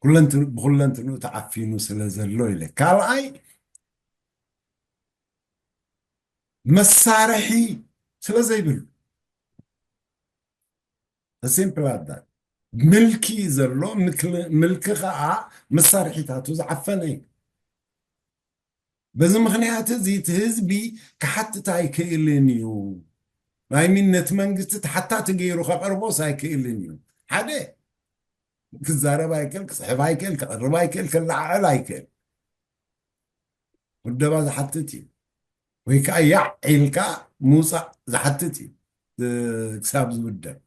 ኩለንት-፣ ብኩለንትንኡ ተዓፊኑ ስለ ዘሎ ኢለ። ካልኣይ፣ መሳርሒ ስለ ዘይብሉ። Simple as that። ምልኪ ዘሎ፣ ምክል-፣ ምልኪ ኸኣ መሳርሒታቱ ዝዓፈነ እዩ። በዚ ምኽንያት እዚ እቲ ህዝቢ ክሓትት ኣይክእልን እዩ። I mean፣ ነቲ መንግስቲ ተሓታቲ ገይሩ ከቕርቦስ ኣይክእልን እዩ። ሓደ፣ ክዛረብ ኣይክእል፣ ክጽሕፍ ኣይክእል፣ ከቕርብ ኣይክእል፣ ከለዓዕል ኣይክእል። ውደባ ዝሓትት እዩ። ወይ ከዓ ያዕ ኢልካ ምውፃእ ዝሓትት እዩ፣ እ፣ ክሳብ ዝውደብ።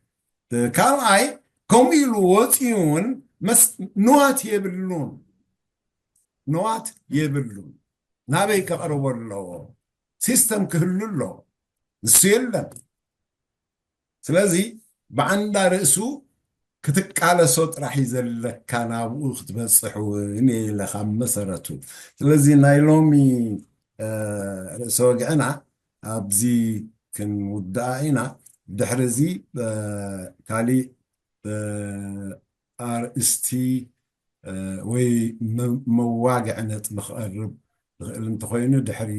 እ፣ ካልኣይ፣ ከምኡ ኢሉ ወፂኡ እውን መስ-፣ ንዋት የብሉን። ንዋት የብሉን። ናበይ ከቕርቦ ኣለዎ? ሲስተም ክህሉ ኣለዎ። ንሱ የለን። ስለዚ ብዓንዳ ርእሱ ክትቃለሶ ጥራሕ እዩ ዘለካ፣ ናብኡ ክትበጽሕ እውን የለ ካብ መሰረቱ። ስለዚ ናይ ሎሚ፣ እ፣ ርእሰ ወግዕና ኣብዚ ክንውድኣ ኢና። ድሕሪ እዚ፣ እ፣ ካሊእ፣ እ፣ ኣርእስቲ፣ እ፣ ወይ መ-፣ መዋግዒ ነጥቢ ክቐርብ ዝኽእል እንተኾይኑ ድሕሪ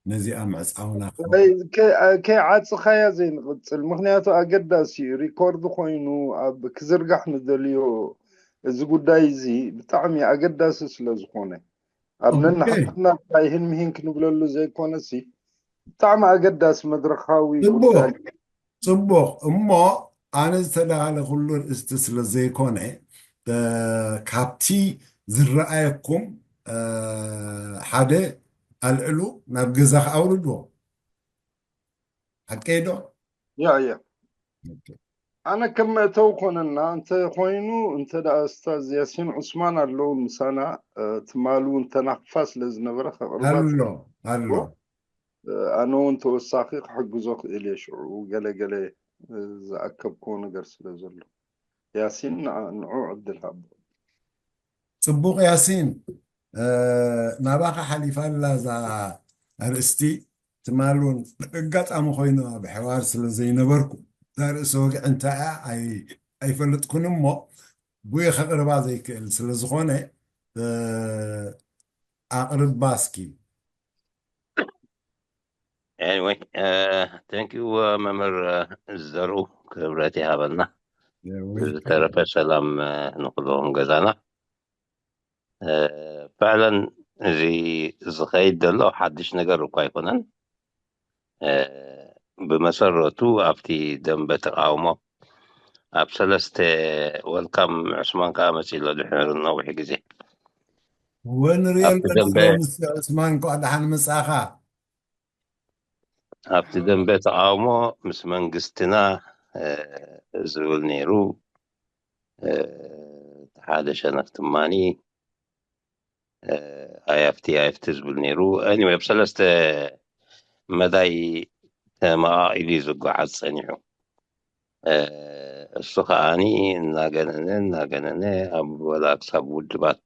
ነዚኣ ምዕጻውና ክኸውን። ከይ-፣ ከይ-፣ ከይዓጽኻያ ዘይንቕጽል፣ ምኽንያቱ ኣገዳሲ እዩ። ሪኮርድ ኮይኑ ኣብ ክዝርጋሕ ንደልዮ እዚ ጉዳይ እዚ ብጣዕሚ ኣገዳሲ ስለ ዝኾነ፣ ኣብ ኦኬ። ነንሓድሕድና ጥራይ ህን ምሂን ክንብለሉ ዘይኮነሲ፣ ብጣዕሚ ኣገዳሲ መድረኻዊ ጽቡቕ። ጉዳይ። ጽቡቕ። እሞ ኣነ ዝተዳለኹሉ ርእስቲ ስለ ዘይኮነ፣ እ፣ ካብቲ ዝረኣየኩም፣ እ፣ ሓደ ኣልዕሉ፣ ናብ ገዛኻ ኣውርድዎ። ሓቀይ ዶ? ያ፣ ያ። ኦኬ። ኣነ ከም መእተዊ ኮነና፣ እንተ ኮይኑ፣ እንተ ደኣ ኡስታዝ ያሲን ዑስማን ኣለዉ ምሳና፣ እ፣ ትማሊ እውን ተናኽፋ ስለ ዝነበረ ከቕርባ ኣሎ፣ ኣሎ። እ፣ ኣነ እውን ተወሳኺ ክሕግዞ ክእል እየ ሽዑ፣ ገለ ገለ፣ እ፣ ዝኣከብክዎ ነገር ስለ ዘሎ። ያሲን፣ ንዓ-፣ ንዑ ዕድል ሃቦ። ጽቡቕ ያሲን፣ ናባኻ ሓሊፋ ኣላ እዛ ኣርእስቲ። ትማል እውን ኣጋጣሚ ኮይኑ ኣብ ሕዋር ስለ ዘይነበርኩ እዛ ርእሲ ወግዒ እንታይ እያ ኣይፈልጥኩን እሞ፣ ብኡ ከቕርባ ዘይክእል ስለ ዝኾነ ኣቕርባ እስኪ። Anyway, thank you መምህር ዘርኡ፣ ክብረት ይሃበልና። ብዝተረፈ ሰላም ንኩሎም ገዛና። ፈዕለን እዚ ዝኸይድ ዘሎ ሓድሽ ነገር እኳ ኣይኮነን። ብመሰረቱ ኣብቲ ደንበ ተቃውሞ ኣብ ሰለስተ፣ ወልካም ዕስማን ከዓ መፂእ ኣሎ ድሕሪ ነዊሕ ግዜ። ወንሪኦ ዑስማን እንኳ ደሓን መፃኻ። ኣብቲ ደንበ ተቃውሞ ምስ መንግስትና ዝብል ነይሩ። ሓደ ሸነኽ ትማኒ ኣይ ኣብቲ ኣይ ኣብቲ ዝብል ነይሩ። Anyway፣ ኣብ ሰለስተ መዳይ ተመቓቒሉ እዩ ዝጓዓዝ ጸኒሑ። እሱ ከዓኒ እናገነነ እናገነነ ኣብ ወላ ክሳብ ውድባት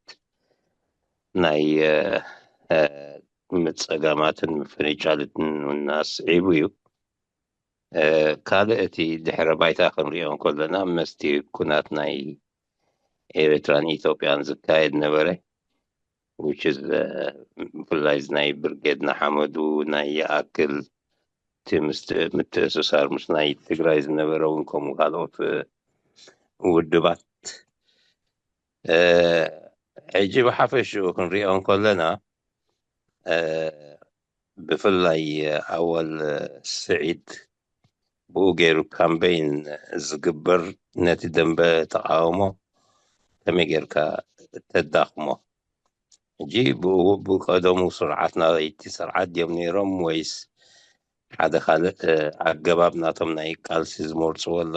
ናይ ምጸገማትን ምፍንጫልትን እናስዒቡ እዩ። ካልእ እቲ ድሕረ ባይታ ክንሪኦ እንከለና መስቲ ኩናት ናይ ኤርትራን ኢትዮጵያን ዝካየድ ነበረ። ብፍላይ ናይ ብርጌድ ንሓመዱ ናይ ይኣክል፣ እቲ ምትእስሳር ምስ ናይ ትግራይ ዝነበረ እውን ከምኡ ካልኦት ውድባት። ሕጂ ብሓፈሽኡ ክንሪኦ እንከለና ብፍላይ ኣወል ስዒድ ብኡ ገይሩ ካምበይን ዝግበር ነቲ ደንበ ተቃውሞ ከመይ ጌርካ ተዳኽሞ? ሕጂ ብኡ ብቀደሙ ስርዓት ናይቲ ስርዓት ድዮም ነይሮም ወይስ ሓደ ካልእ ኣገባብ ናቶም ናይ ቃልሲ ዝመርፅዎ ኣሎ?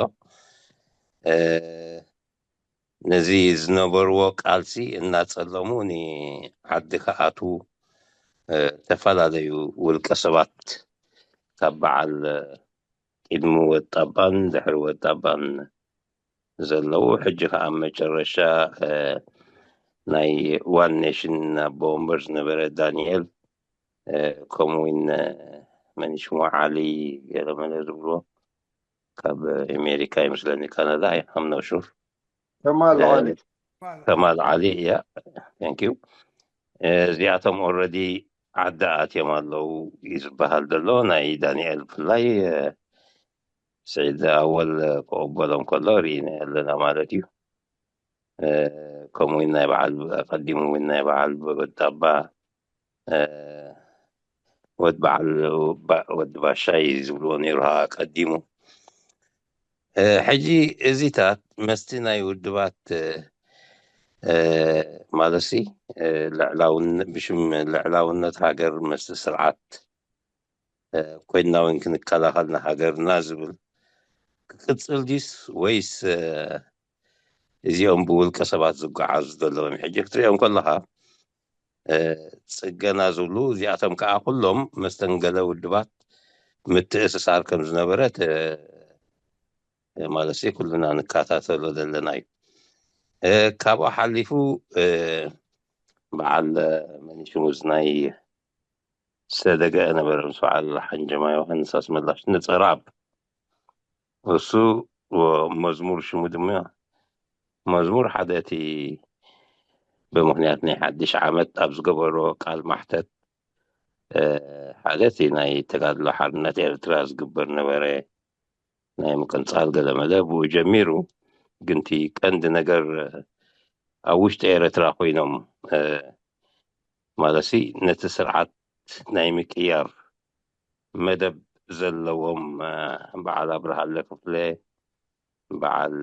ነዚ ዝነበርዎ ቃልሲ እናጸለሙ ንዓዲ ክኣትዉ ዝተፈላለዩ ውልቀ ሰባት ካብ በዓል ቅድሚ ወጣባን ድሕሪ ወጣባን ዘለዉ ሕጂ ከዓ ኣብ መጨረሻ ናይ ዋን ኔሽን ኣቦ ወንበር ዝነበረ ዳንኤል ከምኡ እውን መን ሽሙ ዓሊ ገለመለ ዝብልዎ ካብ ኣሜሪካ ይመስለኒ ካናዳ I'm not sure ከማል ዓሊ ከማል ዓሊ እያ thank you እዚኣቶም already ዓዲ ኣትዮም ኣለዉ እዩ ዝበሃል ዘሎ ናይ ዳንኤል ብፍላይ ስዒድ ኣወል ክቕበሎም ከሎ ርኢና ኣለና ማለት እዩ ከምኡ ናይ በዓል ቀዲሙ እውን ናይ በዓል ወጣባ ወድ በዓል ወዲ ባሻይ ዝብልዎ ነይሩ ኣቀዲሙ ሕጂ እዚታት መስቲ ናይ ውድባት ማለትሲ ብሽም ልዕላውነት ሃገር መስቲ ስርዓት ኮይንና እውን ክንከላኸል ንሃገርና ዝብል ክቅፅል ዲስ ወይስ እዚኦም ብውልቀ ሰባት ዝጓዓዙ ዘለዎም ሕጂ ክትሪኦም ከለካ ፅገና ዝብሉ እዚኣቶም ከዓ ኩሎም መስተንገለ ውድባት ምትእስሳር ከም ዝነበረ ማለት ኩልና ንከታተሎ ዘለና እዩ ካብኡ ሓሊፉ በዓል መኒሽሙዝ ናይ ዝተደገአ ነበረ ምስ በዓል ሓንጀማ ዮሃንስ ኣስመላሽ ንፀራብ እሱ መዝሙር ሽሙ ድማ መዝሙር ሓደ እቲ ብምክንያት ናይ ሓድሽ ዓመት ኣብ ዝገበሮ ቃል ማሕተት ሓደ እቲ ናይ ተጋድሎ ሓርነት ኤርትራ ዝግበር ነበረ ናይ ምቅንፃል ገለመለ ብኡ ጀሚሩ ግንቲ ቀንዲ ነገር ኣብ ውሽጢ ኤርትራ ኮይኖም ማለትሲ ነቲ ስርዓት ናይ ምቅያር መደብ ዘለዎም በዓል ኣብርሃለ ክፍለ በዓል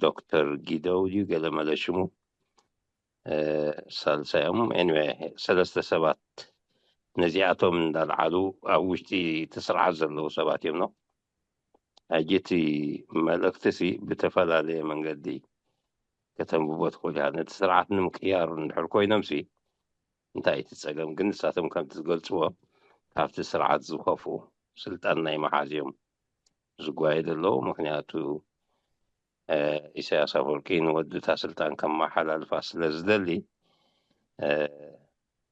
ዶክተር ጊደው ድዩ ገለ መለ ሽሙ ሳልሳዮም anyway ሰለስተ ሰባት ነዚኣቶም እንዳልዓሉ ኣብ ውሽጢ እቲ ስርዓት ዘለዉ ሰባት እዮም ነው ሕጂ እቲ መልእክቲ ሲ ብተፈላለየ መንገዲ ከተንብቦ ትኽእል ኢኻ ነቲ ስርዓት ንምቅያር እንድሕር ኮይኖም ሲ እንታይ እቲ ፀገም ግን ንሳቶም ከምቲ ዝገልፅዎ ካብቲ ስርዓት ዝኸፍኡ ስልጣን ናይ መሓዝ እዮም ዝጓየ ዘለዉ ምክንያቱ ኢሳያስ ኣፈወርቂ ንወዱ እታ ስልጣን ከመሓላልፋ ስለ ዝደሊ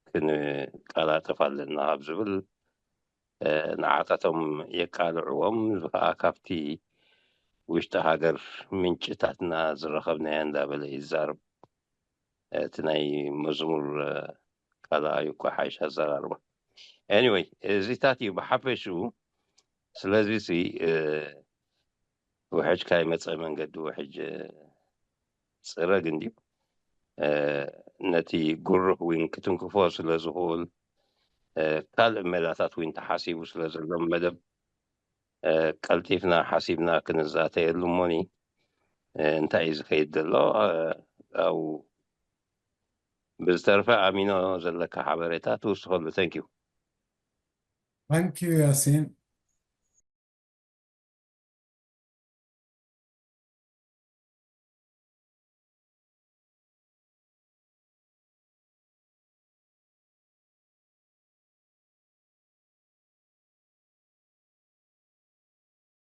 ክንቀላጥፍ ኣለና ኣብ ዝብል ንዓታቶም የቃልዕዎም። እዚ ከዓ ካብቲ ውሽጢ ሃገር ምንጭታትና ዝረኸብናዮ እንዳበለ ይዛረብ። እቲ ናይ መዝሙር ካልኣዩ እኳ ሓይሽ ኣዘራርባ። Anyway፣ እዚታት እዩ ብሓፈሽኡ። ስለዚ ውሕጅ ካይመፀ መንገዲ ውሕጅ ፅረግ እንድዩ። ነቲ ጉሩህ እውን ክትንክፎ ስለ ዝኽእል ካልእ ሜላታት እውን ተሓሲቡ ስለ ዘሎ መደብ ቀልጢፍና ሓሲብና ክንዛተየሉ እሞኒ እንታይ እዩ ዝኸይድ ዘሎ ኣብኡ። ብዝተርፈ ኣሚኖ ዘለካ ሓበሬታ ትውስኸሉ። Thank you። Thank you ያሲን።